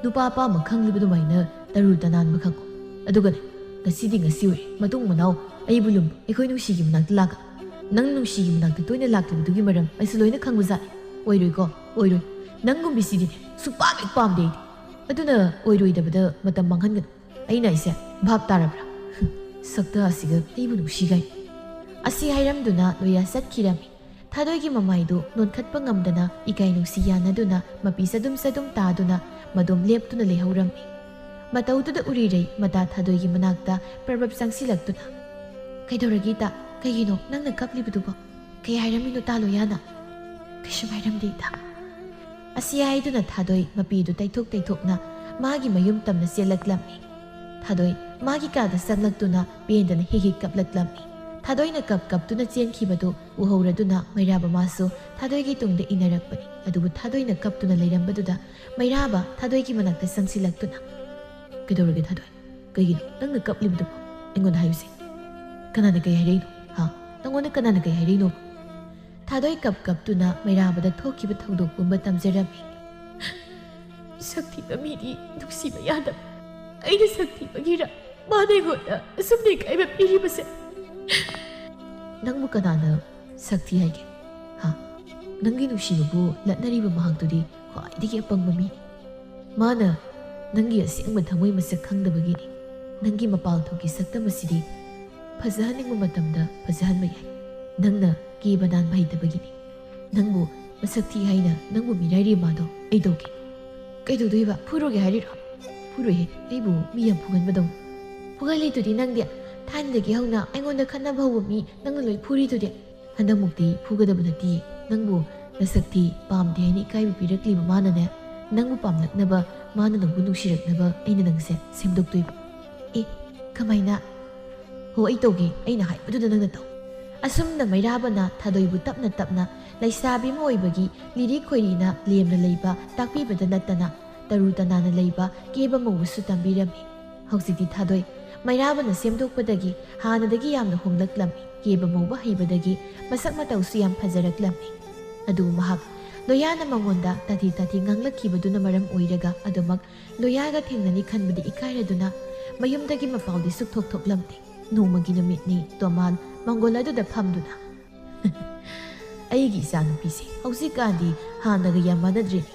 ꯅꯨꯄꯥ ꯑꯄꯥꯝꯕ ꯈꯪꯂꯤꯕ ꯑꯗꯨꯃꯥꯏꯅ ꯇꯔꯨ ꯇꯅꯥꯟꯕ ꯈꯪꯉꯨ꯫ ꯑꯗꯨꯒꯅꯦ, ꯉꯁꯤꯗꯤ ꯉꯁꯤ ꯑꯣꯏꯔꯦ, ꯃꯇꯨꯡ ꯃꯅꯥꯎ ꯑꯩꯕꯨ ꯂꯨꯝꯕ, ꯑꯩꯈꯣꯏ ꯅꯨꯡꯁꯤꯒꯤ ꯃꯅꯥꯛꯇ ꯂꯥꯛꯀꯅꯨ꯫ ꯅꯪ ꯅꯨꯡꯁꯤꯒꯤ ꯃꯅꯥꯛꯇ ꯇꯣꯏꯅ ꯂꯥꯛꯂꯤꯕꯗꯨꯒꯤ ꯃꯔꯝ ꯑꯩꯁꯨ ꯂꯣꯏꯅ ꯈꯪꯕꯖꯥꯠꯅꯤ꯫ ꯑꯣꯏꯔꯣꯏꯀꯣ, ꯑꯣꯏꯔꯣꯏ꯫ ꯅꯪꯒꯨꯝꯕꯤꯁꯤꯗꯤꯅꯦ ꯁꯨꯛꯄꯥꯝ ꯍꯦꯛ ꯄꯥꯝꯗꯦ ꯑꯩꯗꯤ꯫ ꯑꯗꯨꯅ ꯑꯣꯏꯔꯣꯏꯗꯕꯗ ꯃꯇꯝ ꯃꯥꯡꯍꯟꯒꯅꯨ꯫ ꯑꯩꯅ ꯍꯥꯏꯁꯦ ꯚꯥꯞ ꯇꯥꯔꯕ꯭ꯔꯥ? ꯁꯛꯇ ꯑꯁꯤꯒ ꯑꯩꯕꯨ ꯅꯨꯡꯁꯤ ꯀꯥꯏꯅ꯫ ꯑꯁꯤ ꯍꯥꯏꯔꯝꯗꯨꯅ ꯂꯣꯌꯥ ꯆꯠꯈꯤꯔꯝꯃꯤ꯫ ꯊꯥꯗꯣꯏꯒꯤ ꯃꯃꯥꯏꯗꯨ ꯅꯣꯟꯈꯠꯄ ꯉꯝꯗꯅ ꯏꯀꯥꯏ ꯅꯨꯡꯁꯤ ꯌꯥꯅꯗꯨꯅ ꯃꯄꯤ ꯆꯗꯨꯝ ꯆꯗꯨꯝ ꯇꯥꯗꯨꯅ ꯃꯗꯣꯝ ꯂꯦꯞꯇꯨꯅ ꯂꯩꯍꯧꯔꯝꯃꯤ꯫ ꯃꯇꯧꯗꯨꯗ ꯎꯔꯤꯔꯩ ꯃꯇꯥ ꯊꯥꯗꯣꯏꯒꯤ ꯃꯅꯥꯛꯇ ꯄ꯭ꯔꯕꯞ ꯆꯪꯁꯤꯜꯂꯛꯇꯨꯅ, "ꯀꯩꯗꯧꯔꯒꯦ ꯏꯇꯥ? ꯀꯩꯒꯤꯅꯣ ꯅꯪꯅ ꯀꯞꯂꯤꯕꯗꯨꯕꯣ? ꯀꯩ ꯍꯥꯏꯔꯝꯃꯤꯅꯣ ꯇꯥ ꯂꯣꯌꯥꯅ?" "ꯀꯩꯁꯨꯝ ꯍꯥꯏꯔꯝꯗꯦ ꯏꯇꯥ꯫" ꯑꯁꯤ ꯍꯥꯏꯗꯨꯅ ꯊꯥꯗꯣꯏ ꯃꯄꯤꯗꯨ ꯇꯩꯊꯣꯛ ꯇꯩꯊꯣꯛꯅ ꯃꯥꯒꯤ ꯃꯌꯨꯝ ꯇꯝꯅ ꯆꯦꯜꯂꯛꯂꯝꯃꯤ꯫ ꯊꯥꯗꯣꯏ ꯃꯥꯒꯤ ꯀꯥꯗ ꯆꯪꯂꯛꯇꯨꯅ ꯄꯦꯟꯗꯅ ꯍꯤꯛ ꯍꯤꯛ ꯀꯞꯂꯛꯂꯝꯃꯤ꯫ ꯊꯥꯗꯣꯏꯅ ꯀꯞ ꯀꯞꯇꯨꯅ ꯆꯦꯟꯈꯤꯕꯗꯨ ꯎꯍꯧꯔꯗꯨꯅ ꯃꯩꯔꯥꯕ ꯃꯥꯁꯨ ꯊꯥꯗꯣꯏꯒꯤ ꯇꯨꯡꯗ ꯏꯟꯅꯔꯛꯄꯅꯤ꯫ ꯑꯗꯨꯕꯨ ꯊꯥꯗꯣꯏꯅ ꯀꯞꯇꯨꯅ ꯂꯩꯔꯝꯕꯗꯨꯗ ꯃꯩꯔꯥꯕ ꯊꯥꯗꯣꯏꯒꯤ ꯃꯅꯥꯛꯇ ꯆꯪꯁꯤꯜꯂꯛꯇꯨꯅ, "ꯀꯩꯗꯧꯔꯒꯦ ꯊꯥꯗꯣꯏ? ꯀꯩꯒꯤꯅꯣ ꯅꯪꯅ ꯀꯞꯂꯤꯕꯗꯨꯕꯣ? ꯑꯩꯉꯣꯟꯗ ꯍꯥꯏꯌꯨꯁꯦ꯫ ꯀꯅꯥꯅ ꯀꯩ ꯍꯥꯏꯔꯛꯏꯅꯣ? ꯍꯥ? ꯅꯪꯉꯣꯟꯗ ꯀꯅꯥꯅ ꯀꯩ ꯍꯥꯏꯔꯛꯏꯅꯣ?" ꯊꯥꯗꯣꯏ ꯀꯞ ꯀꯞꯇꯨꯅ ꯃꯩꯔꯥꯕꯗ ꯊꯣꯛꯈꯤꯕ ꯊꯧꯗꯣꯛ ꯄꯨꯝꯕ ꯇꯝꯖꯔꯝꯃꯤ꯫ ꯁꯛꯊꯤꯕ ꯃꯤꯗꯤ ꯅꯨꯡꯁꯤꯕ ꯌꯥꯗꯕ꯫ ꯑꯩꯅ ꯁꯛꯊꯤꯕꯒꯤꯔ ꯃꯥꯅ ꯑꯩꯉꯣꯟꯗ ꯑꯁꯨꯝꯅ ꯏꯀꯥꯏꯕ ꯄꯤꯔꯤꯕꯁꯦ? ꯅꯪꯕꯨ ꯀꯅꯥꯅ ꯁꯛꯊꯤ ꯍꯥꯏꯒꯦ? ꯍꯥ? ꯅꯪꯒꯤ ꯅꯨꯡꯁꯤꯕꯕꯨ ꯂꯠꯅꯔꯤꯕ ꯃꯍꯥꯛꯇꯨꯗꯤ ꯈ꯭ꯋꯥꯏꯗꯒꯤ ꯑꯄꯪꯕ ꯃꯤꯅꯤ꯫ ꯃꯥꯅ ꯅꯪꯒꯤ ꯑꯁꯦꯡꯕ ꯊꯃꯣꯏ ꯃꯁꯛ ꯈꯪꯗꯕꯒꯤꯅꯤ꯫ ꯅꯪꯒꯤ ꯃꯄꯥꯜ ꯊꯣꯛꯀꯤ ꯁꯛꯇꯝ ꯑꯁꯤꯗꯤ ꯐꯖꯍꯟꯅꯤꯡꯕ ꯃꯇꯝꯗ ꯐꯖꯍꯟꯕ ꯌꯥꯏ꯫ ꯅꯪꯅ ꯀꯦꯕ ꯅꯥꯟꯕ ꯍꯩꯇꯕꯒꯤꯅꯤ꯫ ꯅꯪꯕꯨ ꯃꯁꯛ ꯊꯤ ꯍꯥꯏꯅ ꯅꯪꯕꯨ ꯃꯤꯔꯥꯏꯔꯤ ꯃꯥꯗꯣ ꯑꯩ ꯇꯧꯒꯦ꯫ ꯀꯩꯗꯧꯗꯣꯏꯕ? ꯐꯨꯔꯨꯒꯦ ꯍꯥꯏꯔꯤꯔꯣ? ꯐꯨꯔꯣꯏꯍꯦ, ꯑꯩꯕꯨ ꯃꯤ ꯌꯥꯝ ꯐꯨꯒꯟꯕꯗꯧꯅ꯫ ꯐꯨꯒꯜꯂꯤꯗꯨꯗꯤ ꯅꯪꯗꯤ꯫ ꯊꯥꯏꯅꯗꯒꯤ ꯍꯧꯅ ꯑꯩꯉꯣꯟꯗ ꯈꯠꯅꯕ ꯍꯧꯕ ꯃꯤ ꯅꯪꯅ ꯂꯣꯏ ꯐꯨꯔꯤꯗꯨꯗꯤ꯫ ꯍꯟꯗꯛꯃꯨꯛꯇꯤ ꯐꯨꯒꯗꯕ ꯅꯠꯇꯦ꯫ ꯅꯪꯕꯨ ꯅꯁꯛ ꯊꯤ, ꯄꯥꯝꯗꯦ ꯍꯥꯏꯅ ꯏꯀꯥꯏꯕ ꯄꯤꯔꯛꯂꯤꯕ ꯃꯥꯅꯅꯦ, ꯅꯪꯕꯨ ꯄꯥꯝꯂꯛꯅꯕ ꯃꯥꯅ ꯅꯪꯕꯨ ꯅꯨꯡꯁꯤꯔꯛꯅꯕ ꯑꯩꯅ ꯅꯪꯁꯦ ꯁꯦꯝꯗꯣꯛꯇꯣꯏꯕ꯫ ꯑꯦ, ꯀꯃꯥꯏꯅ? ꯍꯣ, ꯑꯩ ꯇꯧꯒꯦ, ꯑꯩꯅ ꯍꯥꯏꯕꯗꯨꯗ ꯅꯪꯅ ꯇꯧ꯫ ꯑꯁꯨꯝꯅ ꯃꯩꯔꯥꯕꯅ ꯊꯥꯗꯣꯏꯕꯨ ꯇꯞꯅ ꯇꯞꯅ ꯂꯩꯁꯥꯕꯤ ꯑꯃ ꯑꯣꯏꯕꯒꯤ ꯂꯤꯔꯤ ꯈꯣꯏꯔꯤꯅ ꯂꯦꯝꯅ ꯂꯩꯕ ꯇꯥꯛꯄꯤꯕꯗ ꯅꯠꯇꯅ ꯇꯔꯨ ꯇꯅꯥꯟꯅ ꯂꯩꯕ ꯀꯦꯕ ꯃꯧꯕꯁꯨ ꯇꯝꯕꯤꯔꯝꯃꯤ꯫ ꯍꯧꯖꯤꯛꯇꯤ ꯊꯥꯗꯣꯏ ꯃꯩꯔꯥꯕꯅ ꯁꯦꯝꯗꯣꯛꯄꯗꯒꯤ ꯍꯥꯟꯅꯗꯒꯤ ꯌꯥꯝꯅ ꯍꯣꯡꯂꯛꯂꯝꯃꯤ꯫ ꯀꯦꯕ ꯃꯧꯕ ꯍꯩꯕꯗꯒꯤ ꯃꯁꯛ ꯃꯇꯧꯁꯨ ꯌꯥꯝ ꯐꯖꯔꯛꯂꯝꯃꯤ꯫ ꯑꯗꯨꯕꯨ ꯃꯍꯥꯛ ꯂꯣꯌꯥꯅ ꯃꯉꯣꯟꯗ ꯇꯥꯊꯤ ꯇꯥꯊꯤ ꯉꯥꯡꯂꯛꯈꯤꯕꯗꯨꯅ ꯃꯔꯝ ꯑꯣꯏꯔꯒ ꯑꯗꯨꯃꯛ ꯂꯣꯌꯥꯒ ꯊꯦꯡꯅꯅꯤ ꯈꯟꯕꯗꯤ ꯏꯀꯥꯏꯔꯗꯨꯅ ꯃꯌꯨꯝꯗꯒꯤ ꯃꯄꯥꯎꯗꯤ ꯁꯨꯛꯊꯣꯛ ꯊꯣꯛꯂꯝꯗꯦ꯫ ꯅꯣꯡꯃꯒꯤ ꯅꯨꯃꯤꯠꯅꯤ ꯇꯣꯃꯥꯜ ꯃꯪꯒꯣꯜ ꯑꯗꯨꯗ ꯐꯝꯗꯨꯅ, "ꯑꯩꯒꯤ ꯏꯆꯥꯅꯨꯄꯤꯁꯦ ꯍꯧꯖꯤꯛꯀꯥꯟꯗꯤ ꯍꯥꯟꯅꯒ ꯌꯥꯝ ꯃꯥꯟꯅꯗ꯭ꯔꯦꯅꯦ꯫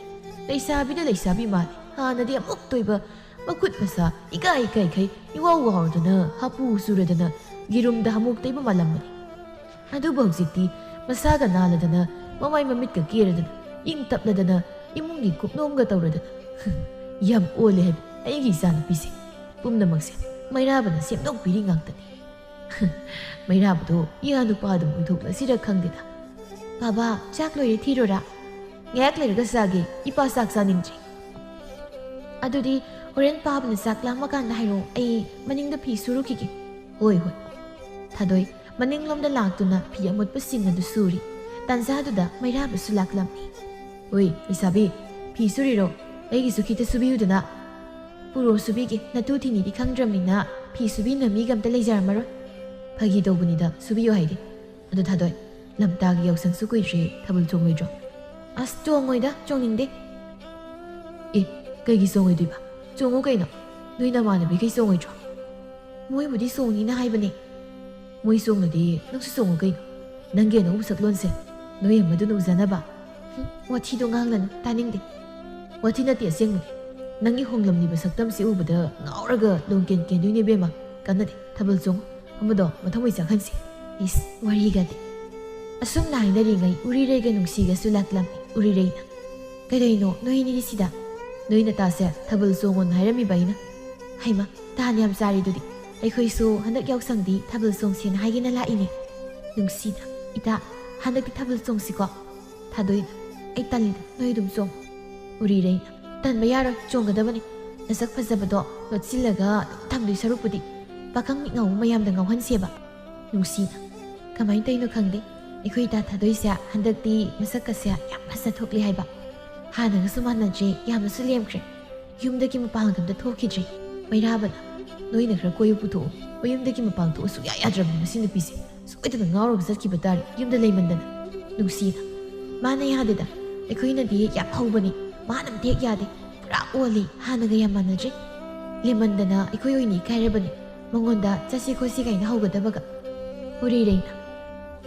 ꯂꯩꯁꯥꯕꯤꯅ ꯂꯩꯁꯥꯕꯤ ꯃꯥꯜꯂꯦ꯫ ꯍꯥꯟꯅꯗꯤ ꯑꯃꯨꯛ ꯇꯣꯏꯕ ꯃꯈꯨꯠ ꯃꯁꯥ ꯏꯀꯥꯏ ꯏꯀꯥꯏꯈꯩ ꯏꯋꯥꯎ ꯋꯥꯎꯔꯗꯅ ꯍꯥꯄꯨ ꯆꯨꯔꯗꯅ ꯌꯦꯔꯨꯝꯗ ꯍꯥꯃꯨꯛ ꯇꯩꯕ ꯃꯥꯜꯂꯝꯕꯅꯤ꯫ ꯑꯗꯨꯕꯨ ꯍꯧꯖꯤꯛꯇꯤ ꯃꯁꯥꯒ ꯅꯥꯜꯂꯗꯅ ꯃꯃꯥꯏ ꯃꯃꯤꯠꯀ ꯀꯦꯔꯗꯅ ꯏꯪ ꯇꯞꯂꯗꯅ ꯏꯃꯨꯡꯒꯤ ꯀꯨꯞꯅꯣꯝꯒ ꯇꯧꯔꯗꯅ ꯌꯥꯝ ꯑꯣꯜꯂꯦ ꯍꯥꯏꯕ ꯑꯩꯒꯤ ꯏꯆꯥꯅꯨꯄꯤꯁꯦ꯫ ꯄꯨꯝꯅꯃꯛꯁꯦ ꯃꯩꯔꯥꯕꯅ ꯁꯦꯝꯗꯣꯛꯄꯤꯔꯤ ꯉꯥꯛꯇꯅꯤ꯫" ꯃꯩꯔꯥꯕꯗꯣ ꯏꯌꯥ ꯅꯨꯄꯥ ꯑꯗꯨꯝ ꯑꯣꯏꯊꯣꯛꯂꯁꯤꯔ ꯈꯪꯗꯦꯗ꯫ "ꯕꯥꯕꯥ, ꯆꯥꯛ ꯂꯣꯏꯔꯦ, ꯊꯤꯔꯣꯔꯥ?" "ꯉꯥꯏꯍꯥꯛ ꯂꯩꯔꯒ ꯆꯥꯒꯦ, ꯏꯄꯥ ꯆꯥꯛ ꯆꯥꯅꯤꯡꯗ꯭ꯔꯤ꯫" "ꯑꯗꯨꯗꯤ ꯍꯣꯔꯦꯟ ꯄꯥꯕꯅ ꯆꯥꯛ ꯂꯥꯝꯃꯀꯥꯟꯗ ꯍꯥꯏꯔꯛꯑꯣ, ꯑꯩ ꯃꯅꯤꯡꯗ ꯐꯤ ꯁꯨꯔꯨꯈꯤꯒꯦ꯫" "ꯍꯣꯏ, ꯍꯣꯏ꯫" ꯊꯥꯗꯣꯏ ꯃꯅꯤꯡꯂꯣꯝꯗ ꯂꯥꯛꯇꯨꯅ ꯐꯤ ꯑꯃꯣꯠꯄꯁꯤꯡ ꯑꯗꯨ ꯁꯨꯔꯤ꯫ ꯇꯥꯟꯖꯥꯗꯨꯗ ꯃꯩꯔꯥꯕꯁꯨ ꯂꯥꯛꯂꯝꯃꯤ꯫ "ꯍꯣꯏ, ꯂꯩꯁꯥꯕꯤ, ꯐꯤ ꯁꯨꯔꯤꯔꯣ? ꯑꯩꯒꯤꯁꯨ ꯈꯤꯇ ꯁꯨꯕꯤꯌꯨꯗꯅ꯫" "ꯄꯨꯔꯣ, ꯁꯨꯕꯤꯒꯦ꯫ ꯅꯇꯨ ꯊꯤꯅꯤꯗꯤ ꯈꯪꯗ꯭ꯔꯕꯅꯤꯅ ꯐꯤ ꯁꯨꯕꯤꯅ ꯃꯤꯒ ꯑꯝꯇ ꯂꯩꯖꯔꯝꯃꯔꯣꯏ꯫" "ꯐꯥꯒꯤ ꯇꯧꯕꯅꯤꯗ, ꯁꯨꯕꯤꯌꯨ ꯍꯥꯏꯒꯦ꯫ ꯑꯗꯣ ꯊꯥꯗꯣꯏ, ꯂꯝꯇꯥꯒꯤ ꯌꯥꯎꯁꯪꯁꯨ ꯀꯨꯏꯗ꯭ꯔꯦ, ꯊꯥꯕꯜ ꯆꯣꯡꯉꯣꯏꯗ꯭ꯔꯣ?" "ꯑꯁ, ꯆꯣꯡꯉꯣꯏꯗ, ꯆꯣꯡꯅꯤꯡꯗꯦ꯫" "ꯑꯦ, ꯀꯩꯒꯤ ꯆꯣꯡꯉꯣꯏꯗꯣꯏꯕ? ꯆꯣꯡꯉꯨ ꯀꯩꯅꯣ꯫ ꯅꯣꯏ ꯅꯃꯥꯟꯅꯕꯤꯈꯩ ꯆꯣꯡꯉꯣꯏꯗ꯭ꯔꯣ?" "ꯃꯣꯏꯕꯨꯗꯤ ꯆꯣꯡꯅꯤꯅ ꯍꯥꯏꯕꯅꯦ꯫" "ꯃꯣꯏ ꯆꯣꯡꯂꯗꯤ ꯅꯪꯁꯨ ꯆꯣꯡꯉꯨ ꯀꯩꯅꯣ꯫ ꯅꯪꯒꯤ ꯑꯅꯧꯕ ꯁꯛꯂꯣꯟꯁꯦ ꯅꯣꯏ ꯑꯃꯗꯨꯅ ꯎꯖꯅꯕ꯫" "ꯍꯨꯝ, ꯋꯥꯊꯤꯗꯣ ꯉꯥꯡꯂꯅꯨ, ꯇꯥꯅꯤꯡꯗꯦ꯫" "ꯋꯥꯊꯤ ꯅꯠꯇꯦ, ꯑꯁꯦꯡꯕꯅꯤ꯫ ꯅꯪꯒꯤ ꯍꯣꯡꯂꯝꯂꯤꯕ ꯁꯛꯇꯝꯁꯤ ꯎꯕꯗ ꯉꯥꯎꯔꯒ ꯂꯣꯡ ꯀꯦꯟ ꯀꯦꯟꯗꯣꯏꯅꯦ ꯏꯕꯦꯝꯃ꯫ ꯀꯥꯟꯅꯗꯦ, ꯊꯥꯕꯜ ꯆꯣꯡꯉꯨ꯫ ꯑꯃꯗꯣ ꯃꯊꯪ ꯑꯣꯏ ꯆꯥꯛꯍꯟꯁꯤ꯫" ꯏꯁ, ꯋꯥꯔꯤꯒꯗꯤ꯫ ꯑꯁꯨꯝꯅ ꯍꯥꯏꯅꯔꯤꯉꯩ ꯎꯔꯤꯔꯩꯒ ꯅꯨꯡꯁꯤꯒꯁꯨ ꯂꯥꯛꯂꯝꯃꯤ꯫ ꯎꯔꯤꯔꯩꯅ, "ꯀꯩꯗꯧꯅꯣ ꯅꯣꯏ ꯑꯅꯤꯗꯤ ꯁꯤꯗ?" "ꯅꯣꯏ ꯅꯇꯥꯁꯦ ꯊꯥꯕꯜ ꯆꯣꯡꯉꯣꯅ ꯍꯥꯏꯔꯝꯃꯤꯕ ꯑꯩꯅ꯫" "ꯍꯩꯃ, ꯇꯥꯟ ꯌꯥꯝ ꯆꯥꯔꯤꯗꯨꯗꯤ꯫ ꯑꯩꯈꯣꯏꯁꯨ ꯍꯟꯗꯛ ꯌꯥꯎꯁꯪꯗꯤ ꯊꯥꯕꯜ ꯆꯣꯡꯁꯦꯅ ꯍꯥꯏꯒꯦꯅ ꯂꯥꯛꯏꯅꯦ꯫" ꯅꯨꯡꯁꯤꯅ, "ꯏꯇꯥ, ꯍꯟꯗꯛꯇꯤ ꯊꯥꯕꯜ ꯆꯣꯡꯁꯤꯀꯣ?" ꯊꯥꯗꯣꯏꯅ, "ꯑꯩ ꯇꯜꯂꯤꯗ, ꯅꯣꯏ ꯑꯗꯨꯝ ꯆꯣꯡꯉꯣ꯫" ꯎꯔꯤꯔꯩꯅ, "ꯇꯟꯕ ꯌꯥꯔꯣꯏ, ꯆꯣꯡꯒꯗꯕꯅꯤ꯫ ꯅꯁꯛ ꯐꯖꯕꯗꯣ ꯂꯣꯠꯁꯤꯜꯂꯒ ꯑꯗꯨꯝ ꯊꯝꯗꯣꯏ ꯁꯔꯨꯛꯄꯨꯗꯤ ꯄꯥꯈꯪ ꯃꯤꯠ ꯉꯧꯕ ꯃꯌꯥꯝꯗ ꯉꯥꯎꯍꯟꯁꯦꯕ꯫" ꯅꯨꯡꯁꯤꯅ, "ꯀꯃꯥꯏꯅ ꯇꯧꯔꯤꯅꯣ ꯈꯪꯗꯦ, ꯑꯩꯈꯣꯏ ꯏꯇꯥ ꯊꯥꯗꯣꯏꯁꯦ ꯍꯟꯗꯛꯇꯤ ꯃꯁꯛꯀꯁꯦ ꯌꯥꯝ ꯐꯖ ꯊꯣꯛꯂꯦ ꯍꯥꯏꯕ꯫ ꯍꯥꯟꯅꯒꯁꯨ ꯃꯥꯟꯅꯗ꯭ꯔꯦ, ꯌꯥꯝꯅꯁꯨ ꯂꯦꯝꯈ꯭ꯔꯦ꯫ ꯌꯨꯝꯗꯒꯤ ꯃꯄꯥꯟꯒ ꯑꯝꯇ ꯊꯣꯛꯈꯤꯗ꯭ꯔꯦ꯫ ꯃꯩꯔꯥꯕꯅ, ꯅꯣꯏꯅ ꯈꯔ ꯀꯣꯏꯕ ꯄꯨꯊꯣꯛꯑꯣ꯫ ꯃꯌꯨꯝꯗꯒꯤ ꯃꯄꯥꯟ ꯊꯣꯛꯑꯣ ꯁꯨꯡꯌꯥ ꯌꯥꯗ꯭ꯔꯕꯅꯤ ꯃꯁꯤ ꯅꯨꯄꯤꯁꯦ꯫ ꯁꯣꯏꯗꯅ ꯉꯥꯎꯔꯒ ꯆꯠꯈꯤꯕ ꯇꯥꯔꯦ ꯌꯨꯝꯗ ꯂꯩꯃꯟꯗꯅ꯫" ꯅꯨꯡꯁꯤꯅ, "ꯃꯥꯅ ꯌꯥꯗꯦꯗ, ꯑꯩꯈꯣꯏꯅꯗꯤ ꯌꯥꯝ ꯍꯧꯕꯅꯤ, ꯃꯥꯅ ꯑꯝꯇ ꯍꯦꯛ ꯌꯥꯗꯦ꯫ ꯄꯨꯔꯥ ꯑꯣꯜꯂꯤ, ꯍꯥꯟꯅꯒ ꯌꯥꯝ ꯃꯥꯟꯅꯗ꯭ꯔꯦ꯫ ꯂꯦꯃꯟꯗꯅ ꯑꯩꯈꯣꯏ ꯑꯣꯏꯅ ꯏꯀꯥꯏꯔꯕꯅꯤ, ꯃꯉꯣꯟꯗ "ꯆꯠꯁꯤ ꯈꯣꯠꯁꯤ" ꯀꯥꯏꯅ ꯍꯧꯒꯗꯕꯒ꯫ ꯎꯔꯤꯔꯩꯅ,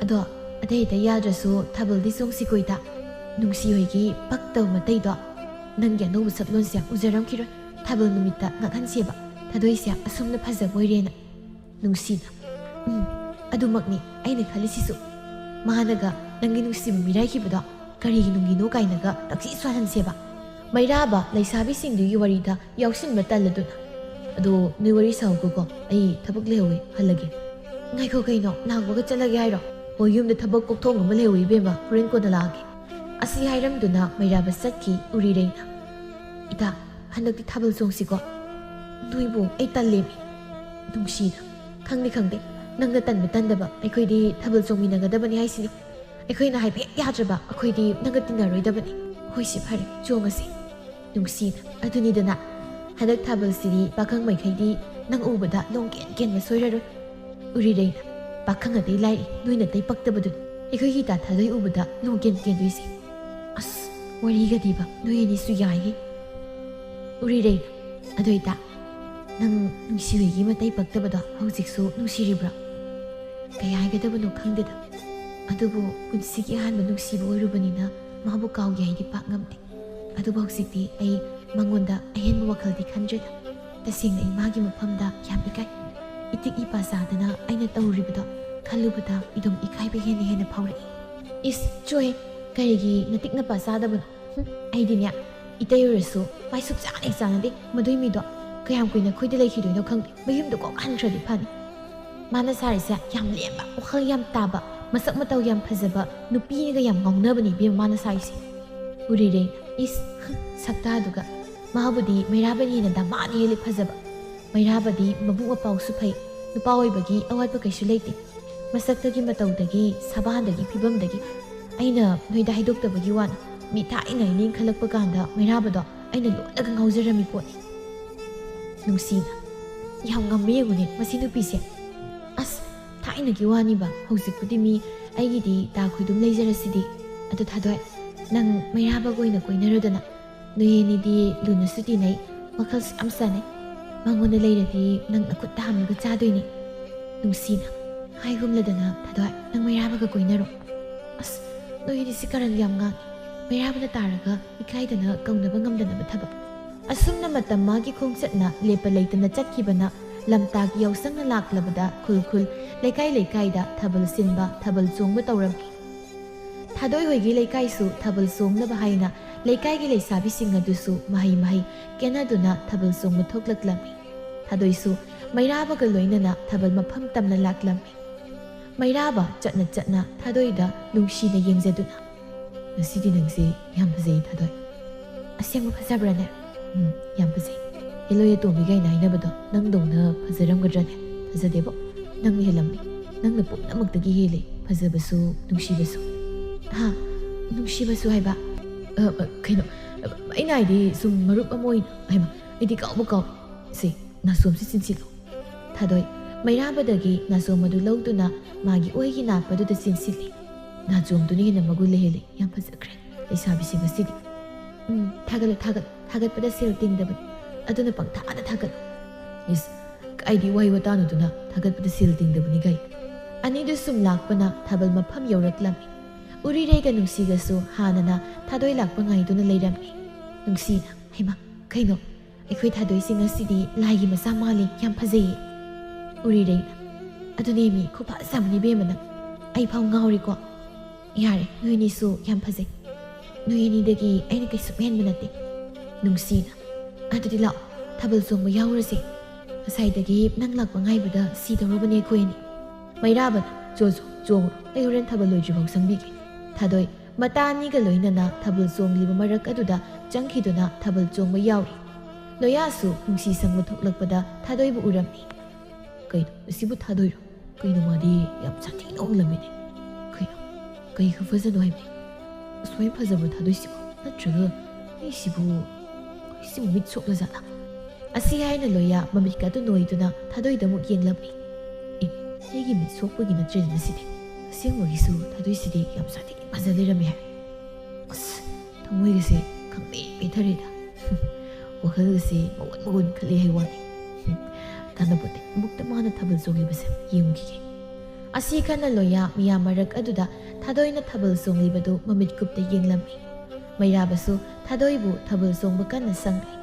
"ꯑꯗꯣ ꯑꯇꯩ ꯑꯇꯩ ꯌꯥꯗ꯭ꯔꯁꯨ ꯊꯥꯕꯜꯗꯤ ꯆꯣꯡꯁꯤꯀꯣ ꯏꯇꯥ꯫ ꯅꯨꯡꯁꯤ ꯍꯣꯏꯒꯤ ꯄꯛꯇꯕ ꯃꯇꯩꯗꯣ ꯅꯪꯒꯤ ꯑꯅꯧꯕ ꯁꯛꯂꯣꯟꯁꯦ ꯎꯖꯔꯝꯈꯤꯔꯣꯏ꯫ ꯊꯥꯕꯜ ꯅꯨꯃꯤꯠꯇ ꯉꯛꯍꯟꯁꯦꯕ, ꯊꯥꯗꯣꯏꯁꯦ ꯑꯁꯨꯝꯅ ꯐꯖꯕ ꯑꯣꯏꯔꯦꯅ"꯫ ꯅꯨꯡꯁꯤꯅ, "ꯎꯝ, ꯑꯗꯨꯃꯛꯅꯤ ꯑꯩꯅ ꯈꯜꯂꯤꯁꯤꯁꯨ꯫ ꯃꯥꯅꯒ ꯅꯪꯒꯤ ꯅꯨꯡꯁꯤꯕ ꯃꯤꯔꯥꯏꯈꯤꯕꯗꯣ ꯀꯔꯤꯒꯤ ꯅꯨꯡꯒꯤꯅꯣ ꯀꯥꯏꯅꯒ ꯇꯛꯁꯤ ꯁꯣꯜꯍꯟꯁꯦꯕ꯫ ꯃꯩꯔꯥꯕ ꯂꯩꯁꯥꯕꯤꯁꯤꯡꯗꯨꯒꯤ ꯋꯥꯔꯤꯗ ꯌꯥꯎꯁꯤꯟꯕ ꯇꯜꯂꯗꯨꯅ꯫ ꯑꯗꯣ ꯅꯣꯏ ꯋꯥꯔꯤ ꯁꯥꯎꯈꯣꯀꯣ, ꯑꯩ ꯊꯕꯛ ꯂꯩꯍꯧꯋꯦ, ꯍꯜꯂꯒꯦ"꯫ "ꯉꯥꯏꯈꯣ ꯀꯩꯅꯣ, ꯂꯥꯛꯄꯒ ꯆꯠꯂꯒꯦ ꯍꯥꯏꯔꯣ? ꯍꯣꯏ, ꯌꯨꯝꯗ ꯊꯕꯛ ꯀꯣꯛꯊꯣꯡ ꯑꯃ ꯂꯩꯍꯧꯋꯤ ꯏꯕꯦꯝꯃ, ꯍꯣꯔꯦꯟ ꯀꯣꯟꯅ ꯂꯥꯛꯑꯒꯦ"꯫ ꯑꯁꯤ ꯍꯥꯏꯔꯝꯗꯨꯅ ꯃꯩꯔꯥꯕ ꯆꯠꯈꯤ꯫ ꯎꯔꯤꯔꯩꯅ, "ꯏꯇꯥ, ꯍꯟꯗꯛꯇꯤ ꯊꯥꯕꯜ ꯆꯣꯡꯁꯤꯀꯣ"꯫ "ꯅꯣꯏꯕꯨ ꯑꯩ ꯇꯜꯂꯦꯃꯤ"꯫ ꯅꯨꯡꯁꯤꯅ, "ꯈꯪꯗꯦ ꯈꯪꯗꯦ, ꯅꯪꯅ ꯇꯟꯕ ꯇꯟꯗꯕ, ꯑꯩꯈꯣꯏꯗꯤ ꯊꯥꯕꯜ ꯆꯣꯡꯃꯤꯟꯅꯒꯗꯕꯅꯤ ꯍꯥꯏꯁꯤꯅꯤ꯫ ꯑꯩꯈꯣꯏꯅ ꯍꯥꯏꯕ ꯍꯦꯛ ꯌꯥꯗ꯭ꯔꯕ, ꯑꯩꯈꯣꯏꯗꯤ ꯅꯪꯒ ꯇꯤꯟꯅꯔꯣꯏꯗꯕꯅꯤ"꯫ "ꯍꯣꯏꯁꯦ ꯐꯔꯦ, ꯆꯣꯡꯉꯁꯤ"꯫ ꯅꯨꯡꯁꯤꯅ, "ꯑꯗꯨꯅꯤꯗꯅ, ꯍꯟꯗꯛ ꯊꯥꯕꯜꯁꯤꯗꯤ ꯄꯥꯈꯪ ꯃꯥꯏꯀꯩꯗꯤ ꯅꯪ ꯎꯕꯗ ꯂꯣꯡ ꯀꯦꯟ ꯀꯦꯟꯕ ꯁꯣꯏꯔꯔꯣꯏ"꯫ ꯎꯔꯤꯔꯩꯅ, "ꯄꯥꯈꯪ ꯑꯇꯩ ꯂꯥꯏꯔꯤ, ꯅꯣꯏꯅ ꯑꯇꯩ ꯄꯛꯇꯕꯗꯨꯅꯤ ꯑꯩꯈꯣꯏꯒꯤ ꯏꯇꯥ ꯊꯥꯗꯣꯏ ꯎꯕꯗ ꯂꯣꯡ ꯀꯦꯟ ꯀꯦꯟꯗꯣꯏꯁꯦ"꯫ "ꯑꯁ, ꯋꯥꯔꯤꯒꯗꯤꯕ ꯅꯣꯏ ꯑꯅꯤꯁꯨ ꯌꯥꯏꯍꯦ"꯫ ꯎꯔꯤꯔꯩꯅ, "ꯑꯗꯣ ꯏꯇꯥ, ꯅꯪ ꯅꯨꯡꯁꯤꯕꯤꯒꯤ ꯃꯇꯩ ꯄꯛꯇꯕꯗꯣ ꯍꯧꯖꯤꯛꯁꯨ ꯅꯨꯡꯁꯤꯔꯤꯕ꯭ꯔꯣ?" "ꯀꯩ ꯍꯥꯏꯒꯗꯕꯅꯣ ꯈꯪꯗꯦꯗ꯫ ꯑꯗꯨꯕꯨ ꯄꯨꯟꯁꯤꯒꯤ ꯑꯍꯥꯟꯕ ꯅꯨꯡꯁꯤꯕ ꯑꯣꯏꯔꯨꯕꯅꯤꯅ ꯃꯥꯕꯨ ꯀꯥꯎꯒꯦ ꯍꯥꯏꯗꯤ ꯄꯥꯛ ꯉꯝꯗꯦ꯫ ꯑꯗꯨꯕꯨ ꯍꯧꯖꯤꯛꯇꯤ ꯑꯩ ꯃꯉꯣꯟꯗ ꯑꯍꯦꯟꯕ ꯋꯥꯈꯜꯗꯤ ꯈꯟꯗ꯭ꯔꯦꯗ꯫ ꯇꯁꯦꯡꯅ ꯑꯩ ꯃꯥꯒꯤ ꯃꯐꯝꯗ ꯌꯥꯝ ꯏꯀꯥꯏ꯫ ꯏꯇꯤꯛ ꯏꯄꯥ ꯆꯥꯗꯅ ꯑꯩꯅ ꯇꯧꯔꯤꯕꯗꯣ ꯈꯜꯂꯨꯕꯗ ꯏꯗꯣꯝ ꯏꯀꯥꯏꯕ ꯍꯦꯟꯅ ꯍꯦꯟꯅ ꯐꯥꯎꯔꯛꯏ"꯫ "ꯏꯁ, ꯆꯣꯍꯦ, ꯀꯔꯤꯒꯤ ꯅꯇꯤꯛ ꯅꯄꯥ ꯆꯥꯗꯕꯅꯣ? ꯍꯨꯝ, ꯑꯩꯗꯤꯅꯦ, ꯏꯇꯩ ꯑꯣꯏꯔꯁꯨ ꯃꯥꯏ ꯁꯨꯛꯆꯥ ꯍꯦꯛ ꯆꯥꯟꯅꯗꯦ꯫ ꯃꯗꯨꯏ ꯃꯤꯗꯣ ꯀꯌꯥꯝ ꯀꯨꯏꯅ ꯑꯩꯈꯣꯏꯗ ꯂꯩꯈꯤꯗꯣꯏꯅꯣ ꯈꯪꯗꯦ꯫ ꯃꯌꯨꯝꯗ ꯀꯣꯛ ꯍꯟꯈ꯭ꯔꯗꯤ ꯐꯅꯤ꯫ ꯃꯥꯅ ꯁꯥꯔꯤꯁꯦ ꯌꯥꯝ ꯂꯦꯝꯕ, ꯋꯥꯈꯜ ꯌꯥꯝ ꯇꯥꯕ, ꯃꯁꯛ ꯃꯇꯧ ꯌꯥꯝ ꯐꯖꯕ, ꯅꯨꯄꯤꯅꯒ ꯌꯥꯝ ꯉꯥꯎꯅꯕꯅꯤ ꯏꯕꯦꯝꯃ ꯃꯥꯅ ꯁꯥꯔꯤꯁꯦ"꯫ ꯎꯔꯤꯔꯩ, "ꯏꯁ, ꯍꯨꯝ, ꯁꯛꯇꯥꯗꯨꯒ꯫ ꯃꯥꯕꯨꯗꯤ ꯃꯩꯔꯥꯕꯅ ꯍꯦꯟꯅ ꯗꯃꯥꯅ ꯍꯦꯜꯂꯤ ꯐꯖꯕ꯫ ꯃꯩꯔꯥꯕꯗꯤ ꯃꯕꯨꯛ ꯃꯄꯥꯎꯁꯨ ꯐꯩ, ꯅꯨꯄꯥ ꯑꯣꯏꯕꯒꯤ ꯑꯋꯥꯠꯄ ꯀꯩꯁꯨ ꯂꯩꯇꯦ꯫ ꯃꯁꯛꯇꯒꯤ, ꯃꯇꯧꯗꯒꯤ, ꯁꯕꯥꯟꯗꯒꯤ, ꯐꯤꯕꯝꯗꯒꯤ ꯑꯩꯅ ꯅꯣꯏꯗ ꯍꯥꯏꯗꯣꯛꯇꯕꯒꯤ ꯋꯥꯅꯤ꯫ ꯃꯤ ꯊꯥꯏꯅ ꯑꯩꯅ ꯏꯟꯈꯠꯂꯛꯄ ꯀꯥꯟꯗ ꯃꯩꯔꯥꯕꯗꯣ ꯑꯩꯅ ꯂꯣꯠꯂꯒ ꯉꯥꯎꯖꯔꯝꯃꯤ ꯄꯣꯠꯅꯤ"꯫ ꯅꯨꯡꯁꯤꯅ, "ꯌꯥꯝ ꯉꯝꯃꯦ ꯌꯦꯡꯉꯨꯅꯦ ꯃꯁꯤ ꯅꯨꯄꯤꯁꯦ꯫ ꯑꯁ, ꯊꯥꯏꯅꯒꯤ ꯋꯥꯅꯤꯕ, ꯍꯧꯖꯤꯛꯄꯨꯗꯤ ꯃꯤ ꯑꯩꯒꯤꯗꯤ ꯇꯥ ꯈꯣꯏꯗꯨꯝ ꯂꯩꯖꯔꯁꯤꯗꯤ꯫ ꯑꯗꯣ ꯊꯥꯗꯣꯏ, ꯅꯪ ꯃꯩꯔꯥꯕꯒ ꯑꯣꯏꯅ ꯀꯣꯏꯅꯔꯣꯗꯅ꯫ ꯅꯣꯏ ꯑꯅꯤꯗꯤ ꯂꯨꯅꯁꯨ ꯇꯤꯟꯅꯩ, ꯋꯥꯈꯜꯁꯨ ꯌꯥꯝ ꯆꯥꯟꯅꯩ꯫ ꯃꯉꯣꯟꯗ ꯂꯩꯔꯗꯤ ꯅꯪ ꯅꯈꯨꯠꯇ ꯍꯥꯝꯂꯒ ꯆꯥꯗꯣꯏꯅꯤ꯫ ꯅꯨꯡꯁꯤꯅ ꯍꯥꯏꯒꯨꯝꯂꯗꯅ, ꯊꯥꯗꯣꯏ, ꯅꯪ ꯃꯩꯔꯥꯕꯒ ꯀꯣꯏꯅꯔꯣ꯫ ꯑꯁ, ꯅꯣꯏ ꯑꯅꯤꯁꯤ ꯀꯔꯟ ꯌꯥꯝ ꯉꯥꯡꯉꯤ꯫ ꯃꯩꯔꯥꯕꯅ ꯇꯥꯔꯒ ꯏꯀꯥꯏꯗꯅ ꯀꯧꯅꯕ ꯉꯝꯗꯅꯕ ꯊꯕꯛ꯫ ꯑꯁꯨꯝꯅ ꯃꯇꯝ ꯃꯥꯒꯤ ꯈꯣꯡꯆꯠꯅ ꯂꯦꯞꯄ ꯂꯩꯇꯅ ꯆꯠꯈꯤꯕꯅ ꯂꯝꯇꯥꯒꯤ ꯌꯥꯎꯁꯪꯅ ꯂꯥꯛꯂꯕꯗ ꯈꯨꯜ ꯈꯨꯜ, ꯂꯩꯀꯥꯏ ꯂꯩꯀꯥꯏꯗ ꯊꯥꯕꯜ ꯁꯤꯟꯕ, ꯊꯥꯕꯜ ꯆꯣꯡꯕ ꯇꯧꯔꯝꯃꯤ꯫ ꯊꯥꯗꯣꯏ ꯍꯣꯏꯒꯤ ꯂꯩꯀꯥꯏꯁꯨ ꯊꯥꯕꯜ ꯆꯣꯡꯅꯕ ꯍꯥꯏꯅ ꯂꯩꯀꯥꯏꯒꯤ ꯂꯩꯁꯥꯕꯤꯁꯤꯡ ꯑꯗꯨꯁꯨ ꯃꯍꯩ ꯃꯍꯩ ꯀꯦꯅꯗꯨꯅ ꯊꯥꯕꯜ ꯆꯣꯡꯕ ꯊꯣꯛꯂꯛꯂꯝꯃꯤ꯫ ꯊꯥꯗꯣꯏꯁꯨ ꯃꯩꯔꯥꯕꯒ ꯂꯣꯏꯅꯅ ꯊꯥꯕꯜ ꯃꯐꯝ ꯇꯝꯅ ꯂꯥꯛꯂꯝꯃꯤ꯫ ꯃꯩꯔꯥꯕ ꯆꯠꯅ ꯆꯠꯅ ꯊꯥꯗꯣꯏꯗ ꯅꯨꯡꯁꯤꯅ ꯌꯦꯡꯖꯗꯨꯅ, "ꯉꯁꯤꯗꯤ ꯅꯪꯁꯦ ꯌꯥꯝ ꯐꯖꯩ, ꯊꯥꯗꯣꯏ꯫ ꯑꯁꯦꯡꯕ ꯐꯖꯕ꯭ꯔꯥꯅꯦ?" "ꯎꯝ, ꯌꯥꯝ ꯐꯖꯩ꯫ ꯍꯦꯂꯣꯏ ꯑꯇꯣꯝꯕꯤ ꯀꯥꯏꯅ ꯍꯥꯏꯅꯕꯗꯣ ꯅꯪꯗꯧꯅ ꯐꯖꯔꯝꯒꯗ꯭ꯔꯅꯦ? ꯐꯖꯗꯦꯕꯣ꯫ ꯅꯪꯅ ꯍꯦꯜꯂꯝꯃꯤ꯫ ꯅꯪꯅ ꯄꯨꯝꯅꯃꯛꯇꯒꯤ ꯍꯦꯜꯂꯤ ꯐꯖꯕꯁꯨ, ꯅꯨꯡꯁꯤꯕꯁꯨ꯫" "ꯍꯥ? ꯅꯨꯡꯁꯤꯕꯁꯨ ꯍꯥꯏꯕ?" "ꯑ, ꯑ, ꯀꯩꯅꯣ, ꯑ, ꯑꯩꯅ ꯍꯥꯏꯗꯤ ꯁꯨꯝ ꯃꯔꯨꯞ ꯑꯃ ꯑꯣꯏꯅ꯫" "ꯍꯩꯃꯥ, ꯑꯩꯗꯤ ꯀꯥꯎꯕ ꯀꯥꯎ꯫ ꯁꯦ, ꯅꯥꯆꯣꯝꯁꯤ ꯆꯤꯟꯁꯤꯜꯂꯨ꯫" ꯊꯥꯗꯣꯏ ꯃꯩꯔꯥꯕꯗꯒꯤ ꯅꯥꯆꯣꯝ ꯑꯗꯨ ꯂꯧꯗꯨꯅ ꯃꯥꯒꯤ ꯑꯣꯏꯒꯤ ꯅꯥꯞꯄꯗꯨꯗ ꯆꯤꯟꯁꯤꯜꯂꯤ꯫ "ꯅꯥꯆꯣꯝꯗꯨꯅ ꯍꯦꯟꯅ ꯃꯒꯨꯟ ꯂꯩꯍꯦꯜꯂꯤ꯫ ꯌꯥꯝ ꯐꯖꯈ꯭ꯔꯦ ꯂꯩꯁꯥꯕꯤꯁꯤ ꯉꯁꯤꯗꯤ꯫" "ꯎꯝ, ꯊꯥꯒꯠꯂꯨ, ꯊꯥꯒꯠ-, ꯊꯥꯒꯠꯄꯗ ꯁꯦꯜ ꯇꯤꯡꯗꯕꯅꯤ꯫ ꯑꯗꯨꯅ ꯄꯪꯊꯥꯗ ꯊꯥꯒꯠꯂꯨ꯫" "ꯏꯁ, ꯀꯥꯏꯗꯤ ꯋꯥꯍꯩ ꯋꯥꯇꯥꯅꯣꯗꯨꯅ ꯊꯥꯒꯠꯄꯗ ꯁꯦꯜ ꯇꯤꯡꯗꯕꯅꯤ ꯀꯥꯏ?" ꯑꯅꯤꯗꯨ ꯁꯨꯝ ꯂꯥꯛꯄꯅ ꯊꯥꯕꯜ ꯃꯐꯝ ꯌꯧꯔꯛꯂꯝꯃꯤ꯫ ꯎꯔꯤꯔꯩꯒ ꯅꯨꯡꯁꯤꯒꯁꯨ ꯍꯥꯟꯅꯅ ꯊꯥꯗꯣꯏ ꯂꯥꯛꯄ ꯉꯥꯏꯗꯨꯅ ꯂꯩꯔꯝꯃꯤ꯫ ꯅꯨꯡꯁꯤꯅ, "ꯍꯩꯃꯥ, ꯀꯩꯅꯣ? ꯑꯩꯈꯣꯏ ꯊꯥꯗꯣꯏꯁꯤ ꯉꯁꯤꯗꯤ ꯂꯥꯏꯒꯤ ꯃꯆꯥ ꯃꯥꯜꯂꯤ, ꯌꯥꯝ ꯐꯖꯩꯌꯦ꯫" ꯎꯔꯤꯔꯩꯅ, "ꯑꯗꯨꯅꯦ ꯃꯤ, ꯈꯨꯐꯖ ꯑꯃꯅꯤ ꯏꯕꯦꯝꯃ ꯅꯪ꯫ ꯑꯩ ꯐꯥꯎ ꯉꯥꯎꯔꯦꯀꯣ꯫" "ꯌꯥꯔꯦ, ꯅꯣꯏ ꯑꯅꯤꯁꯨ ꯌꯥꯝ ꯐꯖꯩ꯫ ꯅꯣꯏ ꯑꯅꯤꯗꯒꯤ ꯑꯩꯅ ꯀꯩꯁꯨ ꯍꯦꯟꯕ ꯅꯠꯇꯦ꯫" ꯅꯨꯡꯁꯤꯅ, "ꯑꯗꯨꯗꯤ ꯂꯥꯛꯑꯣ, ꯊꯥꯕꯜ ꯆꯣꯡꯕ ꯌꯥꯎꯔꯨꯔꯁꯦ꯫ ꯉꯁꯥꯏꯗꯒꯤ ꯅꯪ ꯂꯥꯛꯄ ꯉꯥꯏꯕꯗ ꯁꯤꯗꯧꯔꯕꯅꯦ ꯑꯩꯈꯣꯏ ꯑꯅꯤ꯫" ꯃꯩꯔꯥꯕꯅ, "ꯆꯣ ꯆꯣ, ꯆꯣꯡꯉꯨꯔꯣ, ꯑꯩ ꯍꯣꯔꯦꯟ ꯊꯥꯕꯜ ꯂꯣꯏꯗ꯭ꯔꯤꯐꯥꯎ ꯆꯪꯕꯤꯒꯦ꯫" ꯊꯥꯗꯣꯏ ꯃꯇꯥ ꯑꯅꯤꯒ ꯂꯣꯏꯅꯅ ꯊꯥꯕꯜ ꯆꯣꯡꯂꯤꯕ ꯃꯔꯛ ꯑꯗꯨꯗ ꯆꯪꯈꯤꯗꯨꯅ ꯊꯥꯕꯜ ꯆꯣꯡꯕ ꯌꯥꯎꯔꯤ꯫ ꯂꯣꯌꯥꯁꯨ ꯅꯨꯡꯁꯤ ꯁꯪꯕ ꯊꯣꯛꯂꯛꯄꯗ ꯊꯥꯗꯣꯏꯕꯨ ꯎꯔꯝꯃꯤ꯫ "ꯀꯩꯅꯣ, ꯑꯁꯤꯕꯨ ꯊꯥꯗꯣꯏꯔꯣ? ꯀꯩꯅꯣ, ꯃꯥꯗꯤ ꯌꯥꯝ ꯁꯥꯊꯤꯅ ꯑꯣꯜꯂꯝꯃꯤꯅꯦ꯫ ꯀꯩꯅꯣ, ꯀꯩ ꯈꯨꯐꯖꯅꯣ ꯍꯥꯏꯕꯅꯤ? ꯑꯁꯨꯃꯥꯏꯅ ꯐꯖꯕ ꯊꯥꯗꯣꯏꯁꯤꯕꯣ? ꯅꯠꯇ꯭ꯔꯒ ꯑꯩꯁꯤꯕꯨ, ꯑꯩꯁꯤꯕꯨ ꯃꯤꯠ ꯁꯣꯛꯂꯖꯥꯠꯂꯥ?" ꯑꯁꯤ ꯍꯥꯏꯅ ꯂꯣꯌꯥ ꯃꯃꯤꯠꯀ ꯑꯗꯨ ꯅꯣꯏꯗꯨꯅ ꯊꯥꯗꯣꯏꯗ ꯑꯃꯨꯛ ꯌꯦꯡꯂꯝꯃꯤ꯫ "ꯑꯦ, ꯑꯩꯒꯤ ꯃꯤꯠ ꯁꯣꯛꯄꯒꯤ ꯅꯠꯇ꯭ꯔꯦꯗꯅ ꯁꯤꯗꯤ꯫ ꯑꯁꯦꯡꯕꯒꯤꯁꯨ ꯊꯥꯗꯣꯏꯁꯤꯗꯤ ꯌꯥꯝ ꯁꯥꯊꯤꯅ ꯐꯖ ꯂꯩꯔꯝꯃꯦ ꯍꯥꯏ꯫" ꯑꯁ, ꯊꯃꯣꯏꯒꯁꯦ ꯈꯪꯄꯦꯟ ꯄꯦꯟꯊꯔꯦꯗ꯫ ꯋꯥꯈꯜꯒꯁꯦ ꯃꯒꯨꯟ ꯃꯒꯨꯟ ꯈꯜꯂꯦ ꯍꯥꯏ ꯋꯥꯅꯤ꯫ ꯀꯥꯟꯅꯄꯣꯠꯇꯦ, ꯑꯃꯨꯛꯇ ꯃꯥꯅ ꯊꯥꯕꯜ ꯆꯣꯡꯂꯤꯕꯁꯦ ꯌꯦꯡꯈꯤꯒꯦ꯫ ꯑꯁꯤ ꯈꯟꯅ ꯂꯣꯌꯥ ꯃꯤꯌꯥꯝ ꯃꯔꯛ ꯑꯗꯨꯗ ꯊꯥꯗꯣꯏꯅ ꯊꯥꯕꯜ ꯆꯣꯡꯂꯤꯕꯗꯨ ꯃꯃꯤꯠ ꯀꯨꯞꯇ ꯌꯦꯡꯂꯝꯃꯤ꯫ ꯃꯩꯔꯥꯕꯁꯨ ꯊꯥꯗꯣꯏꯕꯨ ꯊꯥꯕꯜ ꯆꯣꯡꯕ ꯀꯟꯅ ꯁꯪꯂꯤ꯫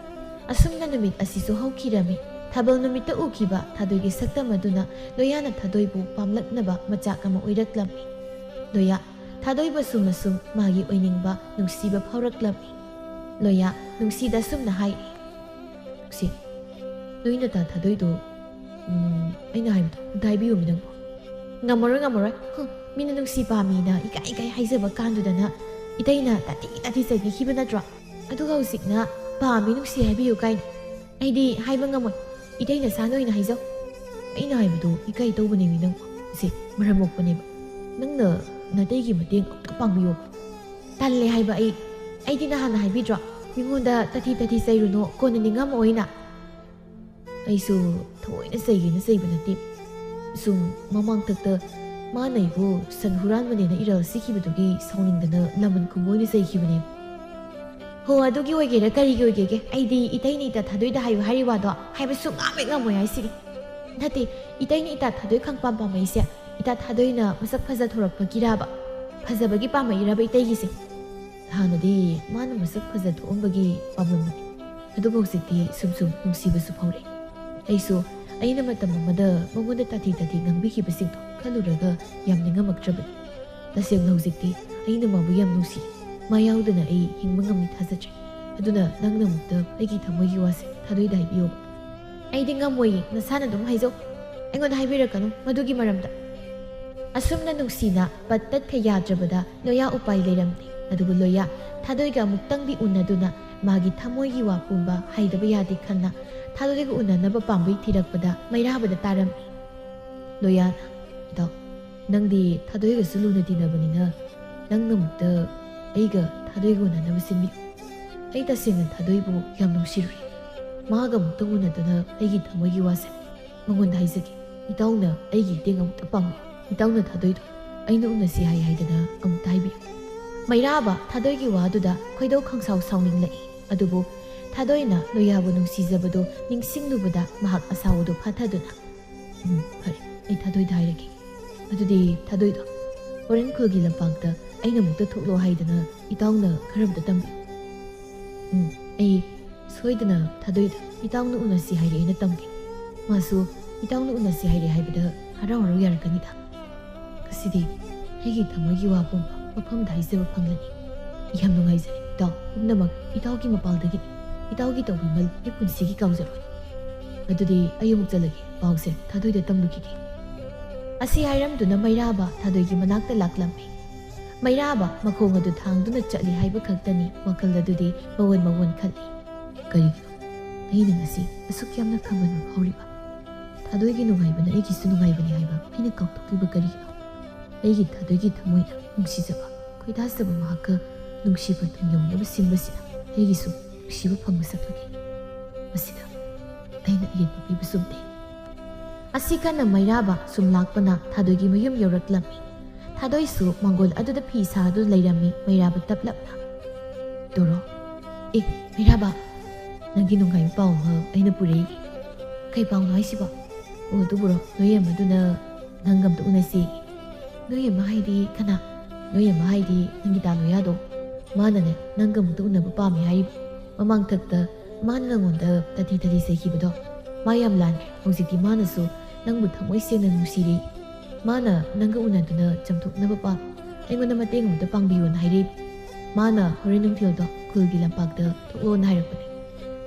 ꯑꯁꯨꯝꯅ ꯅꯨꯃꯤꯠ ꯑꯁꯤꯁꯨ ꯍꯧꯈꯤꯔꯝꯃꯤ꯫ ꯊꯥꯕꯜ ꯅꯨꯃꯤꯠꯇ ꯎꯈꯤꯕ ꯊꯥꯗꯣꯏꯒꯤ ꯁꯛꯇꯝ ꯑꯗꯨꯅ ꯂꯣꯌꯥꯅ ꯊꯥꯗꯣꯏꯕꯨ ꯄꯥꯝꯂꯛꯅꯕ ꯃꯆꯥꯛ ꯑꯃ ꯑꯣꯏꯔꯛꯂꯝꯃꯤ꯫ ꯂꯣꯌꯥ, ꯊꯥꯗꯣꯏꯕ ꯁꯨꯝ ꯑꯁꯨꯝ ꯃꯥꯒꯤ ꯑꯣꯏꯅꯤꯡꯕ ꯅꯨꯡꯁꯤꯕ ꯐꯥꯎꯔꯛꯂꯝꯃꯤ꯫ ꯂꯣꯌꯥ ꯅꯨꯡꯁꯤꯗ ꯑꯁꯨꯝꯅ ꯍꯥꯏꯔꯤ, "ꯅꯨꯡꯁꯤ, ꯅꯣꯏ ꯅꯇꯥ ꯊꯥꯗꯣꯏꯗꯣ, ꯎꯝ, ꯑꯩꯅ ꯍꯥꯏꯕꯗꯣ ꯑꯝꯇ ꯍꯥꯏꯕꯤꯌꯨꯃꯤ ꯅꯪꯕꯣ꯫ ꯉꯝꯃꯔꯣꯏ, ꯉꯝꯃꯔꯣꯏ꯫ ꯍꯨꯝ, ꯃꯤꯅ ꯅꯨꯡꯁꯤ ꯄꯥꯝꯃꯤꯅ ꯏꯀꯥꯏ ꯏꯀꯥꯏ ꯍꯥꯏꯖꯕ ꯀꯥꯟꯗꯨꯗꯅ ꯏꯇꯩꯅ ꯇꯥꯊꯤ ꯇꯥꯊꯤ ꯆꯩꯕꯤꯈꯤꯕ ꯅꯠꯇ꯭ꯔꯣ? ꯑꯗꯨꯒ ꯍꯧꯖꯤꯛꯅ ꯄꯥꯝꯃꯤ ꯅꯨꯡꯁꯤ ꯍꯥꯏꯕꯤꯌꯨ ꯀꯥꯏꯅ꯫ ꯑꯩꯗꯤ ꯍꯥꯏꯕ ꯉꯝꯃꯣꯏ꯫ ꯏꯇꯩ ꯅꯁꯥꯅ ꯑꯣꯏꯅ ꯍꯥꯏꯖꯧ꯫ ꯑꯩꯅ ꯍꯥꯏꯕꯗꯣ ꯏꯀꯥꯏ ꯇꯧꯕꯅꯦꯃꯤ ꯅꯪꯕꯣ꯫ ꯁꯤ ꯃꯔꯝ ꯃꯣꯛꯄꯅꯦꯕ꯫ ꯅꯪꯅ ꯅꯇꯩꯒꯤ ꯃꯇꯦꯡ ꯑꯝꯇ ꯄꯥꯡꯕꯤꯌꯣ꯫ ꯇꯜꯂꯦ ꯍꯥꯏꯕ ꯑꯩ꯫ ꯑꯩꯗꯤ ꯅꯍꯥꯟꯅ ꯍꯥꯏꯕꯤꯗ꯭ꯔꯣ? ꯃꯤꯉꯣꯟꯗ ꯇꯥꯊꯤ ꯇꯥꯊꯤ ꯆꯩꯔꯨꯅꯣ, ꯀꯣꯟꯅ ꯅꯤꯡꯉꯝꯃꯛꯑꯣꯏꯅ꯫ ꯑꯩꯁꯨ ꯊꯑꯣꯏꯅ ꯆꯩꯒꯦꯅ ꯆꯩꯕ ꯅꯠꯇꯦ꯫ ꯁꯨꯝ ꯃꯃꯥꯡꯊꯛꯇ ꯃꯥꯅ ꯑꯩꯕꯨ ꯁꯟ ꯍꯨꯔꯥꯟꯕꯅꯦꯅ ꯏꯔꯥꯜ ꯁꯤꯈꯤꯕꯗꯨꯒꯤ ꯁꯥꯎꯅꯤꯡꯗꯅ ꯂꯃꯟ ꯈꯨꯝꯕ ꯑꯣꯏꯅ ꯆꯩꯈꯤꯕꯅꯦ꯫ ꯍꯣ, ꯑꯗꯨꯒꯤ ꯑꯣꯏꯒꯦꯔꯥ ꯀꯔꯤꯒꯤ ꯑꯣꯏꯒꯦꯒꯦ, ꯑꯩꯗꯤ ꯏꯇꯩꯅ ꯏꯇꯥ ꯊꯥꯗꯣꯏꯗ ꯍꯥꯏꯌꯨ ꯍꯥꯏꯔꯤ ꯋꯥꯗꯣ ꯍꯥꯏꯕ ꯁꯨꯡꯉꯝ ꯍꯦꯛ ꯉꯝꯃꯣꯏ ꯍꯥꯏꯁꯤꯅꯤ꯫ ꯅꯠꯇꯦ, ꯏꯇꯩꯅ ꯏꯇꯥ ꯊꯥꯗꯣꯏ ꯈꯪꯄꯥꯝ ꯄꯥꯝꯃꯛꯏꯁꯦ ꯏꯇꯥ ꯊꯥꯗꯣꯏꯅ ꯃꯁꯛ ꯐꯖꯊꯣꯔꯛꯄꯒꯤꯔꯕ? ꯐꯖꯕꯒꯤ ꯄꯥꯝꯃꯛꯏꯔꯕ ꯏꯇꯩꯒꯤꯁꯦ? ꯍꯥꯟꯅꯗꯤ ꯃꯥꯅ ꯃꯁꯛ ꯐꯖꯊꯣꯛꯑꯝꯕꯒꯤ ꯄꯥꯝꯂꯝꯕꯅꯤ꯫ ꯑꯗꯨꯕꯨ ꯍꯧꯖꯤꯛꯇꯤ ꯁꯨꯝ ꯁꯨꯝ ꯅꯨꯡꯁꯤꯕꯁꯨ ꯐꯥꯎꯔꯛꯑꯦ꯫ ꯑꯩꯁꯨ ꯑꯩꯅ ꯃꯇꯝ ꯑꯃꯗ ꯃꯉꯣꯟꯗ ꯇꯥꯊꯤ ꯇꯥꯊꯤ ꯉꯥꯡꯕꯤꯈꯤꯕꯁꯤꯡꯗꯣ ꯈꯜꯂꯨꯔꯒ ꯌꯥꯝ ꯅꯤꯡꯉꯝꯃꯛꯇ꯭ꯔꯕꯅꯤ꯫ ꯇꯁꯦꯡꯅ ꯍꯧꯖꯤꯛꯇꯤ ꯑꯩꯅ ꯃꯥꯕꯨ ꯌꯥꯝ ꯅꯨꯡꯁꯤ꯫ ꯃꯥ ꯌꯥꯎꯗꯅ ꯑꯩ ꯍꯤꯡꯕ ꯉꯝꯃꯤ ꯊꯥꯖꯗ꯭ꯔꯦ꯫ ꯑꯗꯨꯅ ꯅꯪꯅ ꯑꯃꯨꯛꯇ ꯑꯩꯒꯤ ꯊꯃꯣꯏꯒꯤ ꯋꯥꯁꯦ ꯊꯥꯗꯣꯏꯗ ꯍꯥꯏꯕꯤꯌꯣ꯫ ꯑꯩꯗꯤ ꯉꯝꯃꯣꯏꯌꯦ, ꯅꯁꯥꯅ ꯑꯗꯨꯝ ꯍꯥꯏꯖꯧ꯫ ꯑꯩꯉꯣꯟꯗ ꯍꯥꯏꯕꯤꯔꯛꯀꯅꯨ ꯃꯗꯨꯒꯤ ꯃꯔꯝꯗ꯫ ꯑꯁꯨꯝꯅ ꯅꯨꯡꯁꯤꯅ ꯄꯠ ꯇꯠꯈ ꯌꯥꯗ꯭ꯔꯕꯗ ꯂꯣꯌꯥ ꯎꯄꯥꯏ ꯂꯩꯔꯝꯗꯦ꯫ ꯑꯗꯨꯕꯨ ꯂꯣꯌꯥ ꯊꯥꯗꯣꯏꯒ ꯑꯃꯨꯛꯇꯪꯗꯤ ꯎꯅꯗꯨꯅ ꯃꯥꯒꯤ ꯊꯃꯣꯏꯒꯤ ꯋꯥ ꯄꯨꯝꯕ ꯍꯥꯏꯗꯕ ꯌꯥꯗꯦ ꯈꯟꯅ ꯊꯥꯗꯣꯏꯒ ꯎꯅꯅꯕ ꯄꯥꯝꯕꯩ ꯊꯤꯔꯛꯄꯗ ꯃꯩꯔꯥꯕꯗ ꯇꯥꯔꯝꯃꯤ꯫ ꯂꯣꯌꯥꯅ, "ꯏꯇꯥꯎ, ꯅꯪꯗꯤ ꯊꯥꯗꯣꯏꯒꯁꯨ ꯂꯨꯅ ꯇꯤꯟꯅꯕꯅꯤꯅ ꯅꯪꯅ ꯑꯃꯨꯛꯇ ꯑꯩꯒ ꯊꯥꯗꯣꯏꯒ ꯎꯅꯅꯕ ꯁꯤꯟꯕꯤꯌꯨ꯫ ꯑꯩ ꯇꯁꯦꯡꯅ ꯊꯥꯗꯣꯏꯕꯨ ꯌꯥꯝ ꯅꯨꯡꯁꯤꯔꯨꯔꯦ꯫ ꯃꯥꯒ ꯑꯃꯨꯛꯇꯪ ꯎꯅꯗꯨꯅ ꯑꯩꯒꯤ ꯊꯃꯣꯏꯒꯤ ꯋꯥꯁꯦ ꯃꯉꯣꯟꯗ ꯍꯥꯏꯖꯒꯦ꯫ ꯏꯇꯥꯎꯅ ꯑꯩꯒꯤ ꯏꯇꯦꯡ ꯑꯃꯨꯛꯇ ꯄꯥꯡꯕꯤꯌꯨ꯫ ꯏꯇꯥꯎꯅ ꯊꯥꯗꯣꯏꯗꯣ ꯑꯩꯅ ꯎꯅꯁꯤ ꯍꯥꯏ ꯍꯥꯏꯗꯅ ꯑꯃꯨꯛꯇ ꯍꯥꯏꯕꯤꯌꯨ"꯫ ꯃꯩꯔꯥꯕ ꯊꯥꯗꯣꯏꯒꯤ ꯋꯥꯗꯨꯗ ꯈꯣꯏꯗꯧ ꯈꯪꯁꯥꯎ ꯁꯥꯎꯅꯤꯡꯂꯛꯏ꯫ ꯑꯗꯨꯕꯨ ꯊꯥꯗꯣꯏꯅ ꯂꯣꯌꯥꯕꯨ ꯅꯨꯡꯁꯤꯖꯕꯗꯨ ꯅꯤꯡꯁꯤꯡꯂꯨꯕꯗ ꯃꯍꯥꯛ ꯑꯁꯥꯎꯕꯗꯨ ꯐꯥꯊꯗꯨꯅ, "ꯎꯝ, ꯐꯔꯦ, ꯑꯩ ꯊꯥꯗꯣꯏꯗ ꯍꯥꯏꯔꯒꯦ꯫ ꯑꯗꯨꯗꯤ ꯊꯥꯗꯣꯏꯗꯣ, ꯍꯣꯔꯦꯟ ꯈꯨꯜꯒꯤ ꯂꯝꯄꯥꯛꯇ ꯑꯩꯅ ꯑꯃꯨꯛꯇ ꯊꯣꯛꯂꯣ ꯍꯥꯏꯗꯅ ꯏꯇꯥꯎꯅ ꯈꯔ ꯑꯝꯇ ꯇꯝꯕꯤꯌꯨ꯫ ꯎꯝ, ꯑꯩ ꯁꯣꯏꯗꯅ ꯊꯥꯗꯣꯏꯗ ꯏꯇꯥꯎꯅ ꯎꯅꯁꯤ ꯍꯥꯏꯔꯛꯑꯦꯅ ꯇꯝꯒꯦ꯫ ꯃꯥꯁꯨ ꯏꯇꯥꯎꯅ ꯎꯅꯁꯤ ꯍꯥꯏꯔꯛꯑꯦ ꯍꯥꯏꯕꯗ ꯍꯔꯥꯎ ꯍꯔꯥꯎ ꯌꯥꯔꯛꯀꯅꯤꯗ꯫ ꯉꯁꯤꯗꯤ ꯑꯩꯒꯤ ꯊꯃꯣꯏꯒꯤ ꯋꯥ ꯄꯨꯝꯕ ꯃꯐꯝꯗ ꯍꯥꯏꯖꯕ ꯐꯪꯂꯅꯤ꯫ ꯌꯥꯝ ꯅꯨꯡꯉꯥꯏꯖꯔꯦ ꯏꯇꯥꯎ, ꯄꯨꯝꯅꯃꯛ ꯏꯇꯥꯎꯒꯤ ꯃꯄꯥꯜꯗꯒꯤꯅꯤ꯫ ꯏꯇꯥꯎꯒꯤ ꯇꯧꯕꯤꯃꯜ ꯑꯩ ꯄꯨꯟꯁꯤꯒꯤ ꯀꯥꯎꯖꯔꯣꯏ꯫ ꯑꯗꯨꯗꯤ ꯑꯩ ꯑꯃꯨꯛ ꯆꯠꯂꯒꯦ, ꯄꯥꯎꯁꯦ ꯊꯥꯗꯣꯏꯗ ꯇꯝꯂꯨꯈꯤꯒꯦ꯫" ꯑꯁꯤ ꯍꯥꯏꯔꯝꯗꯨꯅ ꯃꯩꯔꯥꯕ ꯊꯥꯗꯣꯏꯒꯤ ꯃꯅꯥꯛꯇ ꯂꯥꯛꯂꯝꯃꯤ꯫ ꯃꯩꯔꯥꯕ ꯃꯈꯣꯡ ꯑꯗꯨ ꯊꯥꯡꯗꯨꯅ ꯆꯠꯂꯤ ꯍꯥꯏꯕ ꯈꯛꯇꯅꯤ ꯋꯥꯈꯜ ꯑꯗꯨꯗꯤ ꯃꯋꯣꯟ ꯃꯋꯣꯟ ꯈꯜꯂꯤ꯫ "ꯀꯔꯤꯒꯤꯅꯣ ꯑꯩꯅ ꯉꯁꯤ ꯑꯁꯨꯛ ꯌꯥꯝꯅ ꯈꯝꯕꯟꯕ ꯐꯥꯎꯔꯤꯕ? ꯊꯥꯗꯣꯏꯒꯤ ꯅꯨꯡꯉꯥꯏꯕꯅ ꯑꯩꯒꯤꯁꯨ ꯅꯨꯡꯉꯥꯏꯕꯅꯤ ꯍꯥꯏꯕ ꯑꯩꯅ ꯀꯥꯎꯊꯣꯛꯂꯤꯕ ꯀꯔꯤꯒꯤꯅꯣ? ꯑꯩꯒꯤ ꯊꯥꯗꯣꯏꯒꯤ ꯊꯃꯣꯏꯅ ꯅꯨꯡꯁꯤꯖꯕ, ꯈꯣꯏꯗꯥꯖꯕ ꯃꯍꯥꯛꯀ ꯅꯨꯡꯁꯤꯕ ꯊꯨꯡꯌꯧꯅꯕ ꯁꯤꯟꯕꯁꯤꯅ ꯑꯩꯒꯤꯁꯨ ꯅꯨꯡꯁꯤꯕ ꯐꯪꯕ ꯁꯛꯂꯒꯦ꯫ ꯃꯁꯤꯗ ꯑꯩꯅ ꯑꯌꯦꯠꯄ ꯄꯤꯕ ꯆꯨꯝꯗꯦ꯫" ꯑꯁꯤ ꯀꯟꯅ ꯃꯩꯔꯥꯕ ꯁꯨꯝ ꯂꯥꯛꯄꯅ ꯊꯥꯗꯣꯏꯒꯤ ꯃꯌꯨꯝ ꯌꯧꯔꯛꯂꯝꯃꯤ꯫ ꯊꯥꯗꯣꯏꯁꯨ ꯃꯥꯡꯒꯣꯜ ꯑꯗꯨꯗ ꯐꯤ ꯁꯥꯗꯨꯅ ꯂꯩꯔꯝꯃꯤ꯫ ꯃꯩꯔꯥꯕ ꯇꯞꯂꯞꯅ, "ꯗꯣꯔꯣ, ꯑꯦ, ꯃꯩꯔꯥꯕ, ꯅꯪꯒꯤ ꯅꯨꯡꯉꯥꯏꯕ ꯄꯥꯎ ꯑꯃ ꯑꯩꯅ ꯄꯨꯔꯛꯏ꯫" "ꯀꯩ ꯄꯥꯎꯅꯣ ꯍꯥꯏꯁꯤꯕꯣ?" "ꯑꯣ, ꯑꯗꯨꯕꯨꯔꯣ, ꯅꯣꯏ ꯑꯃꯗꯨꯅ ꯅꯪꯒ ꯑꯝꯇ ꯎꯅꯁꯤ꯫" "ꯅꯣꯏ ꯑꯃ ꯍꯥꯏꯗꯤ ꯀꯅꯥ?" "ꯅꯣꯏ ꯑꯃ ꯍꯥꯏꯗꯤ ꯅꯪꯒꯤ ꯗꯥ ꯂꯣꯌꯥꯗꯣ꯫ ꯃꯥꯅꯅꯦ ꯅꯪꯒ ꯑꯃꯨꯛꯇ ꯎꯅꯕ ꯄꯥꯝꯃꯤ ꯍꯥꯏꯔꯤꯕ꯫ ꯃꯃꯥꯡꯊꯛꯇ ꯃꯥꯅ ꯅꯪꯉꯣꯟꯗ ꯇꯥꯊꯤ ꯇꯥꯊꯤ ꯆꯩꯈꯤꯕꯗꯣ, ꯃꯥ ꯌꯥꯝ ꯂꯥꯟꯈ꯭ꯔꯦ꯫ ꯍꯧꯖꯤꯛꯇꯤ ꯃꯥꯅꯁꯨ ꯅꯪꯕꯨ ꯊꯃꯣꯏ ꯁꯦꯡꯅ ꯅꯨꯡꯁꯤꯔꯦ꯫ ꯃꯥꯅ ꯅꯪꯒ ꯎꯅꯗꯨꯅ ꯆꯝꯊꯣꯛꯅꯕ ꯄꯥꯝ, ꯑꯩꯉꯣꯟꯗ ꯃꯇꯦꯡ ꯑꯃꯇ ꯄꯥꯡꯕꯤꯌꯣꯅ ꯍꯥꯏꯔꯛꯏ꯫ ꯃꯥꯅ ꯍꯣꯔꯦꯟ ꯅꯨꯡꯊꯤꯜꯗꯣ ꯈꯨꯜꯒꯤ ꯂꯝꯄꯥꯛꯇ ꯊꯣꯛꯂꯣꯅ ꯍꯥꯏꯔꯛꯄꯅꯦ꯫"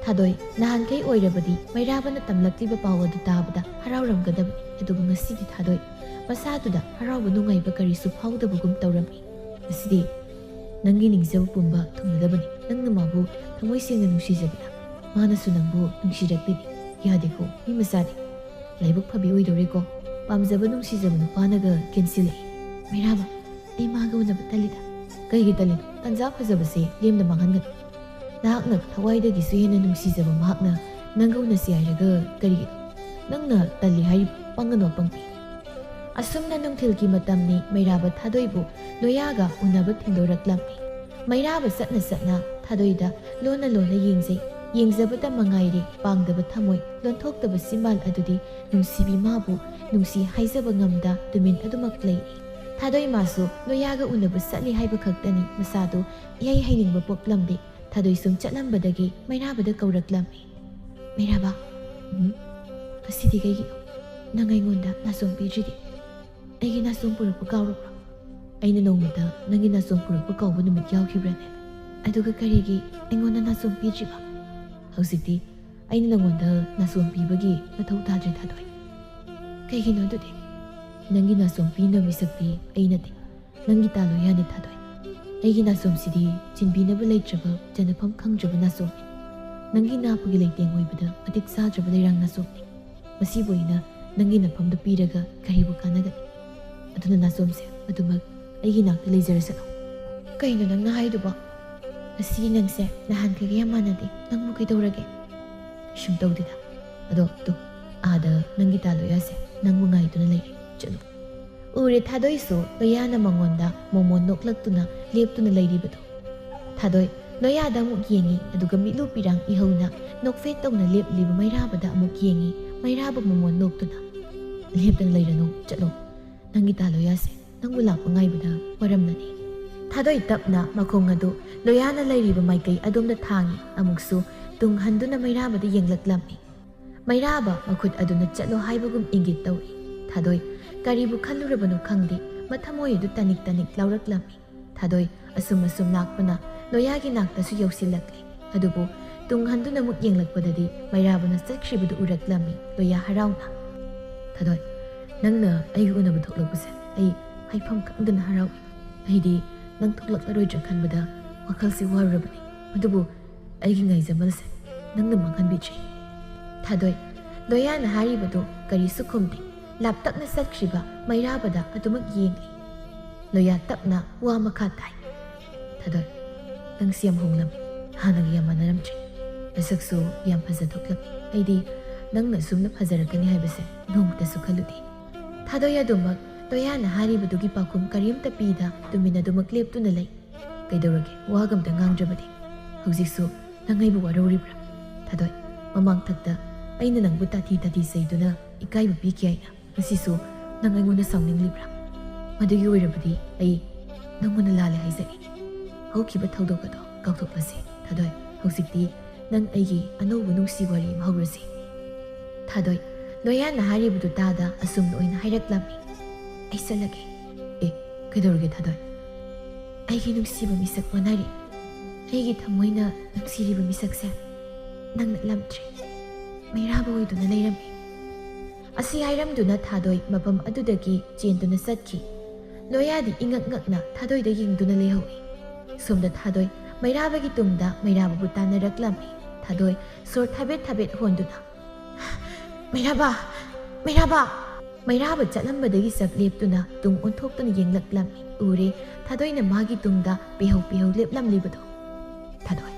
ꯊꯥꯗꯣꯏ, ꯅꯍꯥꯟꯈꯩ ꯑꯣꯏꯔꯕꯗꯤ ꯃꯩꯔꯥꯕꯅ ꯇꯝꯂꯛꯂꯤꯕ ꯄꯥꯎ ꯑꯗꯨ ꯇꯥꯕꯗ ꯍꯔꯥꯎꯔꯝꯒꯗꯕꯅꯤ꯫ ꯑꯗꯨꯕꯨ ꯉꯁꯤꯗꯤ ꯊꯥꯗꯣꯏ ꯃꯁꯥꯗꯨꯗ ꯍꯔꯥꯎꯕ ꯅꯨꯡꯉꯥꯏꯕ ꯀꯔꯤꯁꯨ ꯐꯥꯎꯗꯕꯒꯨꯝ ꯇꯧꯔꯝꯃꯤ꯫ "ꯉꯁꯤꯗꯤ ꯅꯪꯒꯤ ꯅꯤꯡꯖꯕ ꯄꯨꯝꯕ ꯊꯨꯡꯅꯗꯕꯅꯤ꯫ ꯅꯪꯅ ꯃꯥꯕꯨ ꯊꯃꯣꯏ ꯁꯦꯡꯅ ꯅꯨꯡꯁꯤꯖꯕꯗ ꯃꯥꯅꯁꯨ ꯅꯪꯕꯨ ꯅꯨꯡꯁꯤꯔꯛꯂꯤꯅꯤ꯫ ꯌꯥꯗꯦꯀꯣ, ꯃꯤ ꯃꯆꯥꯗꯤ꯫ ꯂꯥꯏꯕꯛ ꯐꯕꯤ ꯑꯣꯏꯗꯧꯔꯦꯀꯣ꯫ ꯄꯥꯝꯖꯕ ꯅꯨꯡꯁꯤꯖꯕ ꯅꯨꯄꯥꯅꯒ ꯀꯦꯟꯁꯤꯜꯂꯛꯏ꯫ ꯃꯩꯔꯥꯕ, ꯑꯩ ꯃꯥꯒ ꯎꯅꯕ ꯇꯜꯂꯤꯗ꯫" "ꯀꯩꯒꯤ ꯇꯜꯂꯤꯅꯣ? ꯇꯟꯖꯥ ꯐꯖꯕꯁꯦ ꯂꯦꯝꯅ ꯃꯥꯡꯍꯟꯒꯅꯨ꯫ ꯅꯍꯥꯛꯅ ꯊꯋꯥꯏꯗꯒꯤꯁꯨ ꯍꯦꯟꯅ ꯅꯨꯡꯁꯤꯖꯕ ꯃꯍꯥꯛꯅ ꯅꯪꯒ ꯎꯅꯁꯤ ꯍꯥꯏꯔꯒ ꯀꯔꯤꯒꯤꯅꯣ? ꯅꯪꯅ ꯇꯜꯂꯤ ꯍꯥꯏꯔꯤꯕ ꯄꯪꯒꯅꯨ ꯑꯄꯪꯕꯤ꯫" ꯑꯁꯨꯝꯅ ꯅꯨꯡꯊꯤꯜꯒꯤ ꯃꯇꯝꯅꯤ꯫ ꯃꯩꯔꯥꯕ ꯊꯥꯗꯣꯏꯕꯨ ꯂꯣꯌꯥꯒ ꯎꯅꯕ ꯊꯤꯟꯗꯣꯔꯛꯂꯝꯃꯤ꯫ ꯃꯩꯔꯥꯕ ꯆꯠꯅ ꯆꯠꯅ ꯊꯥꯗꯣꯏꯗ ꯂꯣꯟꯅ ꯂꯣꯟꯅ ꯌꯦꯡꯖꯩ꯫ ꯌꯦꯡꯖꯕꯇ ꯃꯉꯥꯏꯔꯦ, ꯄꯥꯡꯗꯕ ꯊꯃꯣꯏ, ꯂꯣꯟꯊꯣꯛꯇꯕ ꯆꯤꯝꯕꯥꯜ ꯑꯗꯨꯗꯤ ꯅꯨꯡꯁꯤꯕꯤ ꯃꯥꯕꯨ ꯅꯨꯡꯁꯤ ꯍꯥꯏꯖꯕ ꯉꯝꯗ ꯇꯨꯃꯤꯟ ꯑꯗꯨꯃꯛ ꯂꯩꯔꯤ꯫ ꯊꯥꯗꯣꯏ ꯃꯥꯁꯨ ꯂꯣꯌꯥꯒ ꯎꯅꯕ ꯆꯠꯂꯤ ꯍꯥꯏꯕ ꯈꯛꯇꯅꯤ ꯃꯁꯥꯗꯨ ꯏꯍꯩ ꯍꯩꯅꯤꯡꯕ ꯄꯣꯛꯂꯝꯗꯦ꯫ ꯊꯥꯗꯣꯏ ꯁꯨꯝ ꯆꯠꯂꯝꯕꯗꯒꯤ ꯃꯩꯔꯥꯕꯗ ꯀꯧꯔꯛꯂꯝꯃꯤ꯫ "ꯃꯩꯔꯥꯕ, ꯎꯝ? ꯉꯁꯤꯗꯤ ꯀꯩꯒꯤꯅꯣ ꯅꯪ ꯑꯩꯉꯣꯟꯗ ꯅꯥꯆꯣꯝ ꯄꯤꯗ꯭ꯔꯤꯗꯤ? ꯑꯩꯒꯤ ꯅꯥꯆꯣꯝ ꯄꯨꯔꯛꯄ ꯀꯥꯎꯔꯕ꯭ꯔꯣ? ꯑꯩꯅ ꯅꯣꯡꯃꯇ ꯅꯪꯒꯤ ꯅꯥꯆꯣꯝ ꯄꯨꯔꯛꯄ ꯀꯥꯎꯕ ꯅꯨꯃꯤꯠ ꯌꯥꯎꯈꯤꯕ꯭ꯔꯅꯦ? ꯑꯗꯨꯒ ꯀꯔꯤꯒꯤ ꯑꯩꯉꯣꯟꯗ ꯅꯥꯆꯣꯝ ꯄꯤꯗ꯭ꯔꯤꯕ? ꯍꯧꯖꯤꯛꯇꯤ ꯑꯩꯅ ꯅꯉꯣꯟꯗ ꯅꯥꯆꯣꯝ ꯄꯤꯕꯒꯤ ꯃꯊꯧ ꯇꯥꯗ꯭ꯔꯦ, ꯊꯥꯗꯣꯏ꯫ ꯀꯩꯒꯤꯅꯣ ꯑꯗꯨꯗꯤ? ꯅꯪꯒꯤ ꯅꯥꯆꯣꯝ ꯄꯤꯅꯕ ꯃꯤꯁꯛꯇꯤ ꯑꯩ ꯅꯠꯇꯦ, ꯅꯪꯒꯤ ꯇꯥ ꯂꯣꯌꯥꯅꯦ, ꯊꯥꯗꯣꯏ꯫ ꯑꯩꯒꯤ ꯅꯥꯆꯣꯝꯁꯤꯗꯤ ꯆꯤꯟꯕꯤꯅꯕ ꯂꯩꯇ꯭ꯔꯕ, ꯆꯟꯅꯐꯝ ꯈꯪꯗ꯭ꯔꯕ ꯅꯥꯆꯣꯝꯅꯤ꯫ ꯅꯪꯒꯤ ꯅꯥꯄꯨꯒꯤ ꯂꯩꯇꯦꯡ ꯑꯣꯏꯕꯗ ꯃꯇꯤꯛ ꯆꯥꯗ꯭ꯔꯕ ꯂꯩꯔꯥꯡ ꯅꯥꯆꯣꯝꯅꯤ꯫ ꯃꯁꯤꯕꯨ ꯑꯩꯅ ꯅꯪꯒꯤ ꯅꯐꯝꯗ ꯄꯤꯔꯒ ꯀꯔꯤꯕꯨ ꯀꯥꯟꯅꯒꯅꯤ? ꯑꯗꯨꯅ ꯅꯥꯆꯣꯝꯁꯦ ꯑꯗꯨꯃꯛ ꯑꯩꯒꯤ ꯅꯥꯛꯇ ꯂꯩꯖꯔꯁꯅꯨ꯫" "ꯀꯩꯅꯣ ꯅꯪꯅ ꯍꯥꯏꯗꯨꯕꯣ? ꯉꯁꯤꯒꯤ ꯅꯪꯁꯦ ꯅꯍꯥꯟꯈꯩꯒ ꯌꯥꯝ ꯃꯥꯟꯅꯗꯦ꯫ ꯅꯪꯕꯨ ꯀꯩꯗꯧꯔꯒꯦ?" "ꯀꯩꯁꯨꯝ ꯇꯧꯗꯦꯗ꯫ ꯑꯗꯣ ꯇꯨ, ꯑꯥꯗ ꯅꯪꯒꯤ ꯇꯥ ꯂꯣꯌꯥꯁꯦ ꯅꯪꯕꯨ ꯉꯥꯏꯗꯨꯅ ꯂꯩꯔꯦ꯫ ꯆꯠꯂꯨ꯫" ꯎꯔꯦ ꯊꯥꯗꯣꯏꯁꯨ ꯂꯣꯌꯥꯅ ꯃꯉꯣꯟꯗ ꯃꯣꯃꯣꯟ ꯅꯣꯛꯂꯛꯇꯨꯅ ꯂꯦꯞꯇꯨꯅ ꯂꯩꯔꯤꯕꯗꯣ꯫ ꯊꯥꯗꯣꯏ ꯂꯣꯌꯥꯗ ꯑꯃꯨꯛ ꯌꯦꯡꯉꯤ, ꯑꯗꯨꯒ ꯃꯤꯠꯂꯨ ꯄꯤꯔꯥꯡ ꯏꯍꯧꯅ ꯅꯣꯛꯐꯦꯠ ꯇꯧꯅ ꯂꯦꯞꯂꯤꯕ ꯃꯩꯔꯥꯕꯗ ꯑꯃꯨꯛ ꯌꯦꯡꯉꯤ꯫ ꯃꯩꯔꯥꯕ ꯃꯣꯃꯣꯟ ꯅꯣꯛꯇꯨꯅ, "ꯂꯦꯞꯇꯅ ꯂꯩꯔꯅꯨ, ꯆꯠꯂꯣ꯫ ꯅꯪꯒꯤ ꯇꯥ ꯂꯣꯌꯥꯁꯦ ꯅꯪꯕꯨ ꯂꯥꯛꯄ ꯉꯥꯏꯕꯗ ꯋꯥꯔꯝꯂꯅꯤ꯫" ꯊꯥꯗꯣꯏ ꯇꯞꯅ ꯃꯈꯣꯡ ꯑꯗꯨ ꯂꯣꯌꯥꯅ ꯂꯩꯔꯤꯕ ꯃꯥꯏꯀꯩ ꯑꯗꯣꯝꯗ ꯊꯥꯡꯉꯤ꯫ ꯑꯃꯨꯛꯁꯨ ꯇꯨꯡ ꯍꯟꯗꯨꯅ ꯃꯩꯔꯥꯕꯗ ꯌꯦꯡꯂꯛꯂꯝꯃꯤ꯫ ꯃꯩꯔꯥꯕ ꯃꯈꯨꯠ ꯑꯗꯨꯅ ꯆꯠꯂꯣ ꯍꯥꯏꯕꯒꯨꯝ ꯏꯪꯒꯤꯠ ꯇꯧꯏ꯫ ꯊꯥꯗꯣꯏ ꯀꯔꯤꯕꯨ ꯈꯜꯂꯨꯔꯕꯅꯣ ꯈꯪꯗꯦ, ꯃꯊꯃꯣꯏ ꯑꯗꯨ ꯇꯅꯤꯛ ꯇꯅꯤꯛ ꯂꯥꯎꯔꯛꯂꯝꯃꯤ꯫ ꯊꯥꯗꯣꯏ ꯑꯁꯨꯝ ꯑꯁꯨꯝ ꯂꯥꯛꯄꯅ ꯂꯣꯌꯥꯒꯤ ꯅꯥꯛꯇꯁꯨ ꯌꯧꯁꯤꯜꯂꯛꯂꯦ꯫ ꯑꯗꯨꯕꯨ ꯇꯨꯡ ꯍꯟꯗꯨꯅ ꯑꯃꯨꯛ ꯌꯦꯡꯂꯛꯄꯗꯗꯤ ꯃꯩꯔꯥꯕꯅ ꯆꯠꯈ꯭ꯔꯤꯕꯗꯨ ꯎꯔꯛꯂꯝꯃꯤ꯫ ꯂꯣꯌꯥ ꯍꯔꯥꯎꯅ, "ꯊꯥꯗꯣꯏ, ꯅꯪꯅ ꯑꯩꯒ ꯎꯅꯕ ꯊꯣꯛꯂꯛꯄꯁꯦ ꯑꯩ ꯍꯥꯏꯐꯝ ꯈꯪꯗꯅ ꯍꯔꯥꯎꯏ꯫ ꯑꯩꯗꯤ ꯅꯪ ꯊꯣꯛꯂꯛꯂꯔꯣꯏꯗ꯭ꯔꯥ ꯈꯟꯕꯗ ꯋꯥꯈꯜꯁꯤ ꯋꯥꯔꯨꯔꯕꯅꯤ꯫ ꯑꯗꯨꯕꯨ ꯑꯩꯒꯤ ꯉꯥꯏꯖꯃꯜꯁꯦ ꯅꯪꯅ ꯃꯥꯡꯍꯟꯕꯤꯗ꯭ꯔꯦ꯫" ꯊꯥꯗꯣꯏ ꯂꯣꯌꯥꯅ ꯍꯥꯏꯔꯤꯕꯗꯨ ꯀꯔꯤꯁꯨ ꯈꯨꯝꯗꯦ꯫ ꯂꯥꯞꯇꯛꯅ ꯆꯠꯈ꯭ꯔꯤꯕ ꯃꯩꯔꯥꯕꯗ ꯑꯗꯨꯃꯛ ꯌꯦꯡꯂꯤ꯫ ꯂꯣꯌꯥ ꯇꯞꯅ ꯋꯥ ꯃꯈꯥ ꯇꯥꯏ꯫ "ꯊꯥꯗꯣꯏ, ꯅꯪꯁꯤ ꯌꯥꯝ ꯍꯣꯡꯂꯝꯃꯤ꯫ ꯍꯥꯟꯅꯒ ꯌꯥꯝ ꯃꯥꯟꯅꯔꯝꯗ꯭ꯔꯦ꯫ ꯅꯁꯛꯁꯨ ꯌꯥꯝ ꯐꯖꯊꯣꯛꯂꯝꯃꯤ꯫ ꯑꯩꯗꯤ ꯅꯪꯅ ꯑꯁꯨꯝꯅ ꯐꯖꯔꯛꯀꯅꯤ ꯍꯥꯏꯕꯁꯦ ꯅꯣꯡꯃꯇꯁꯨ ꯈꯜꯂꯨꯗꯦ꯫ ꯊꯥꯗꯣꯏ ꯑꯗꯨꯃꯛ ꯂꯣꯌꯥꯅ ꯍꯥꯏꯔꯤꯕꯗꯨꯒꯤ ꯄꯥꯎꯈꯨꯝ ꯀꯔꯤꯝꯇ ꯄꯤꯗ ꯇꯨꯃꯤꯟ ꯑꯗꯨꯃꯛ ꯂꯦꯞꯇꯨꯅ ꯂꯩ꯫ "ꯀꯩꯗꯧꯔꯒꯦ? ꯋꯥꯒ ꯑꯝꯇ ꯉꯥꯡꯗ꯭ꯔꯕꯗꯤ? ꯍꯧꯖꯤꯛꯁꯨ ꯅꯪ ꯑꯩꯕꯨ ꯋꯥꯔꯧꯔꯤꯕ꯭ꯔꯥ?" "ꯊꯥꯗꯣꯏ, ꯃꯃꯥꯡꯊꯛꯇ ꯑꯩꯅ ꯅꯪꯕꯨ ꯇꯥꯊꯤ ꯇꯥꯊꯤ ꯆꯩꯗꯨꯅ ꯏꯀꯥꯏꯕ ꯄꯤꯈꯤ ꯍꯥꯏꯅ ꯉꯁꯤꯁꯨ ꯅꯪ ꯑꯩꯉꯣꯟꯗ ꯁꯥꯎꯅꯤꯡꯂꯤꯕ꯭ꯔꯥ? ꯃꯗꯨꯒꯤ ꯑꯣꯏꯔꯕꯗꯤ ꯑꯩ ꯅꯪꯉꯣꯟꯗ ꯂꯥꯜꯂꯦ ꯍꯥꯏꯖꯒꯦ꯫ ꯍꯧꯈꯤꯕ ꯊꯧꯗꯣꯛ ꯑꯗꯣ ꯀꯥꯎꯊꯣꯛꯂꯁꯤ꯫ ꯊꯥꯗꯣꯏ, ꯍꯧꯖꯤꯛꯇꯤ ꯅꯪ ꯑꯩꯒꯤ ꯑꯅꯧꯕ ꯅꯨꯡꯁꯤ ꯋꯥꯔꯤ ꯑꯃ ꯍꯧꯔꯁꯤ꯫" ꯊꯥꯗꯣꯏ, ꯂꯣꯌꯥꯅ ꯍꯥꯏꯔꯤꯕꯗꯨ ꯇꯥꯗ ꯑꯁꯨꯝꯅ ꯑꯣꯏꯅ ꯍꯥꯏꯔꯛꯂꯝꯃꯤ꯫ "ꯑꯩ ꯆꯠꯂꯒꯦ꯫" "ꯑꯦ, ꯀꯩꯗꯧꯔꯒꯦ ꯊꯥꯗꯣꯏ?" "ꯑꯩꯒꯤ ꯅꯨꯡꯁꯤꯕ ꯃꯤꯁꯛ ꯑꯣꯟꯅꯔꯦ꯫ ꯑꯩꯒꯤ ꯊꯃꯣꯏꯅ ꯅꯨꯡꯁꯤꯔꯤꯕ ꯃꯤꯁꯛꯁꯦ ꯅꯪ ꯅꯠꯂꯝꯗ꯭ꯔꯦ꯫ ꯃꯩꯔꯥꯕ ꯑꯣꯏꯗꯨꯅ ꯂꯩꯔꯝꯃꯤ꯫" ꯑꯁꯤ ꯍꯥꯏꯔꯝꯗꯨꯅ ꯊꯥꯗꯣꯏ ꯃꯐꯝ ꯑꯗꯨꯗꯒꯤ ꯆꯦꯟꯗꯨꯅ ꯆꯠꯈꯤ꯫ ꯂꯣꯌꯥꯗꯤ ꯏꯉꯛ ꯉꯛꯅ ꯊꯥꯗꯣꯏꯗ ꯌꯦꯡꯗꯨꯅ ꯂꯩꯍꯧꯏ꯫ ꯁꯣꯝꯗ ꯊꯥꯗꯣꯏ ꯃꯩꯔꯥꯕꯒꯤ ꯇꯨꯡꯗ ꯃꯩꯔꯥꯕꯕꯨ ꯇꯥꯟꯅꯔꯛꯂꯝꯃꯤ꯫ ꯊꯥꯗꯣꯏ ꯁꯣꯔ ꯊꯥꯕꯦꯠ ꯊꯥꯕꯦꯠ ꯍꯣꯟꯗꯨꯅ, "ꯃꯩꯔꯥꯕ! ꯃꯩꯔꯥꯕ!" ꯃꯩꯔꯥꯕ ꯆꯠꯂꯝꯕꯗꯒꯤ ꯆꯞ ꯂꯦꯞꯇꯨꯅ ꯇꯨꯡ ꯑꯣꯟꯊꯣꯛꯇꯨꯅ ꯌꯦꯡꯂꯛꯂꯝꯃꯤ꯫ ꯎꯔꯦ ꯊꯥꯗꯣꯏꯅ ꯃꯥꯒꯤ ꯇꯨꯡꯗ ꯄꯤꯍꯧ ꯄꯤꯍꯧ ꯂꯦꯞꯂꯝꯂꯤꯕꯗꯣ꯫ "ꯊꯥꯗꯣꯏ,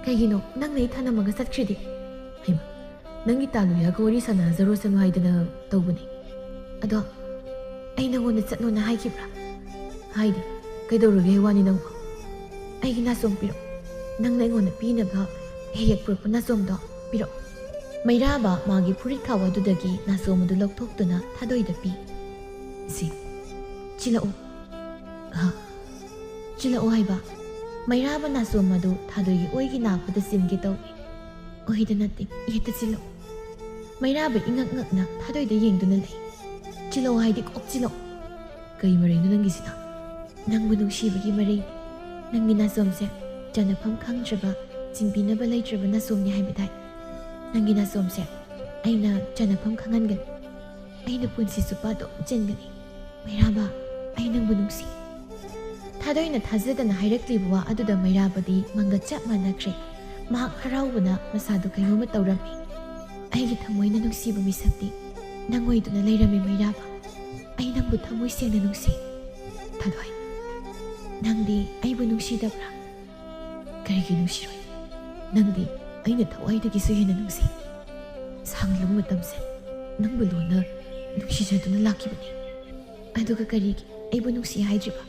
ꯀꯩꯒꯤꯅꯣ ꯅꯪꯅ ꯑꯩ ꯊꯅꯝꯃꯒ ꯆꯠꯈ꯭ꯔꯤꯗꯤ?" "ꯍꯩꯃꯥ, ꯅꯪꯒꯤ ꯇꯥꯂꯨꯌꯥꯒ ꯋꯥꯔꯤ ꯁꯥꯟꯅꯖꯔꯣꯁꯅꯨ ꯍꯥꯏꯗꯅ ꯇꯧꯕꯅꯤ꯫ ꯑꯗꯣ ꯑꯩ ꯅꯪꯉꯣꯟꯗ ꯆꯠꯂꯣꯅ ꯍꯥꯏꯈꯤꯕ꯭ꯔꯥ?" "ꯍꯥꯏꯗꯦ꯫ ꯀꯩꯗꯧꯔꯒꯦ ꯍꯥꯏ ꯋꯥꯅꯤ ꯅꯪꯕꯨ?" "ꯑꯩꯒꯤ ꯅꯥꯆꯣꯝ ꯄꯤꯔꯛꯑꯣ꯫ ꯅꯪꯅ ꯑꯩꯉꯣꯟꯗ ꯄꯤꯅꯕ ꯍꯦꯛ ꯍꯦꯛ ꯄꯨꯔꯛꯄ ꯅꯥꯆꯣꯝꯗꯣ ꯄꯤꯔꯛꯑꯣ꯫" ꯃꯩꯔꯥꯕ ꯃꯥꯒꯤ ꯐꯨꯔꯤꯠ ꯈꯥꯎ ꯑꯗꯨꯗꯒꯤ ꯅꯥꯆꯣꯝ ꯑꯗꯨ ꯂꯧꯊꯣꯛꯇꯨꯅ ꯊꯥꯗꯣꯏꯗ ꯄꯤ꯫ "ꯁꯤ, ꯆꯤꯜꯂꯛꯎ꯫" "ꯍꯥ? ꯆꯤꯜꯂꯛꯑꯣ ꯍꯥꯏꯕ?" ꯃꯩꯔꯥꯕ ꯅꯥꯆꯣꯝ ꯑꯗꯨ ꯊꯥꯗꯣꯏꯒꯤ ꯑꯣꯏꯒꯤ ꯅꯥꯄꯗ ꯆꯤꯟꯒꯦ ꯇꯧꯏ꯫ "ꯑꯣꯏꯗ ꯅꯠꯇꯦ, ꯍꯦꯛꯇ ꯆꯤꯜꯂꯛꯎ꯫" ꯃꯩꯔꯥꯕ ꯏꯉꯛ ꯉꯛꯅ ꯊꯥꯗꯣꯏꯗ ꯌꯦꯡꯗꯨꯅ ꯂꯩ꯫ "ꯆꯤꯜꯂꯛꯑꯣ ꯍꯥꯏꯗꯤ ꯀꯣꯛ ꯆꯤꯜꯂꯛꯑꯣ꯫" "ꯀꯩ ꯃꯔꯩꯅꯣ ꯅꯪꯒꯤꯁꯤꯅ?" "ꯅꯪꯕꯨ ꯅꯨꯡꯁꯤꯕꯒꯤ ꯃꯔꯩ꯫ ꯅꯪꯒꯤ ꯅꯥꯆꯣꯝꯁꯦ ꯆꯟꯅꯐꯝ ꯈꯪꯗ꯭ꯔꯕ, ꯆꯤꯟꯕꯤꯅꯕ ꯂꯩꯇ꯭ꯔꯕ ꯅꯥꯆꯣꯝꯅꯤ ꯍꯥꯏꯕ ꯇꯥꯏ꯫ ꯅꯪꯒꯤ ꯅꯥꯆꯣꯝꯁꯦ ꯑꯩꯅ ꯆꯟꯅꯐꯝ ꯈꯪꯍꯟꯒꯅꯤ꯫ ꯑꯩꯅ ꯄꯨꯟꯁꯤ ꯆꯨꯞꯄ ꯑꯗꯨꯝ ꯆꯦꯟꯒꯅꯤ꯫ ꯃꯩꯔꯥꯕ, ꯑꯩ ꯅꯪꯕꯨ ꯅꯨꯡꯁꯤ꯫" ꯊꯥꯗꯣꯏꯅ ꯊꯥꯖꯗꯅ ꯍꯥꯏꯔꯛꯂꯤꯕ ꯋꯥ ꯑꯗꯨꯗ ꯃꯩꯔꯥꯕꯗꯤ ꯃꯪꯒ ꯆꯞ ꯃꯥꯟꯅꯈ꯭ꯔꯦ꯫ ꯃꯍꯥꯛ ꯍꯔꯥꯎꯕꯅ ꯃꯁꯥꯗꯨ ꯀꯩꯅꯣꯝꯃ ꯇꯧꯔꯝꯃꯤ꯫ "ꯑꯩꯒꯤ ꯊꯃꯣꯏꯅ ꯅꯨꯡꯁꯤꯕ ꯃꯤꯁꯛꯇꯤ ꯅꯪ ꯑꯣꯏꯗꯨꯅ ꯂꯩꯔꯝꯃꯤ ꯃꯩꯔꯥꯕ꯫ ꯑꯩ ꯅꯪꯕꯨ ꯊꯃꯣꯏ ꯁꯦꯡꯅ ꯅꯨꯡꯁꯤ꯫" "ꯊꯥꯗꯣꯏ, ꯅꯪꯗꯤ ꯑꯩꯕꯨ ꯅꯨꯡꯁꯤꯗꯕ꯭ꯔꯥ?" "ꯀꯔꯤꯒꯤ ꯅꯨꯡꯁꯤꯔꯣꯏ? ꯅꯪꯗꯤ ꯑꯩꯅ ꯊꯋꯥꯏꯗꯒꯤꯁꯨ ꯍꯦꯟꯅ ꯅꯨꯡꯁꯤ꯫ ꯁꯥꯡꯂꯕ ꯃꯇꯝꯁꯦ ꯅꯪꯕꯨ ꯂꯣꯟꯅ ꯅꯨꯡꯁꯤꯖꯗꯨꯅ ꯂꯥꯛꯈꯤꯕꯅꯤ꯫ ꯑꯗꯨꯒ ꯀꯔꯤꯒꯤ ꯑꯩꯕꯨ ꯅꯨꯡꯁꯤ ꯍꯥꯏꯗ꯭ꯔꯤꯕ?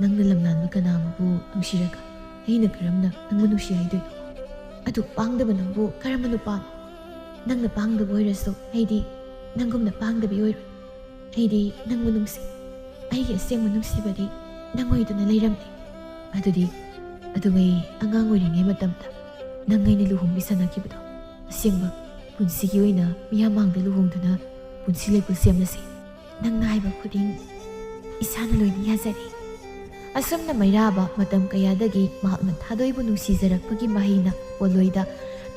ꯅꯪꯅ ꯂꯝꯂꯥꯟꯕ ꯀꯅꯥ ꯑꯃꯕꯨ ꯅꯨꯡꯁꯤꯔꯒ ꯑꯩꯅ ꯀꯔꯝꯅ ꯅꯪꯕꯨ ꯅꯨꯡꯁꯤ ꯍꯥꯏꯗꯣꯏꯅꯣ? ꯑꯗꯨ ꯄꯥꯡꯗꯕ ꯅꯪꯕꯨ ꯀꯔꯝꯕ ꯅꯨꯄꯥꯅꯣ? ꯅꯪꯅ ꯄꯥꯡꯗꯕ ꯑꯣꯏꯔꯁꯨ ꯑꯩꯗꯤ ꯅꯪꯒꯨꯝꯅ ꯄꯥꯡꯗꯕꯤ ꯑꯣꯏꯔꯣꯏ꯫ ꯑꯩꯗꯤ ꯅꯪꯕꯨ ꯅꯨꯡꯁꯤ꯫ ꯑꯩꯒꯤ ꯑꯁꯦꯡꯕ ꯅꯨꯡꯁꯤꯕꯗꯤ ꯅꯪ ꯑꯣꯏꯗꯨꯅ ꯂꯩꯔꯝꯃꯤ꯫ ꯑꯗꯨꯗꯤ ꯑꯗꯨꯉꯩ ꯑꯉꯥꯡ ꯑꯣꯏꯔꯤꯉꯩ ꯃꯇꯝꯗ ꯅꯪ ꯑꯩꯅ ꯂꯨꯍꯣꯡꯕꯤ ꯁꯥꯟꯅꯈꯤꯕꯗꯣ ꯑꯁꯦꯡꯕ ꯄꯨꯟꯁꯤꯒꯤ ꯑꯣꯏꯅ ꯃꯤꯌꯥꯝ ꯃꯥꯡꯗ ꯂꯨꯍꯣꯡꯗꯨꯅ ꯄꯨꯟꯁꯤ ꯂꯩꯄꯨꯟ ꯁꯦꯝꯂꯁꯤ꯫ ꯅꯪꯅ ꯍꯥꯏꯕ ꯈꯨꯗꯤꯡ ꯏꯁꯥꯅ ꯂꯣꯏꯅ ꯌꯥꯖꯔꯦ꯫ ꯑꯁꯨꯝꯅ ꯃꯩꯔꯥꯕ ꯃꯇꯝ ꯀꯌꯥꯗꯒꯤ ꯃꯍꯥꯛꯅ ꯊꯥꯗꯣꯏꯕꯨ ꯅꯨꯡꯁꯤꯖꯔꯛꯄꯒꯤ ꯃꯍꯩꯅ ꯄꯣꯠꯂꯣꯏꯗ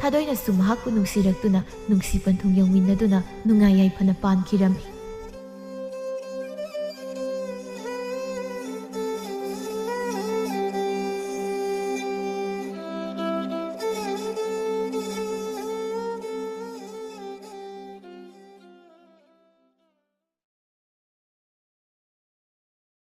ꯊꯥꯗꯣꯏꯅꯁꯨ ꯃꯍꯥꯛꯄꯨ ꯅꯨꯡꯁꯤꯔꯛꯇꯨꯅ ꯅꯨꯡꯁꯤ ꯄꯟꯊꯨꯡ ꯌꯧꯃꯤꯟꯅꯗꯨꯅ ꯅꯨꯡꯉꯥꯏ ꯌꯥꯏꯐꯅ ꯄꯥꯟꯈꯤꯔꯝꯃꯤ꯫